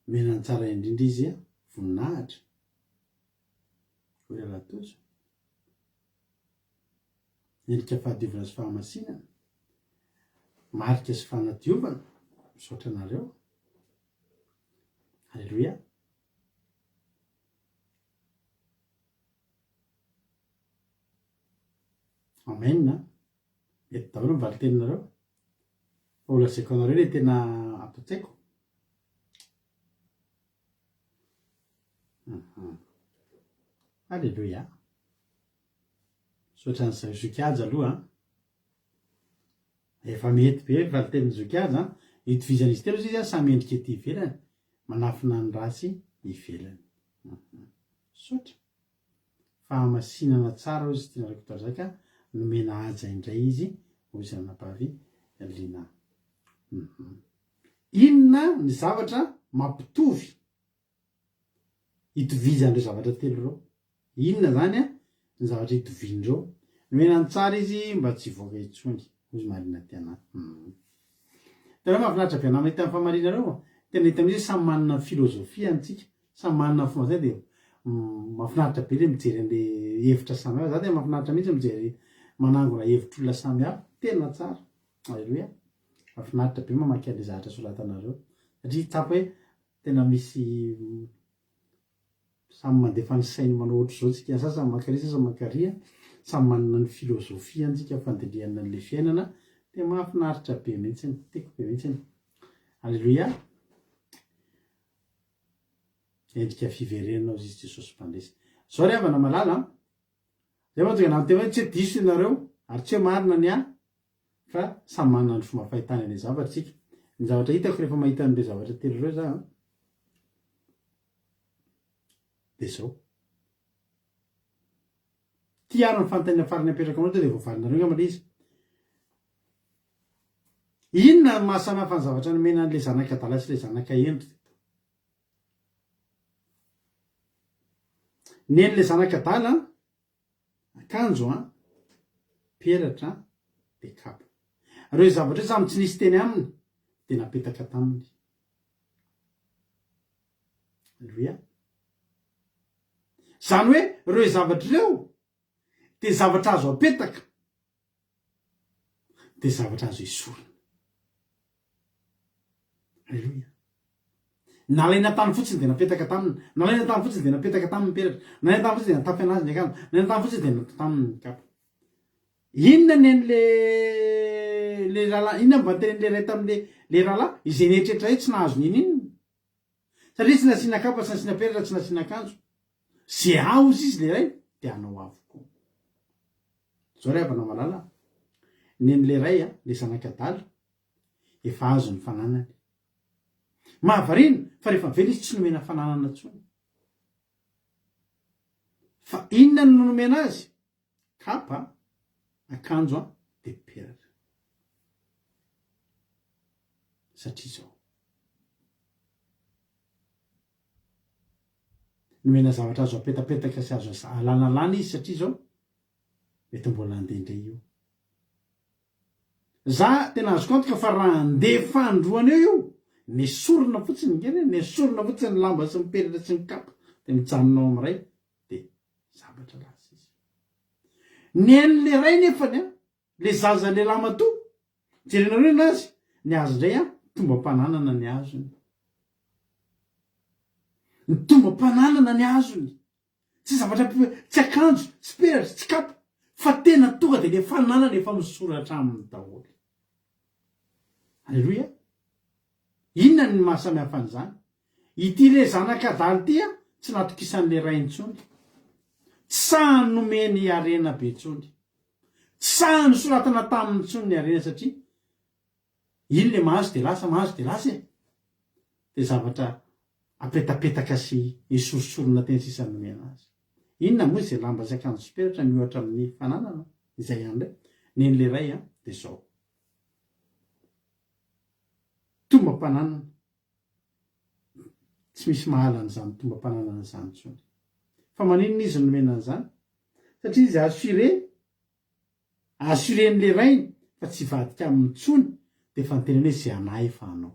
Omena ny tsara indrindra izy, voninahitra, hoy Ralatojo. Endrika fahadiovana sy fahamasinana, marika sy fanadiovana, misaotra anareo. Aleloia. Amen a! Mety daholo ny valin-teninareo. Fa ho lazaiko anareo ilay tena ato an-tsaiko. Mhm. Alléluia. Misaotra an'i Zoky Haja aloha an. Efa mety be ny valin-tenin'i Zoky Haja an. Itovizan'izy telo izy samy endrika ety ivelany, manafina ny ratsy ivelany. Mhm. Misaotra. Fahamasinana tsara hoy izy Tiana Rakotoarzaka, nomena haja indray izy hoy izy ranabavy Lina. Hum. Inona ny zavatra mampitovy itovizan'ireo zavatra telo ireo? Inona izany ny zavatra itovian'ireo? Nomena ny tsara izy mba tsy hivoaka intsony hoy izy Marina Tiana. Hum. Hitanareo mahafinaritra be anah mahita ny fahamarinareo. Tena hita mihitsy hoe samy manana ny filozofiany tsika. Samy manana ny fomba zay dia mahafinaritra be le mijery an'le hevitra samy hafa. Za tena mahafinaritra mihitsy mijery manangona hevitr'olona samy hafa. Tena tsara. Aleloia. Mahafinaritra be mamaky an'le zavatra soratanareo. Satria tsapa hoe tena misy samy mandefa ny sainy manao ohatr'izao tsika. Ny sasany mankaria, ny sasany mankaria. Samy manana ny filozofiany tsika fandinihana an'le fiainana. Dia mahafinaritra be mihitsiny. Tiako be mihitsiny. Aleloia. Endrika fiverenana hozy izy Jesosy Mpandresy. Zao ry havana malala an! Zay mahatonga anah miteny hoe tsy hoe diso ianareo ary tsy hoe marina ny ahy fa samy manana ny fomba fahitany an'ilay zavatra isika. Ny zavatra hitako rehefa mahita an'ireo zavatra telo ireo za an, dia zao. Ty ary ny fanontaniana farany apetrako aminareo dia voavalinareo angamba ilay izy. Inona no maha samy hafa ny zavatra nomena an'ilay zanaka adala sy ilay zanaka hendry teto? Nen'ilay zanaka adala, akanjo an, peratra dia kapa. Ireo zavatra ireo samy tsy nisy teny aminy dia napetaka taminy. Aleloia. Izany hoe ireo zavatra ireo dia zavatra azo apetaka. dia zavatra azo esorina. Aleloia. Nalaina tany fotsiny dia napetaka taminy, nalaina tany fotsiny dia napetaka taminy ny peratra, nalaina tany fotsiny dia natafy anazy ny akanjo, nalaina tany fotsiny dia natao taminy ny kapa. Inona ny an'le le rahalahy, inona mba nitenin'le ray tamin'le le rahalahy izay nieritreritra hoe tsy nahazo n'inon'inona? Satria tsy nasiana kapa, tsy nasiana peratra, tsy nasiana akanjo. Ze ahy hozy izy le ray dia anao avokoa. Zao ry havana malala a, nen'le ray a, le zanak'adala, efa azo ny fananany. Mahavariana fa rehefa miverina izy tsy nomena fananana intsony. Fa inona no nomena azy? Kapa, akanjo an, dia peratra. Satria izao. Nomena zavatra azo apetapetaka sy azo alanalana izy satria izao mety mbola handeha indray io. Za tena azoko antoka fa raha handeha fanindroany eo io, nesorina fotsiny nge re, nesorina fotsiny ny lamba sy ny peratra sy ny kapa dia mijanona ao amin'ny ray dia zavatra lasa izy. Ny an'le ray nefany an, le zaza lehilahy matoa, jerenareo ny azy, ny azy indray an, tombam-pananana ny azony. Ny tombam-pananana ny azony. Tsy zavatra tsy akanjo, tsy peratra, tsy kapa, fa tena tonga dia le fananana efa misoratra aminy daholo. Aleloia! Inona ny maha samy hafa an'izany? Ity le zanak'adala ity an, tsy natokisan'le ray intsony. Tsy sahany nomeny harena be intsony. Tsy sahany nosoratana taminy intsony ny harena satria iny le mahazo dia lasa, mahazo dia lasa e! Dia zavatra apetapetaka sy esorisorina teny sisa nomena azy. Inona moa izay lamba sy akanjo sy peratra miohatra amin'ny fananana? Izay ihany indray. Nen'le ray an, dia izao. Tombam-pananana. Tsy misy mahala an'izany tombam-pananana izany intsony. Fa maninona izy no nomena an'izany? Satria izy assuré, assuré-n'le rainy fa tsy hivadika aminy intsony dia efa niteneny hoe ze anah efa anao.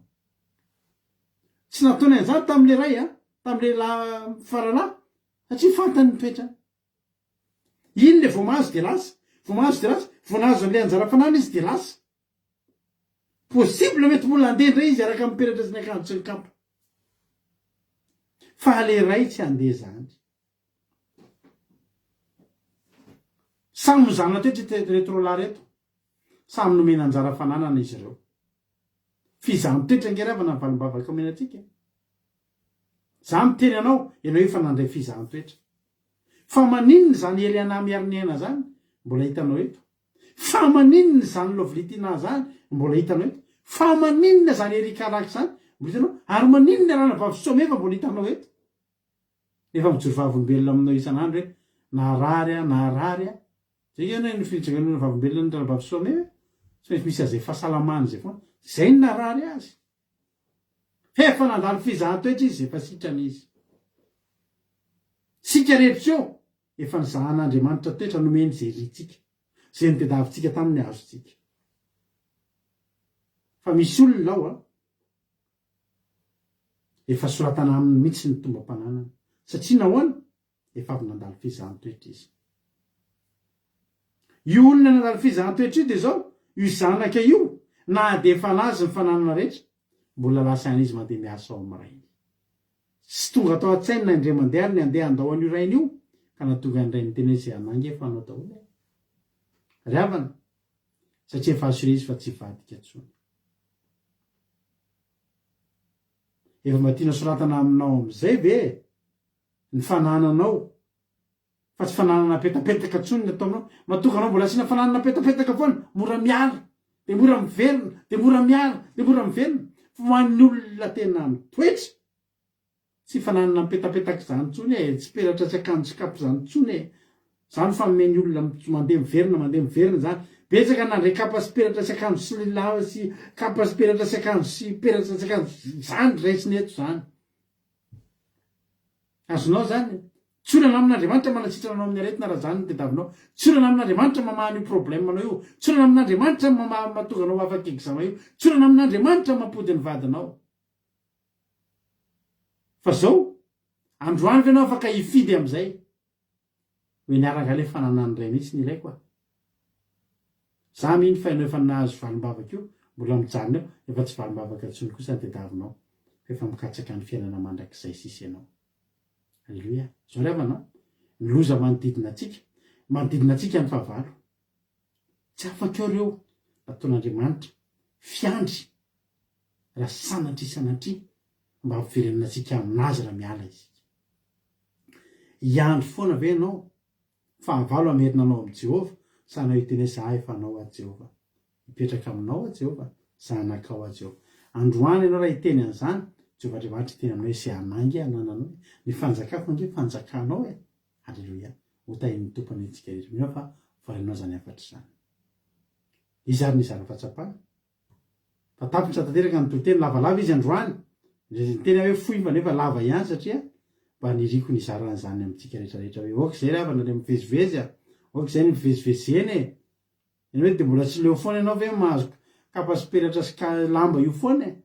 Tsy nataony an'izany tamin'le ray an, tamin'le lahy faralahy satria fantany ny toetrany. Iny le vao mahazo dia lasa, vao mahazo dia lasa, vao nahazo an'le anjara fananana izy dia lasa. Possible mety mbola handeha indray izy araka ny peratra sy ny akanjo sy ny kapa. Fa le ray tsy handeha zany. Samy mizana toetra ireto roalahy ireto. Samy nomena anjara fananana izy ireo. Fizahan-toetra ange ravana ny valim-bavaka omena antsika e. Za miteny anao, ianao efa nandray fizahan-toetra. Fa maninona izany Eliana Miariniaina zany mbola hitanao eto? Fa maninona izany Lovlitina zany mbola hitanao eto? Fa maninona izany Erika Rack zany mbola hitanao? Ary maninona Ranabavy Someva mbola hitanao eto? Nefa mijoro vavolombelona aminao isan'andro hoe naharary aho, naharary aho. Zay anie ny fijoroana vavolombelona ny Ranabavy Someva e! Tsy maintsy misy an'izay fahasalamana izay foana. Zay no naharary azy. F'efa nandalo fizahan-toetra izy, efa sitrana izy. Isika rehetra eo, efa nizahan'Andriamanitra toetra nomeny izay irintsika, izay notediavintsika taminy azontsika. Fa misy olona ao an, efa soratana aminy mihitsy ny tombam-pananany. Satria nahoana? Efa avy nandalo fizahan-toetra izy. Io olona nandalo fizahan-toetra io dia izao, io zanaka io, na dia efa anazy ny fananana rehetra, mbola lasa ihany izy mandeha miasa ao amin'ny rainy. Tsy tonga tao an-tsainy na indray mandeha ary ny handeha handao an'io rainy io, ka nahatonga ny rainy niteny hoe izay anà ange efa anao daholo e. Ry havana, satria efa assuré izy fa tsy hivadika intsony. Efa mba tiana soratana aminao amin'izay ve ny fanananao fa tsy fananana petapetaka intsony ny ataonao, matoa anao mbola asiana fananana petapetaka foana, mora miala, dia mora miverina, dia mora miala, dia mora miverina, fa ho an'ny olona tena mitoetra, tsy fananana mipetapetaka izany intsony e, tsy peratra sy akanjo sy kapa izany intsony e, izany fanome ny olona mandeha miverina, mandeha miverina izany, betsaka ny nandray kapa sy peratra sy akanjo sy lilala sy kapa sy peratra sy akanjo sy peratra sy akanjo, izany raisina eto izany. Azonao izany? Tsy olana amin'Andriamanitra manasitrana anao amin'ny aretina raha izany no tediavinao. Tsy olana amin'Andriamanitra mamaha an'io problème anao io. Tsy olana amin'Andriamanitra mamaha mahatonga anao ho afaka examen io. Tsy olana amin'Andriamanitra mampody ny vadinao. Fa zao, androany ve ianao afaka hifidy amin'izay? Hoe ny ahy rangahy le fananan'ny ray mihitsy no ilaiko a! Za mino fa ianao efa nahazo valim-bavaka io. Mbola mijanona eo, efa tsy valim-bavaka intsony kosa ny tediavinao, fa efa mikatsaka ny fiainana mandrakizay sisa ianao. Aleloia. Izao ry havana an, ny loza manodidina antsika, manodidina antsika ny fahavalo. Tsy afaka eo ireo nataon'Andriamanitra fiandry raha sanatria sanatria mba hampiverenana antsika aminazy raha miala isika. Hiandry foana ve ianao fahavalo hamerina anao amin'i Jehovah sa hanao hiteny hoe za efa anao aho Jehovah. Hipetraka aminao aho Jehovah, zanakao aho Jehovah. Androany ianao raha hiteny an'izany, Jehovah Andriamanitra hiteny aminao hoe ze anah ange anananao e, ny fanjakako ange fanjakanao e. Aleloia. Ho tahin'ny Tompo anie antsika rehetra. Mino aho fa voarainao izany hafatra izany. Iza ary nizara fahatsapana? Fa tapitra tanteraka ny toriteny, lavalava izy androany. Niteny aho hoe fohy fa nefa lava ihany satria mba niriko ny hizara an'izany amintsika rehetra rehetra hoe ok izay ry havana le mivezivezy a! Ok izay ny mivezivezena e! Eny hoe dia mbola tsy leo foana ianao ve mahazo kapa sy peratra sy lamba io foana e?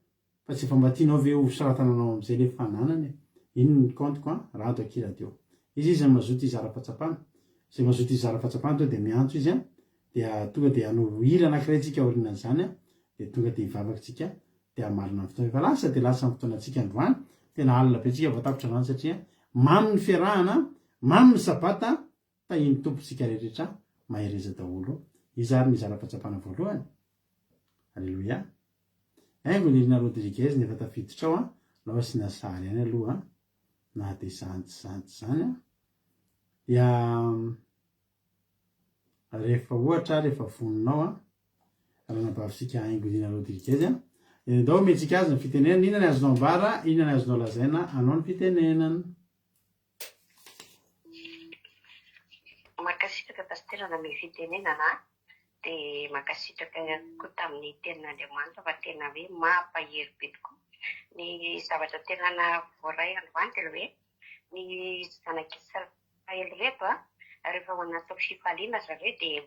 Fa tsy efa mba tianao ve ho soratana anao amin'izay le fananana e? Iny ny compte-ko an, Rado akia radio. Iza iza mazoto hizara fahatsapana? Izay mazoto hizara fahatsapana tonga dia miantso izy an, dia tonga dia hanao hira anankiray tsika aorianan'izany an, dia tonga dia hivavaka tsika dia hamarina ny fotoana. Efa lasa dia lasa ny fotoanantsika androany, tena alina be tsika vao tapitra androany satria mamy ny fiarahana, mamy ny sabata, tahin'ny Tompo tsika rehetra, mahereza daholo. Iza ary nizara fahatsapana voalohany? Aleloia. Haingo Nirina Rodriguez ny efa tafiditra ao an, alao asiana sary ihany aloha an, na dia izany tsy izany tsy izany an. Dia rehefa ohatra ary efa vonona ao an, ranabavintsika Haingo Nirina Rodriguez an, dia ndao omentsika azy ny fitenenana, inona ny azonao ambara, inona ny azonao lazaina, anao ny fitenenana. Mankasitraka Pasitera nanome fitenenana a! Dia mankasitraka ihany koa tamin'ny tenin'Andriamanitra fa tena hoe mampahery be tokoa. Ny zavatra tena nahavoaray androany dia ilay hoe ny zanak'Israely ireto a, rehefa ao anaty fifaliana zareo dia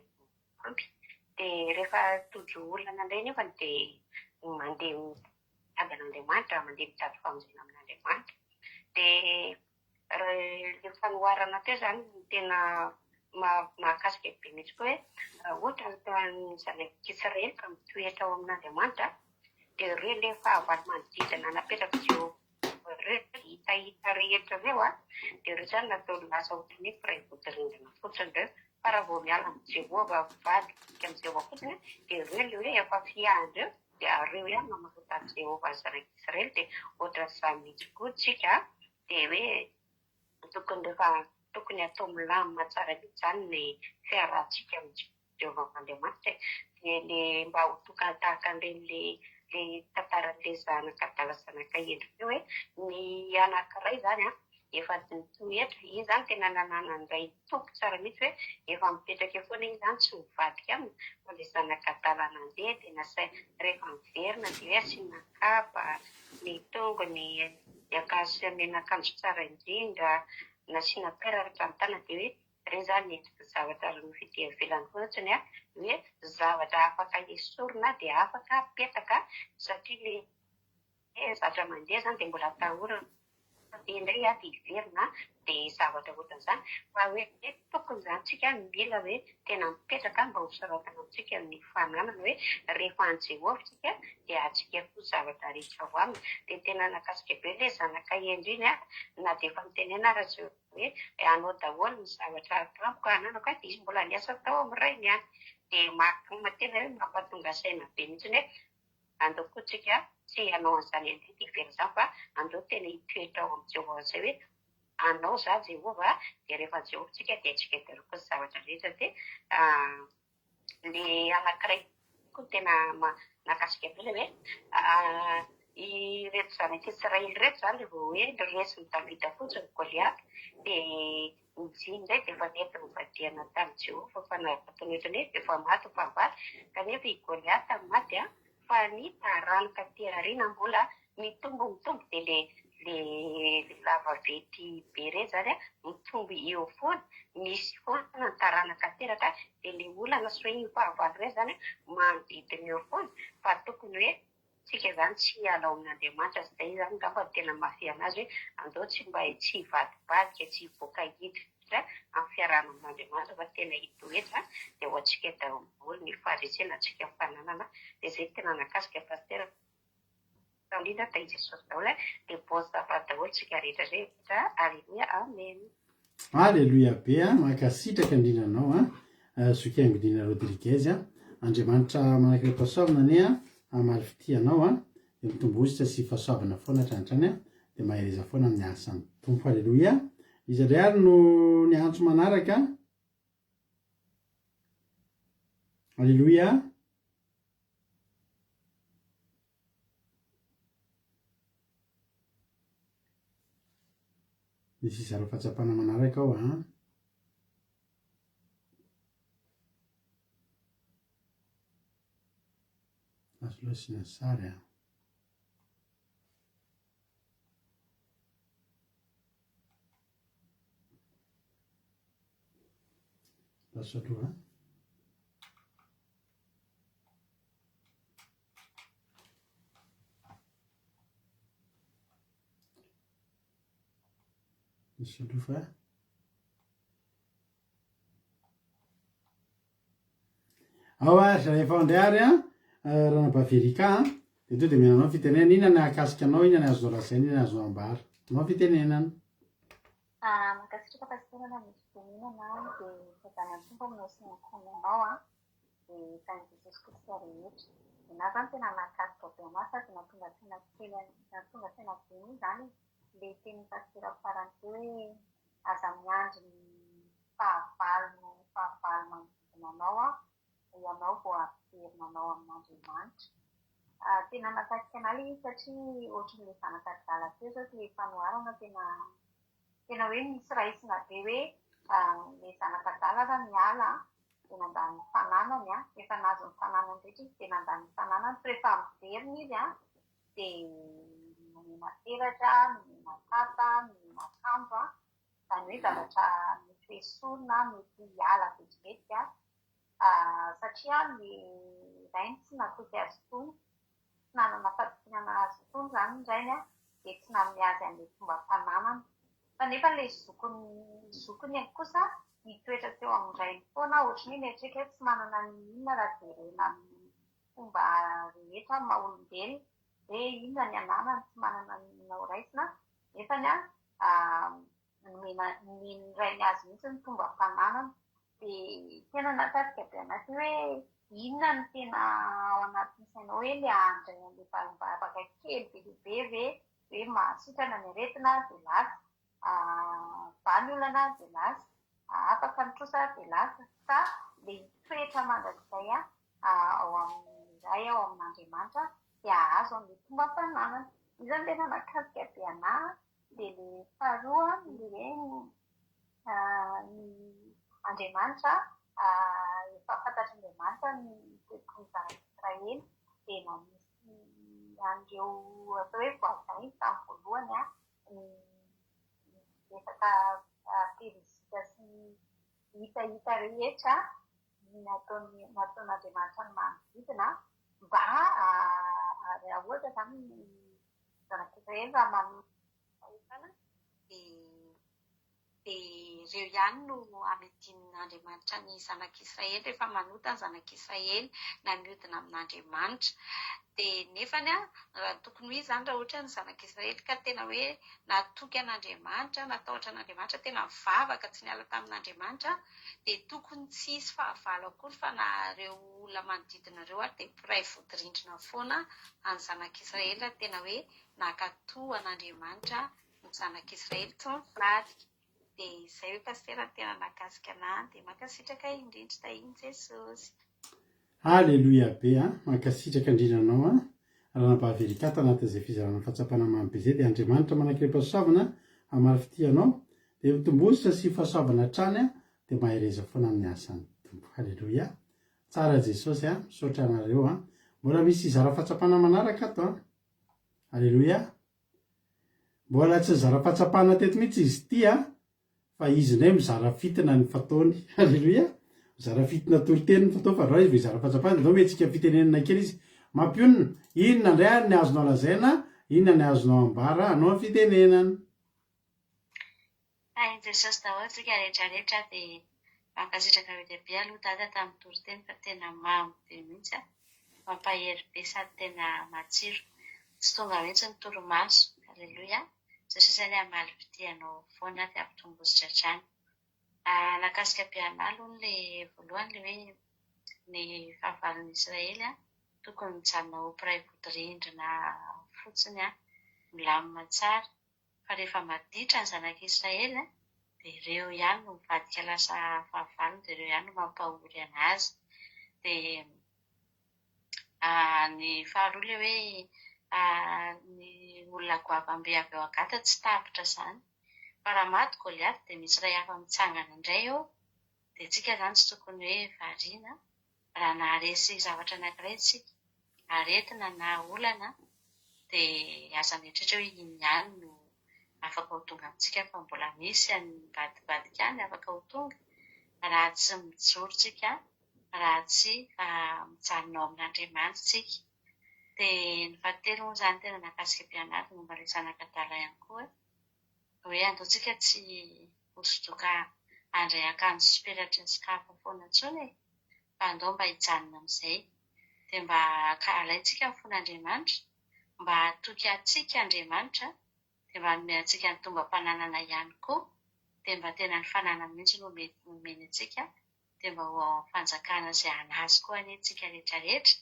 ampy. Dia rehefa tojo olana indray nefa dia mandeha mitady an'Andriamanitra, mandeha mitady famonjena amin'Andriamanitra. Dia ilay fanoharana teo izany no tena mahakasika be mihitsy koa hoe raha ohatra ny zanak'Israely ka mitoetra ao amin'Andriamanitra dia ireo ilay fahavalo manodidina napetrak'i Jehovah ireo hitahita rehetra ireo dia ireo izany natao lasa ohatran'ny hoe mpiray vodirindrina fotsiny ireo fa raha vao miala amin'i Jehovah mivadika amin'i Jehovah fotsiny dia ireo ilay hoe efa fiahan'ireo dia ireo ihany no namarotan'i Jehovah ny zanak'Israely dia ohatran'izany mihitsy koa tsika dia hoe tokony rehefa tokony atao milamina tsara mihitsy izany ny fiarahantsika amin'i Jehovah Andriamanitra e, dia le mba ho tonga tahaka an'ireny le le tantaran'le zanaka adala zanaka hendry ireo hoe ny anankiray izany an efa nitoetra, iny izany tena nananan'ny ray toky tsara mihitsy hoe efa mipetraka eo foana iny izany tsy mivadika aminy fa le zanaka adala nandeha dia nasaina rehefa miverina dia hoe asiana kapa ny tongony, ny akanjo sy omena akanjo tsara indrindra, nasiana peratra ny tanana dia hoe ireny izany endriky ny zavatra ara-nofo ety ivelany fotsiny an, hoe zavatra afaka esorina dia afaka apetaka satria le zatra mandeha izany dia mbola atahorana dia indray dia hiverina dia zavatra ohatran'izany fa hoe tokony izany tsika mila hoe tena mipetraka mba ho soratana amintsika ny fananana hoe rehefa an'i Jehovah tsika dia antsika koa zavatra rehetra ao aminy dia tena nakasika be ilay zanaka hendry iny na dia efa nitenena ara Jehovah hoe anao daholo ny zavatra tampoka ananako dia izy mbola niasa tao amin'ny rainy ihany dia tena hoe mampatonga saina be mihitsy hoe Andao koa tsika tsy hanao an'izany indray ety ivelany izany fa andao tena hitoetra ao amin'i Jehovah amin'izay hoe anao za Jehovah dia rehefa an'i Jehovah tsika dia antsika daholo koa ny zavatra rehetra dia le anankiray koa tena nahakasika be ilay hoe ireto zanak'Israely ireto izany rehefa hoe resin'i Davida fotsiny Goliata dia Ny jiny indray dia efa nety novadiana tamin'i Jehovah fa nataony ohatran'ny hoe efa maty ny fahavalo, kanefa i Goliata maty fa ny taranaka aty aoriana mbola mitombo mitombo dia le le lavaventy be ireny izany mitombo eo foana, misy foana ny taranaka ateraka dia le olana sy hoe iny fahavalo ireny izany manodidina eo foana fa tokony hoe Tsika izany tsy hiala ao amin'Andriamanitra, zay izany angamba no tena mahafehy anazy hoe andao tsy mba tsy hivadibadika, tsy hivoaka hiditra. hiditra amin'ny fiarahana amin'Andriamanitra fa tena hitoetra dia ho antsika daholo ny faharesena antsika amin'ny fananana dia izay tena nahakasika Pasitera indrindra tahin'i Jesosy daholo dia bon sabbat daholo tsika rehetra rehetra Alléluia Amen. Aleloia be a, mankasitraka indrindra anao a, zoky Haingodina Rodriguez a, Andriamanitra manakirem-pahasoavana anie a, hamaly fitia anao a, dia mitombo hositra sy fahasoavana foana hatrany hatrany a, dia mahereza foana amin'ny asan'ny Tompo. Aleloia. Iza indray ary no niantso manaraka? Aleloia. Misy hizara fahatsapana manaraka aho an. Azo aloha asiana sary an. Lasa aloha an. Misy aloha fa Ao ary rehefa ao indray ary an, eh, Ranabavy Erika an, dia tonga dia omena anao ny fitenenana, inona ny hahakasika anao, inona ny azonao lazaina, inona ny azonao ambara. Anao ny fitenenana. Ah, mankasitraka Pasitera nanome fitenenana dia fiadanan'ny Tompo aminao sy ny ankohonanao an. Dia tahin'i Jesosy koa tsika rehetra. Ny ahy zany tena nahakasika be anahy sady nahatonga saina kely nahatonga saina be moa izany e. Ilay tenin'i Pasitera farany teo hoe aza miandry ny fahavalo fahavalo manodidina anao an, ianao vao hampiverina anao amin'Andriamanitra. Tena nahakasika anah ilay izy satria ohatran'ilay zanaka adala teo izao ilay fanoharana tena tena hoe misy raisina be hoe ilay zanaka adala aza miala dia nandany ny fananany an, efa nahazo ny fananany rehetra izy dia nandany ny fananany fa rehefa miverina izy an dia nomena peratra, nomena kapa, nomena akanjo an, izany hoe zavatra mety ho esorina, mety hiala vetivety an, satria ny rainy tsy natoky azy intsony, tsy nanana fatokiana azy intsony izany ny rainy an, dia tsy nanome azy an'ilay tombam-pananana. Fa nefa ilay zokiny zokiny kosa nitoetra teo amin'ny rainy foana, ohatran'ny hoe mieritreritra hoe tsy manana n'inona raha jerena amin'ny fomba rehetra amin'ny maha olombelona, hoe inona ny ananany, tsy manana n'inona ho raisina, nefany an nomena nomen'ny rainy azy mihitsy ny tombam-pananana. Dia tena nahakasika be an'ahy ity hoe inona no tena ao anatin'ny sainao hoe ilay handray an'ilay valim-bavaka kely be dia be ve hoe mahasitrana ny aretina dia lasa, vaha ny olana dia lasa, afaka ny trosa dia lasa fa ilay hitoetra mandrakizay ao amin'ny Ray, ao amin'Andriamanitra dia hahazo an'ilay tombam-pananana. Io izany tena nahakasika be an'ahy. Dia ilay faharoa ilay hoe ny Andriamanitra, efa fantatr'Andriamanitra ny toe-pon'ny zanak'Israely dia nanisy an'ireo atao hoe voisin tamin'ny voalohany ny resaka Perizita sy ny hitahita rehetra nataony nataon'Andriamanitra ny manodidina mba raha ohatra izany ny zanak'Israely raha manao fahotana dia dia ireo ihany no amidin'Andriamanitra ny zanak'Israely rehefa manota ny zanak'Israely na miodina amin'Andriamanitra. Dia nefany an, raha ny tokony ho izy izany raha ohatra ny zanak'Israely ka tena hoe natoky an'Andriamanitra, natahotra an'Andriamanitra, tena nivavaka tsy niala tamin'Andriamanitra, dia tokony tsy hisy fahavalo akory fa na ireo olona manodidina ireo ary dia mpiray vodirindrina foana any zanak'Israely raha tena hoe nankatò an'Andriamanitra ny zanak'Israely tsy mivadika. Dia izay hoe Pasitera no tena nahakasika anah dia mankasitraka indrindra tahin'i Jesosy. Aleloia be a! Mankasitraka indrindra anao a! Ranabavy Erika tanatin'izay fizarana fahatsapana mamy be izay dia Andriamanitra manankirim-pahasoavana hamaly fitia anao dia mitombosa sy fahasoavana hatrany a! dia mahereza foana amin'ny asan'ny Tompo. Aleloia! Tsara Jesosy a! Misaotra anareo a! Mbola misy hizara fahatsapana manaraka ato a! Aleloia! Mbola tsy nizara fahatsapana teto mihitsy izy ity a! Fa izy indray mizara fitina ny fataony. Aleloia! Mizara fitina toriteny ny fataony fa androany izy vao hizara fahatsapana dia ndao omentsika fitenenana kely izy. Mampionona, inona indray ary ny azonao lazaina, inona ny azonao ambara, anao ny fitenenana. Tahin'i Jesosy daholo tsika rehetra rehetra dia mankasitraka be dia be aloha Dada tamin'ny toriteny fa tena mamy be mihitsy a! Mampahery be sady tena matsiro. Tsy tonga mihitsy ny torimaso. Aleloia. Jesosy anie hamaly fitia anao foana dia hampitombo-bositra hatrany. Nahakasika be anah aloha le voalohany le hoe ny fahavalon'i Israely a, tokony mijanona ho mpiray vodirindrina fotsiny a, milamina tsara fa rehefa maditra ny zanak'Israely dia ireo ihany no mivadika lasa fahavalony dia ireo ihany no mampahory an'azy. Dia ny faharoa ilay hoe ny olona goavambe avy ao Gata tsy tapitra izany fa raha maty Goliath dia misy iray hafa mitsangana indray eo dia tsika izany tsy tokony hoe variana raha naharesy zavatra anankiray isika, aretina na olana, dia aza mieritreritra hoe iny ihany no afaka ho tonga amintsika fa mbola misy any ambadimbadika any afaka ho tonga raha tsy mijoro tsika, raha tsy mijanona ao amin'Andriamanitra tsika. Dia ny fahatelo moa izany tena nahakasika be an'ahy dia momba ilay zanak'adala ihany koa hoe andao tsika tsy ho sodoka handray akanjo sy peratra sy kapa foana intsony e! Fa andao mba hijanona amin'izay. Dia mba ankahalaintsika ny fon'Andriamanitra, mba hatoky antsika Andriamanitra, dia mba hanome antsika ny tombam-pananana ihany koa, dia mba tena ny fananany mihitsy no omeny antsika, dia mba ho ao amin'ny fanjakana izay an'Azy koa anie tsika rehetra rehetra.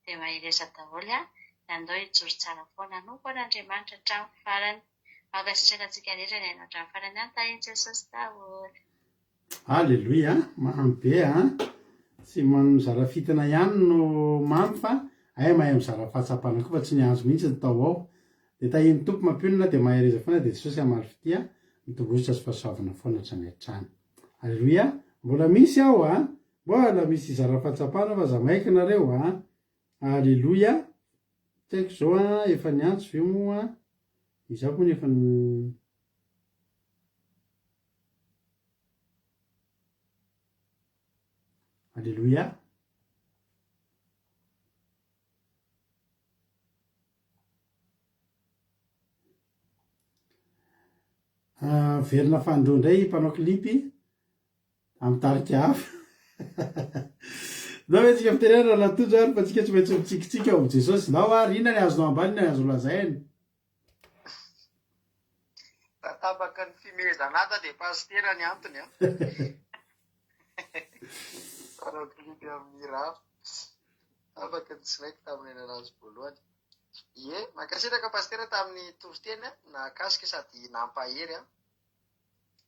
Dia mahereza daholo an! Dia andao hijoro tsara foana hanompo an'Andriamanitra hatramin'ny farany. Mankasitraka antsika rehetra nihaino hatramin'ny farany an! Tahin'i Jesosy daholo. Aleloia, mamy be an! Tsy mizara fitina ihany no mamy fa hay mahay mizara fahatsapana koa fa tsy niantso mihitsy ny tao ao. Dia tahin'ny Tompo mampionona dia mahereza foana dia Jesosy hamaly fitia, mitombozotra sy fahasoavana foana hatrany hatrany. Aleloia, mbola misy ao an! Mbola misy hizara fahatsapana fa aza maika nareo a! Aleloia! Tsy haiko izao a, efa niantso ve moa izaho moa nefa Aleloia! Verina fanindroa indray mpanao clip. Amin'ny tarika hafa. Ndao ve tsika fitenenana Rahalahy Tojo ary fa tsika tsy maintsy mitsikitsiky ao amin'i Jesosy. Ndao ary, inona ny azonao ambara, inona ny azo lazaina? Raha tapaka ny fimehezana ato dia pasitera ny antony an. Mpanao clip amin'ny hira hafa. Tapaka ny tsinaiko tamin'ny nanazy voalohany. Ie, mankasitraka pasitera tamin'ny toriteny nahakasika sady nampahery an.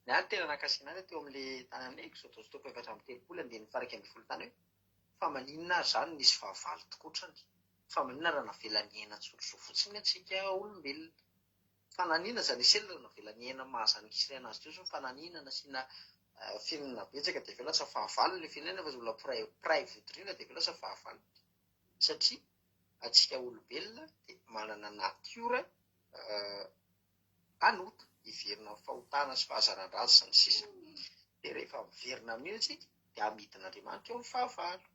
Ny ahy ny tena nahakasika anahy teo amin'ilay tany amin'ny Eksodosy toko 34 andininy faha 11 tany hoe fa maninona ary izany nisy fahavalo tokotrany? Fa maninona raha navela niaina tsotr'izao fotsiny antsika olombelona? Fa naninona izany Israely raha navela niaina maha zanak'Israely anazy teo izao? Fa naninona nasiana firenena betsaka dia avy eo lasa fahavalo ilay firenena fa mbola mpiray mpiray vodirindrina dia avy eo lasa fahavalo? Satria antsika olombelona dia manana natiora mpanota, hiverina amin'ny fahotana sy fahazaran-dratsy sy ny sisa Dia rehefa miverina amin'io isika dia amidin'Andriamanitra eo amin'ny fahavalo.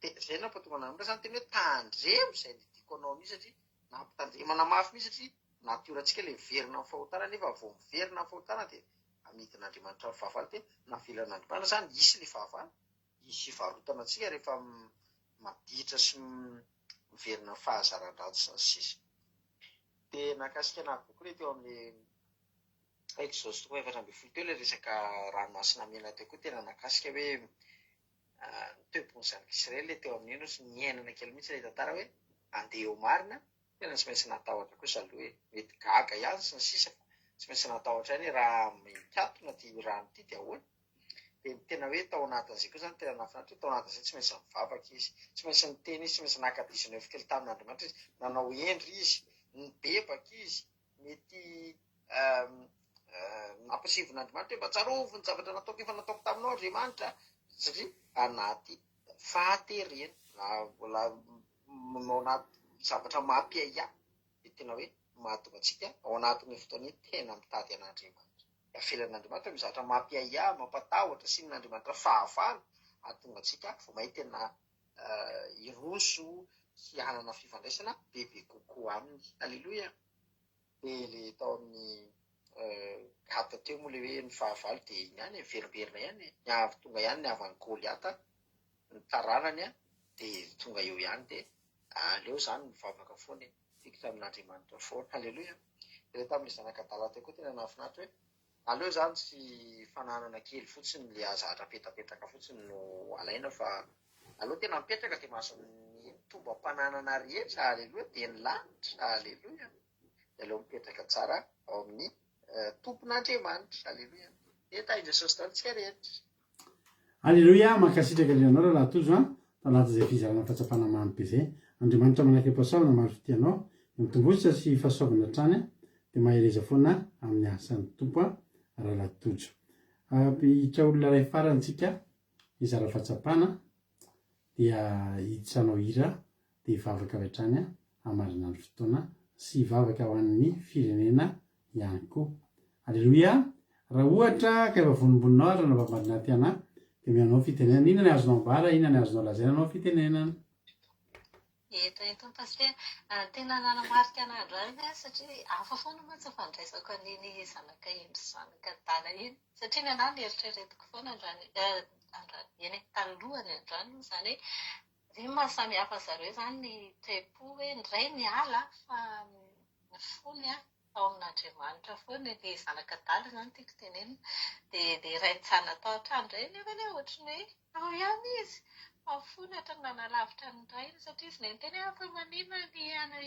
Dia izay no nampahatonga an'Andriamanitra izany niteny hoe tandremo izay nidiko anao amin'io satria nampitandremana mafy mihitsy satria natiorantsika ilay miverina amin'ny fahotana nefa vao miverina amin'ny fahotana dia amidin'Andriamanitra amin'ny fahavalo dia navelan'Andriamanitra izany hisy ilay fahavalo hisy hivarotana antsika rehefa maditra sy miverina amin'ny fahazaran-dratsy sy ny sisa. Dia nahakasika anah kokoa ilay teo amin'ny Exode toko 14 teo ilay resaka ranomasina mena teo koa tena nahakasika hoe ny toe-pon'ny zanak'Israely ilay teo amin'iny ohatry ny niainana kely mihitsy ilay tantara hoe andeha eo marina, tena tsy maintsy natahotra kosa aloha hoe mety gaga ihany sy ny sisa fa tsy maintsy natahotra ihany hoe raha mikatona ity rano ity dia ahoana? Dia ny tena hoe tao anatin'izay koa izany tena nahafinaritra hoe tao anatin'izay tsy maintsy nivavaka izy, tsy maintsy niteny izy, tsy maintsy naka dix-neuf kely tamin'Andriamanitra izy, nanao hendry izy, nibebaka izy, mety nampisivon'Andriamanitra hoe mba tsarovy ny zavatra nataoko efa nataoko taminao Andriamanitra satria anaty fahaterena na mbola ao anaty zavatra mampiahiahy dia tena hoe mahatonga antsika ao anatin'io fotoana io tena mitady an'Andriamanitra. Avelan'Andriamanitra hoe mizatra mampiahiahy, mampatahotra, asian'Andriamanitra fahavalo hahatonga antsika vao may tena hiroso sy hanana fifandraisana bebe kokoa aminy. Aleloia! Dia ilay tao amin'ny. Gata teo moa ilay hoe ny fahavalo dia iny ihany e, miverimberina ihany e. Ny avy tonga ihany ny havan'i Goliata, ny taranany an, dia tonga eo ihany dia aleo izany mivavaka foana e, mifikitra amin'Andriamanitra foana. Haleloia. Ilay tamin'ilay zanak'adala teo koa tena nahafinaritra hoe aleo izany tsy fananana kely fotsiny ilay zavatra apetapetaka fotsiny no alaina fa aleo tena mipetraka dia mahazo ny tombam-pananana rehetra, haleloia, dia ny lanitra, haleloia. Dia aleo mipetraka tsara ao amin'ny Tompon'Andriamanitra. Aleloia. Dia tahin'i Jesosy daholo tsika rehetra. Aleloia, mankasitraka indrindra anao rahalahy Tojo an, tao anatin'izay fizarana fahatsapana mamy be izay. Andriamanitra manakaipahasoavana maro fitia anao, dia mitombosa sy fahasoavana hatrany an, dia mahereza foana amin'ny asan'ny Tompo an, rahalahy Tojo. Hiditra olona iray farany tsika hizara fahatsapana, dia hiditra hanao hira dia hivavaka avy hatrany hamarina ny fotoana sy hivavaka ho an'ny firenena ihany koa. Aleloia! Raha ohatra ka efa vonombononao ary nanambambadina aty anà dia omeo anao ny fitenenana. Inona ny azonao ambara, inona ny azonao lazaina anao fitenenana. Eto eto Pasitera. Tena nanamarika anah androany iny aho satria hafa foana mantsy ny fandraisako an'iny zanaka hendry sy zanaka adala iny. Satria ny anah noeritreretiko foana androany, androany, eny e, talohany androany moa izany hoe Izay no maha samy hafa zareo izany ny toe-po hoe ny ray niala fa ny fony tao amin'Andriamanitra foana e, ilay zanak'adala izany tiako tenenina. Dia ilay ray nijanona tao an-trano indray nefa anie ohatry ny hoe tao ihany izy fa ny fony ohatry ny nanalavitra ny rainy satria izy ilay niteny hoe fa maninona ny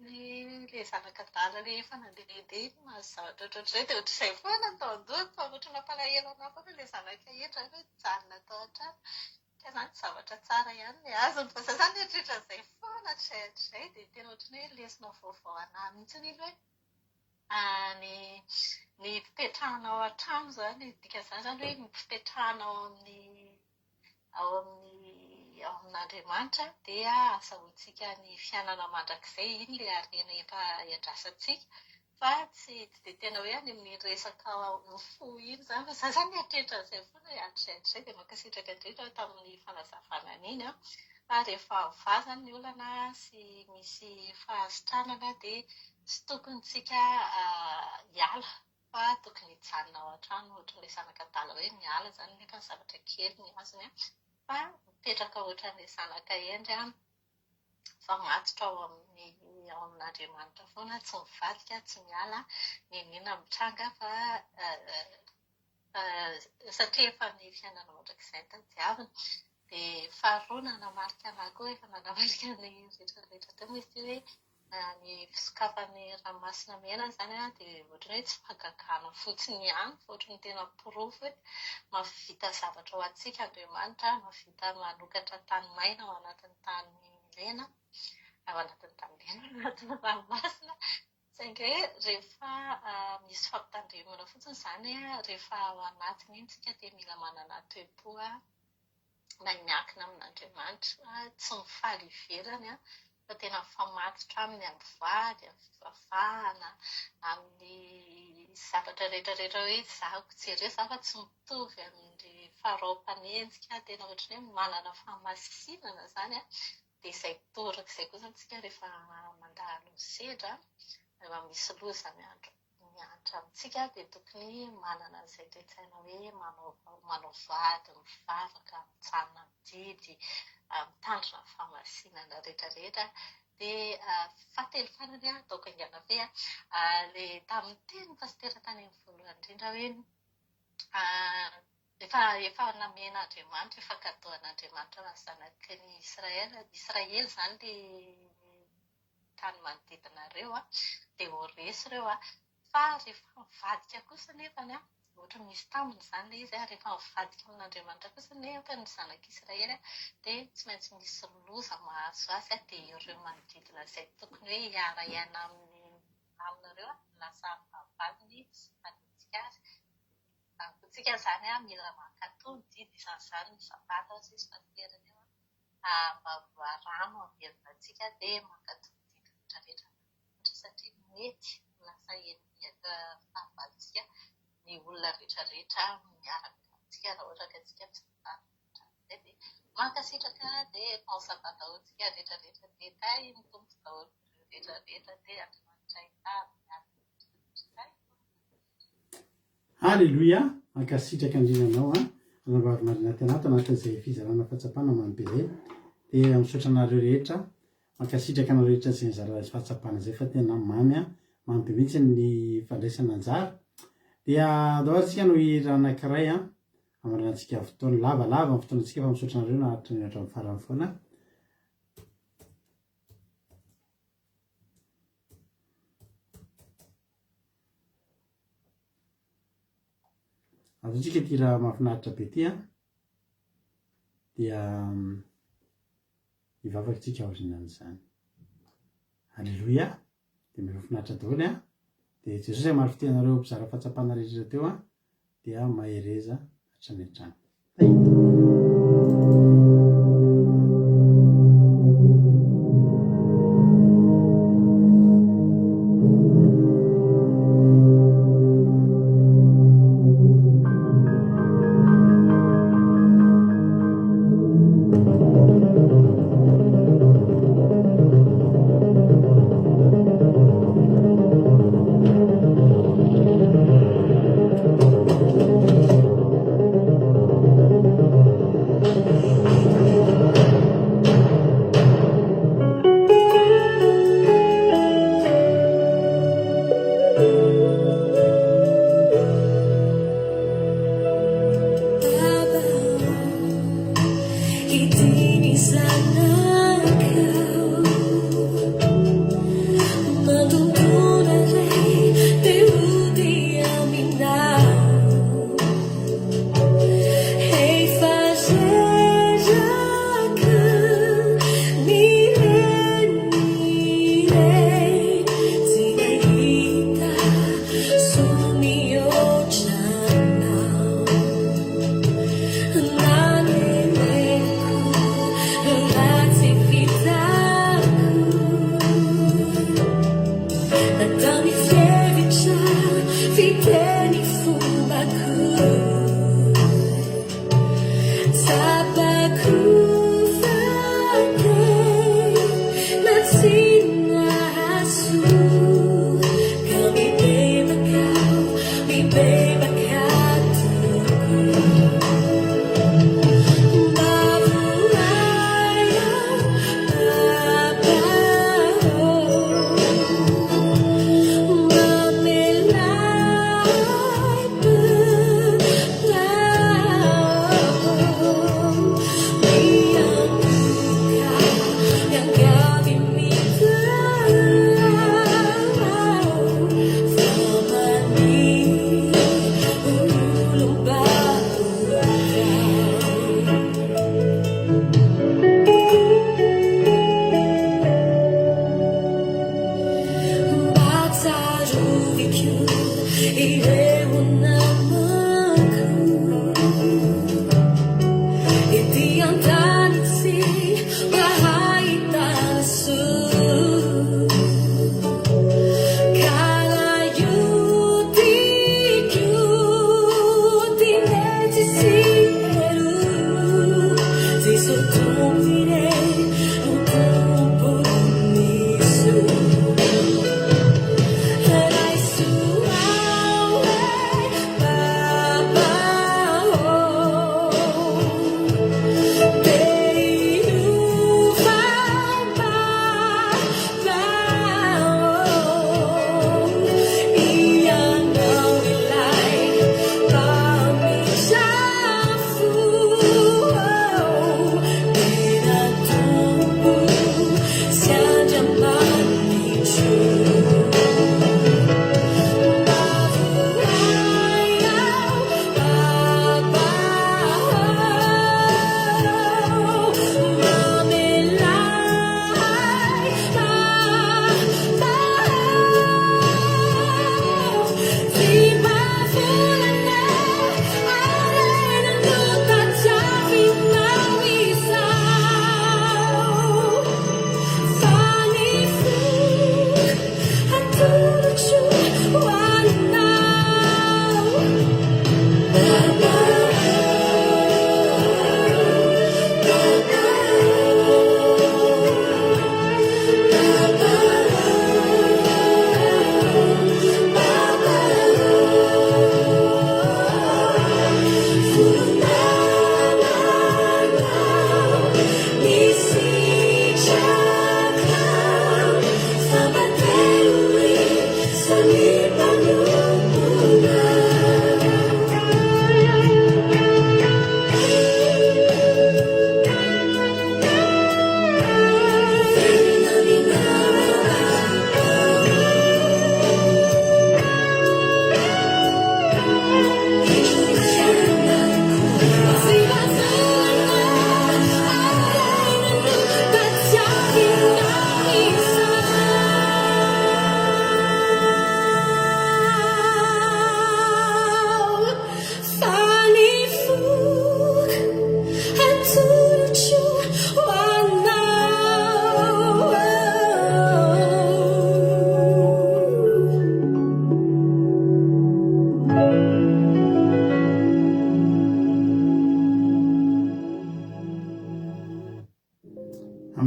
ny ilay zanak'adala ilay efa nandehandeha iny mahazo zavatra ohatrohatr'izay dia ohatr'izay foana ny tao an-dohako fa ohatry ny nampalahelo an'ahy foana ilay zanaka hendry hoe nijanona tao an-trano. Ka izany zavatra tsara ihany ny azony fa za zany mieritreritra an'izay foana hatrizay hatrizay dia tena ohatran'ny hoe lesona vaovao anah mihitsy iny hoe ny ny fipetrahana ao an-trano izany, dikan'izany izany hoe ny fipetrahana ao amin'ny ao amin'ny ao amin'Andriamanitra dia azahoantsika ny fiainana mandrakizay, iny ilay harena efa iandrasantsika Fa tsy dia tena hoe any amin'iny resaka ny fo iny izany fa za izany mieritreritra an'izay foana hoe hatrizay hatrizay dia mankasitraka indrindra aho tamin'ny fanazavana an'iny an. Fa rehefa mivaha izany ny olana sy misy fahasitranana dia tsy tokony tsika hiala fa tokony hijanona ao an-trano ohatran'ilay zanak'adala hoe miala izany nefa ny zavatra kely ny azony an. Fa mipetraka ohatran'ilay zanaka hendry an. fa matotra ao amin'ny ao amin'Andriamanitra foana, tsy mivadika, tsy miala, n'inon'inona mitranga fa satria efa ny fiainana mandrakizay no tadiavina. Dia faharoa nanamarika an'ahy koa, efa nanamarika ny rehetra rehetra teo moa izy ity hoe ny fisokafan'ny ranomasina mena izany dia ohatran'ny hoe tsy fahagagana fotsiny ihany fa ohatran'ny tena porofo hoe mahavita zavatra ho antsika Andriamanitra, mahavita manokatra tany maina ao anatin'ny tany lena, ao anatin'ny tany lena, ao anatin'ny ranomasina. Saingy hoe rehefa misy fampitandremana fotsiny izany, rehefa ao anatiny iny isika dia mila manana toe-po na miankina amin'Andriamanitra, tsy mifaly ivelany fa tena mifamatotra aminy amin'ny vady, amin'ny fivavahana, amin'ny zavatra rehetra rehetra hoe zahako jereo za fa tsy mitovy amin-dry Farao mpanenjika, tena ohatran'ny hoe manana fahamasinana izany an, dia izay toraka izay koa izany isika rehefa mandalo sedra, rehefa misy loza miandry mihatra amintsika dia tokony manana an'izay toe-tsaina hoe manao manao vady, mivavaka, mijanona mididy, mitandrina ny fahamasinana rehetra rehetra. Dia fahatelo farany ataoko haingana be ilay tamin'ny tenin'ny pasitera tany amin'ny voalohany indrindra hoe efa efa namen'Andriamanitra, efa cadeau an'Andriamanitra ho an'ny zanaky ny Israel, Israely izany ilay tany manodidina ireo dia ho resy ireo fa rehefa mivadika kosa nefany ohatra misy tambiny izany ilay izy rehefa mivadika amin'Andriamanitra kosa nefa ny zanak'Israely dia tsy maintsy misy loza mahazo azy dia ireo manodidina izay tokony hoe hiara-hiaina amin'ny aminareo lasa fahavalony sy mpanenjika azy. Antsika izany mila mankatò ny didy isan'izany ny sabata hoy izy fa toerana io mba ho loharano hamelona antsika dia mankatò ny didy rehetra rehetra an'Andriamanitra satria mety ho lasa ennemi fahavalontsika ny olona rehetra rehetra miaraka amintsika raha ohatra ka isika tsy mitandrina hatramin'izay dia mankasitraka dia bon sabbat daholo tsika rehetra rehetra dia tahin'ny Tompo daholo rehetra rehetra dia Andriamanitra hitahy miaraka amintsika. Aleloia! Mankasitraka indrindra anao an, Ranabavy Marina Tena ato anatin'izay fizarana fahatsapana mamy be izay. Dia misaotra anareo rehetra, mankasitraka anareo rehetra izay nizara izay fahatsapana izay fa tena mamy an, mamy be mihitsy ny fandraisana anjara. Dia andao ary tsika no hira anankiray an, hamaranantsika fotoana, lavalava ny fotoanantsika fa misaotra anareo naharitra ny hatramin'ny farany foana. Ataontsika ity raha mahafinaritra be ity an, dia hivavaka tsika aorianan'izany. Alléluia! Dia mahafinaritra daholo an. Dia Jesosy hamaly fitia anareo mpizara fahatsapana rehetra teo an, dia mahereza hatrany hatrany.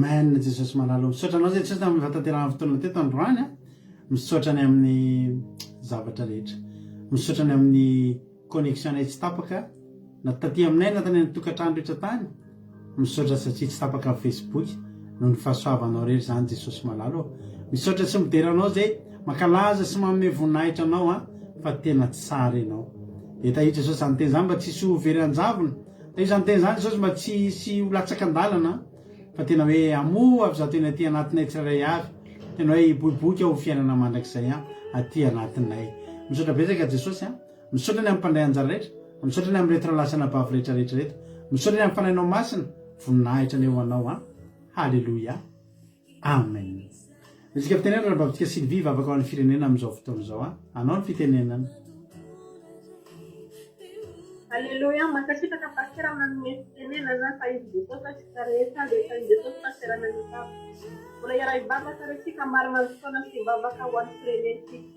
Amen Jesosy malala o. Misaotra anao Jesosy tamin'ny fahatanterahan'ny fotoana teto androany a. Misaotra ny amin'ny zavatra rehetra. Misaotra ny amin'ny connexion nay tsy tapaka na taty aminay na tany an-tokantrano rehetra tany. Misaotra satria tsy tapaka ny Facebook noho ny fahasoavanao irery izany Jesosy malala o. Misaotra sy midera anao zay mankalaza sy manome voninahitra anao a fa tena tsara ianao. Dia tahio Jesosy izany teny izany mba tsy hisy ho very an-javona. Tahio izany teny izany Jesosy mba tsy hisy ho latsaka an-dalana fa tena hoe hamoha avy izato eny aty anatinay tsirairay avy. Tena hoe hiboiboika ho fiainana mandrakizay an aty anatinay. Misaotra betsaka Jesosy a. Misaotra ny amin'ny mpandray anjara rehetra. Misaotra ny amin'ireto rahalahy sy anabavy rehetra rehetra ireto. Misaotra ny amin'ny Fanahinao Masina. Voninahitra anie ho Anao an. Haleloia. Amen. Betsaka fitenenana rabavintsika Sylvie hivavaka ho an'ny firenena amin'izao fotoana izao an. Anao ny fitenenana. Aleloia, mankasitraka Pasitera nanome fitenenana fa izy Jesosy antsika rehetra dia tahin'i Jesosy Pasitera nanitava. Mbola hiara-hivavaka re tsika marina ny fotoana sy hivavaka ho an'ny firenentsika.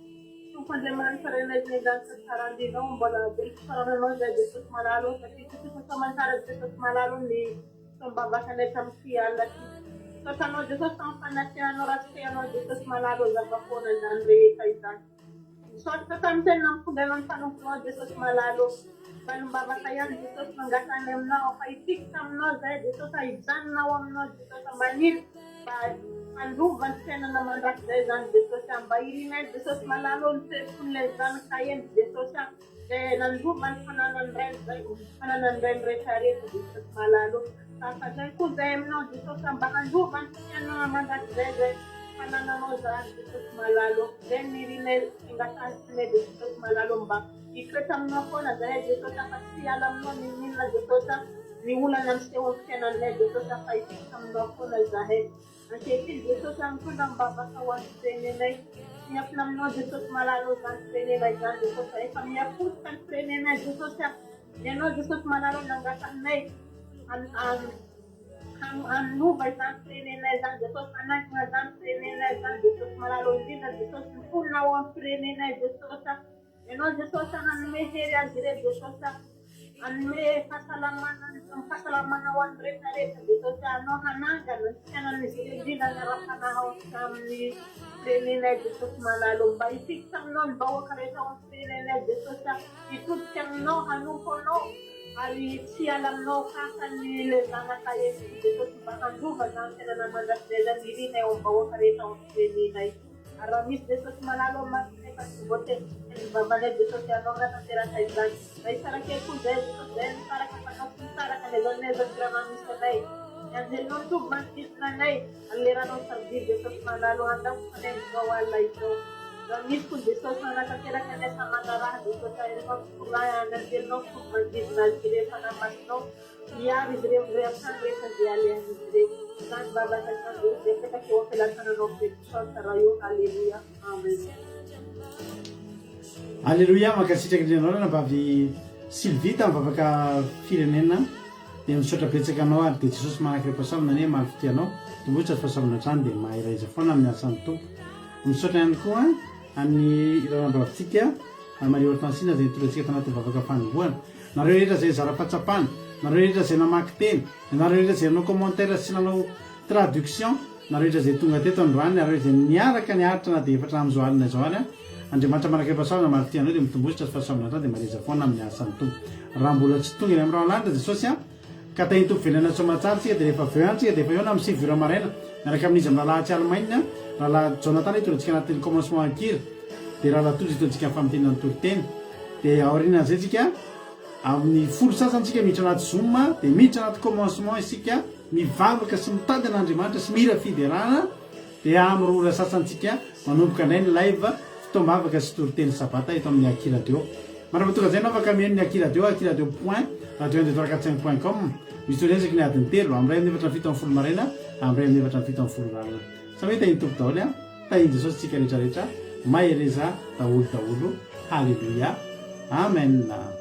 Tompo Andriamanitra Rainay izay an-danitra tsara indrindra ô mbola veloko fisaorana anao izay Jesosy malala ô satria tontosa soamantsara Jesosy malala ô ny fotoam-bavaka anay tamin'ity alina ity. Misaotra anao Jesosy tamin'ny fanatrehanao raha tsy te anao Jesosy malala ô zava-poana izany rehetra izany. Misaotra tamin'ny teny nampitondrainao ny mpanomponao Jesosy malala ô. Valim-bavaka ihany Jesosy no angatahanay aminao fa hifikitra aminao zahay Jesosy a hijanona ao aminao Jesosy a maniry mba handova ny fiainana mandrakizay zany Jesosy a mba irinay Jesosy malala ô ny toe-pon'ilay zanaka hendry Jesosy a Dia nandova ny fananan'ny rainy izay, fananan'ny rainy rehetrarehetra Jesosy malala ô. Tahaka izay koa izay aminao Jesosy mba handova ny fiainana mandrakizay izay fanananao izany Jesosy malala ô. Izay no irinay sy angatahinay Jesosy malala ô mba hitoetra aminao foana izahay Jesosy fa tsy hiala aminao n'inon'inona Jesosy ny olana miseho amin'ny fiainanay Jesosy fa hifikitra aminao foana izahay. Ankehitriny Jesosy a mitondra am-bavaka ho an'ny firenenay. Tsy miafina aminao Jesosy malala ô izany firenena izany Jesosy a. Efa miha-potika ny firenenay Jesosy a. Ny anao Jesosy malala ô nangatahinay hanova izany firenenay izany Jesosy, hanangana izany firenenay izany Jesosy malala ô indrindra Jesosy ny mponina ao amin'ny firenenay Jesosy a. Ianao Jesosy a hanome hery azy ireo Jesosy a hanome fahasalamana fahasalamana ho an'ny rehetra rehetra Jesosy a Anao hanangana ny fiainan'izy ireo indrindra ny ara-panahy ao amin'ny firenenay Jesosy malala o mba hifikitra aminao ny vahoaka rehetra ao amin'ny firenenay Jesosy a hitodika aminao hanompo anao ary tsy hiala aminao tahaka ny ilay zanaka hendry Jesosy mba handova izany fiainana mandrakizay izany irinay ao amin'ny vahoaka rehetra ao amin'ny firenenay. Ary raha misy Jesosy malala ao masonay fa tsy voatery ny vavanay Jesosy Ianao hanatanteraka izany. Raha hisaraka eo koa izahay Jesosy izahay misaraka fa Anao tsy misaraka n'aiza n'aiza toerana misy anay. Ny anjelinao mitovy manodidina anay ary le ranao sarobidy Jesosy malala handafotra anay amin'izao alina izao. Raha misy koa Jesosy hanatanteraka ny asa aman-draharaha Jesosy ahelinao tokoa raha ny anjelinao mitovy manodidina azy ireo Fanahy Masinao Miaro izy ireo amin'ireo hatrany rehetra izay alehan'izy ireo. Izany vavaka izany dia izay apetraka eo am-pelatananao feno misaotra Ray ô Haleloia Amen. Aleloia mankasitraka indrindra anao ranabavy Sylvie tamin'ny vavaka firenena dia misaotra betsaka anao ary dia Jesosy manakireo-pahasoavana anie hamaly fitia anao tomboy tsy azo fahasoavana hatrany dia mahereza foana amin'ny asan'ny Tompo misaotra ihany koa an'ny ranabavintsika Marie Hortensine izay nitondra antsika tanatin'ny vavaka fanombohana Nareo rehetra izay nizara fahatsapana, nareo rehetra izay namaky teny, nareo rehetra izay nanao commentaire sy nanao traduction, nareo rehetra izay tonga teto androany, nareo izay niaraka niaritra na dia efa hatramin'izao alina izao ary an, Andriamanitra manakaipahasoavana maro tia anao dia mitombositra sy fahasoavana hatrany dia mareza foana amin'ny asan'ny Tompo. Raha mbola tsy tonga eny amin'ny rahona lanitra Jesosy an, ka tahin'ny Tompo velona soamatsara tsika dia rehefa avy eo ihany tsika dia efa eo na amin'ny 9 ora maraina miaraka amin'izy amin'ny rahalahy atsy Allemagne, rahalahy Jonathan hitondra antsika anatin'ny commencement an-kira, dia rahalahy Tojo hitondra antsika amin'ny famintinana ny toriteny. Dia aorianan'izay tsika amin'ny folo sasany tsika miditra anaty zoom dia miditra anaty commencement isika mivavaka sy mitady an'Andriamanitra sy mihira fiderana dia amin'ny roa ora sasany tsika manomboka indray ny live fotoam-bavaka sy toriteny sabata eto amin'ny Aki Radio. Mandrapa tonga izay ianao afaka mihaino ny Aki Radio akiradio point radio un deux trois quatre cinq point com misy toriteny isaky ny adiny telo amin'ny iray amin'ny efatra amin'ny 17 maraina amin'ny iray amin'ny efatra amin'ny 17 alina. Samia tahin'ny Tompo daholo an! Tahin'i Jesosy tsika rehetra rehetra mahereza daholo daholo haleloia amen.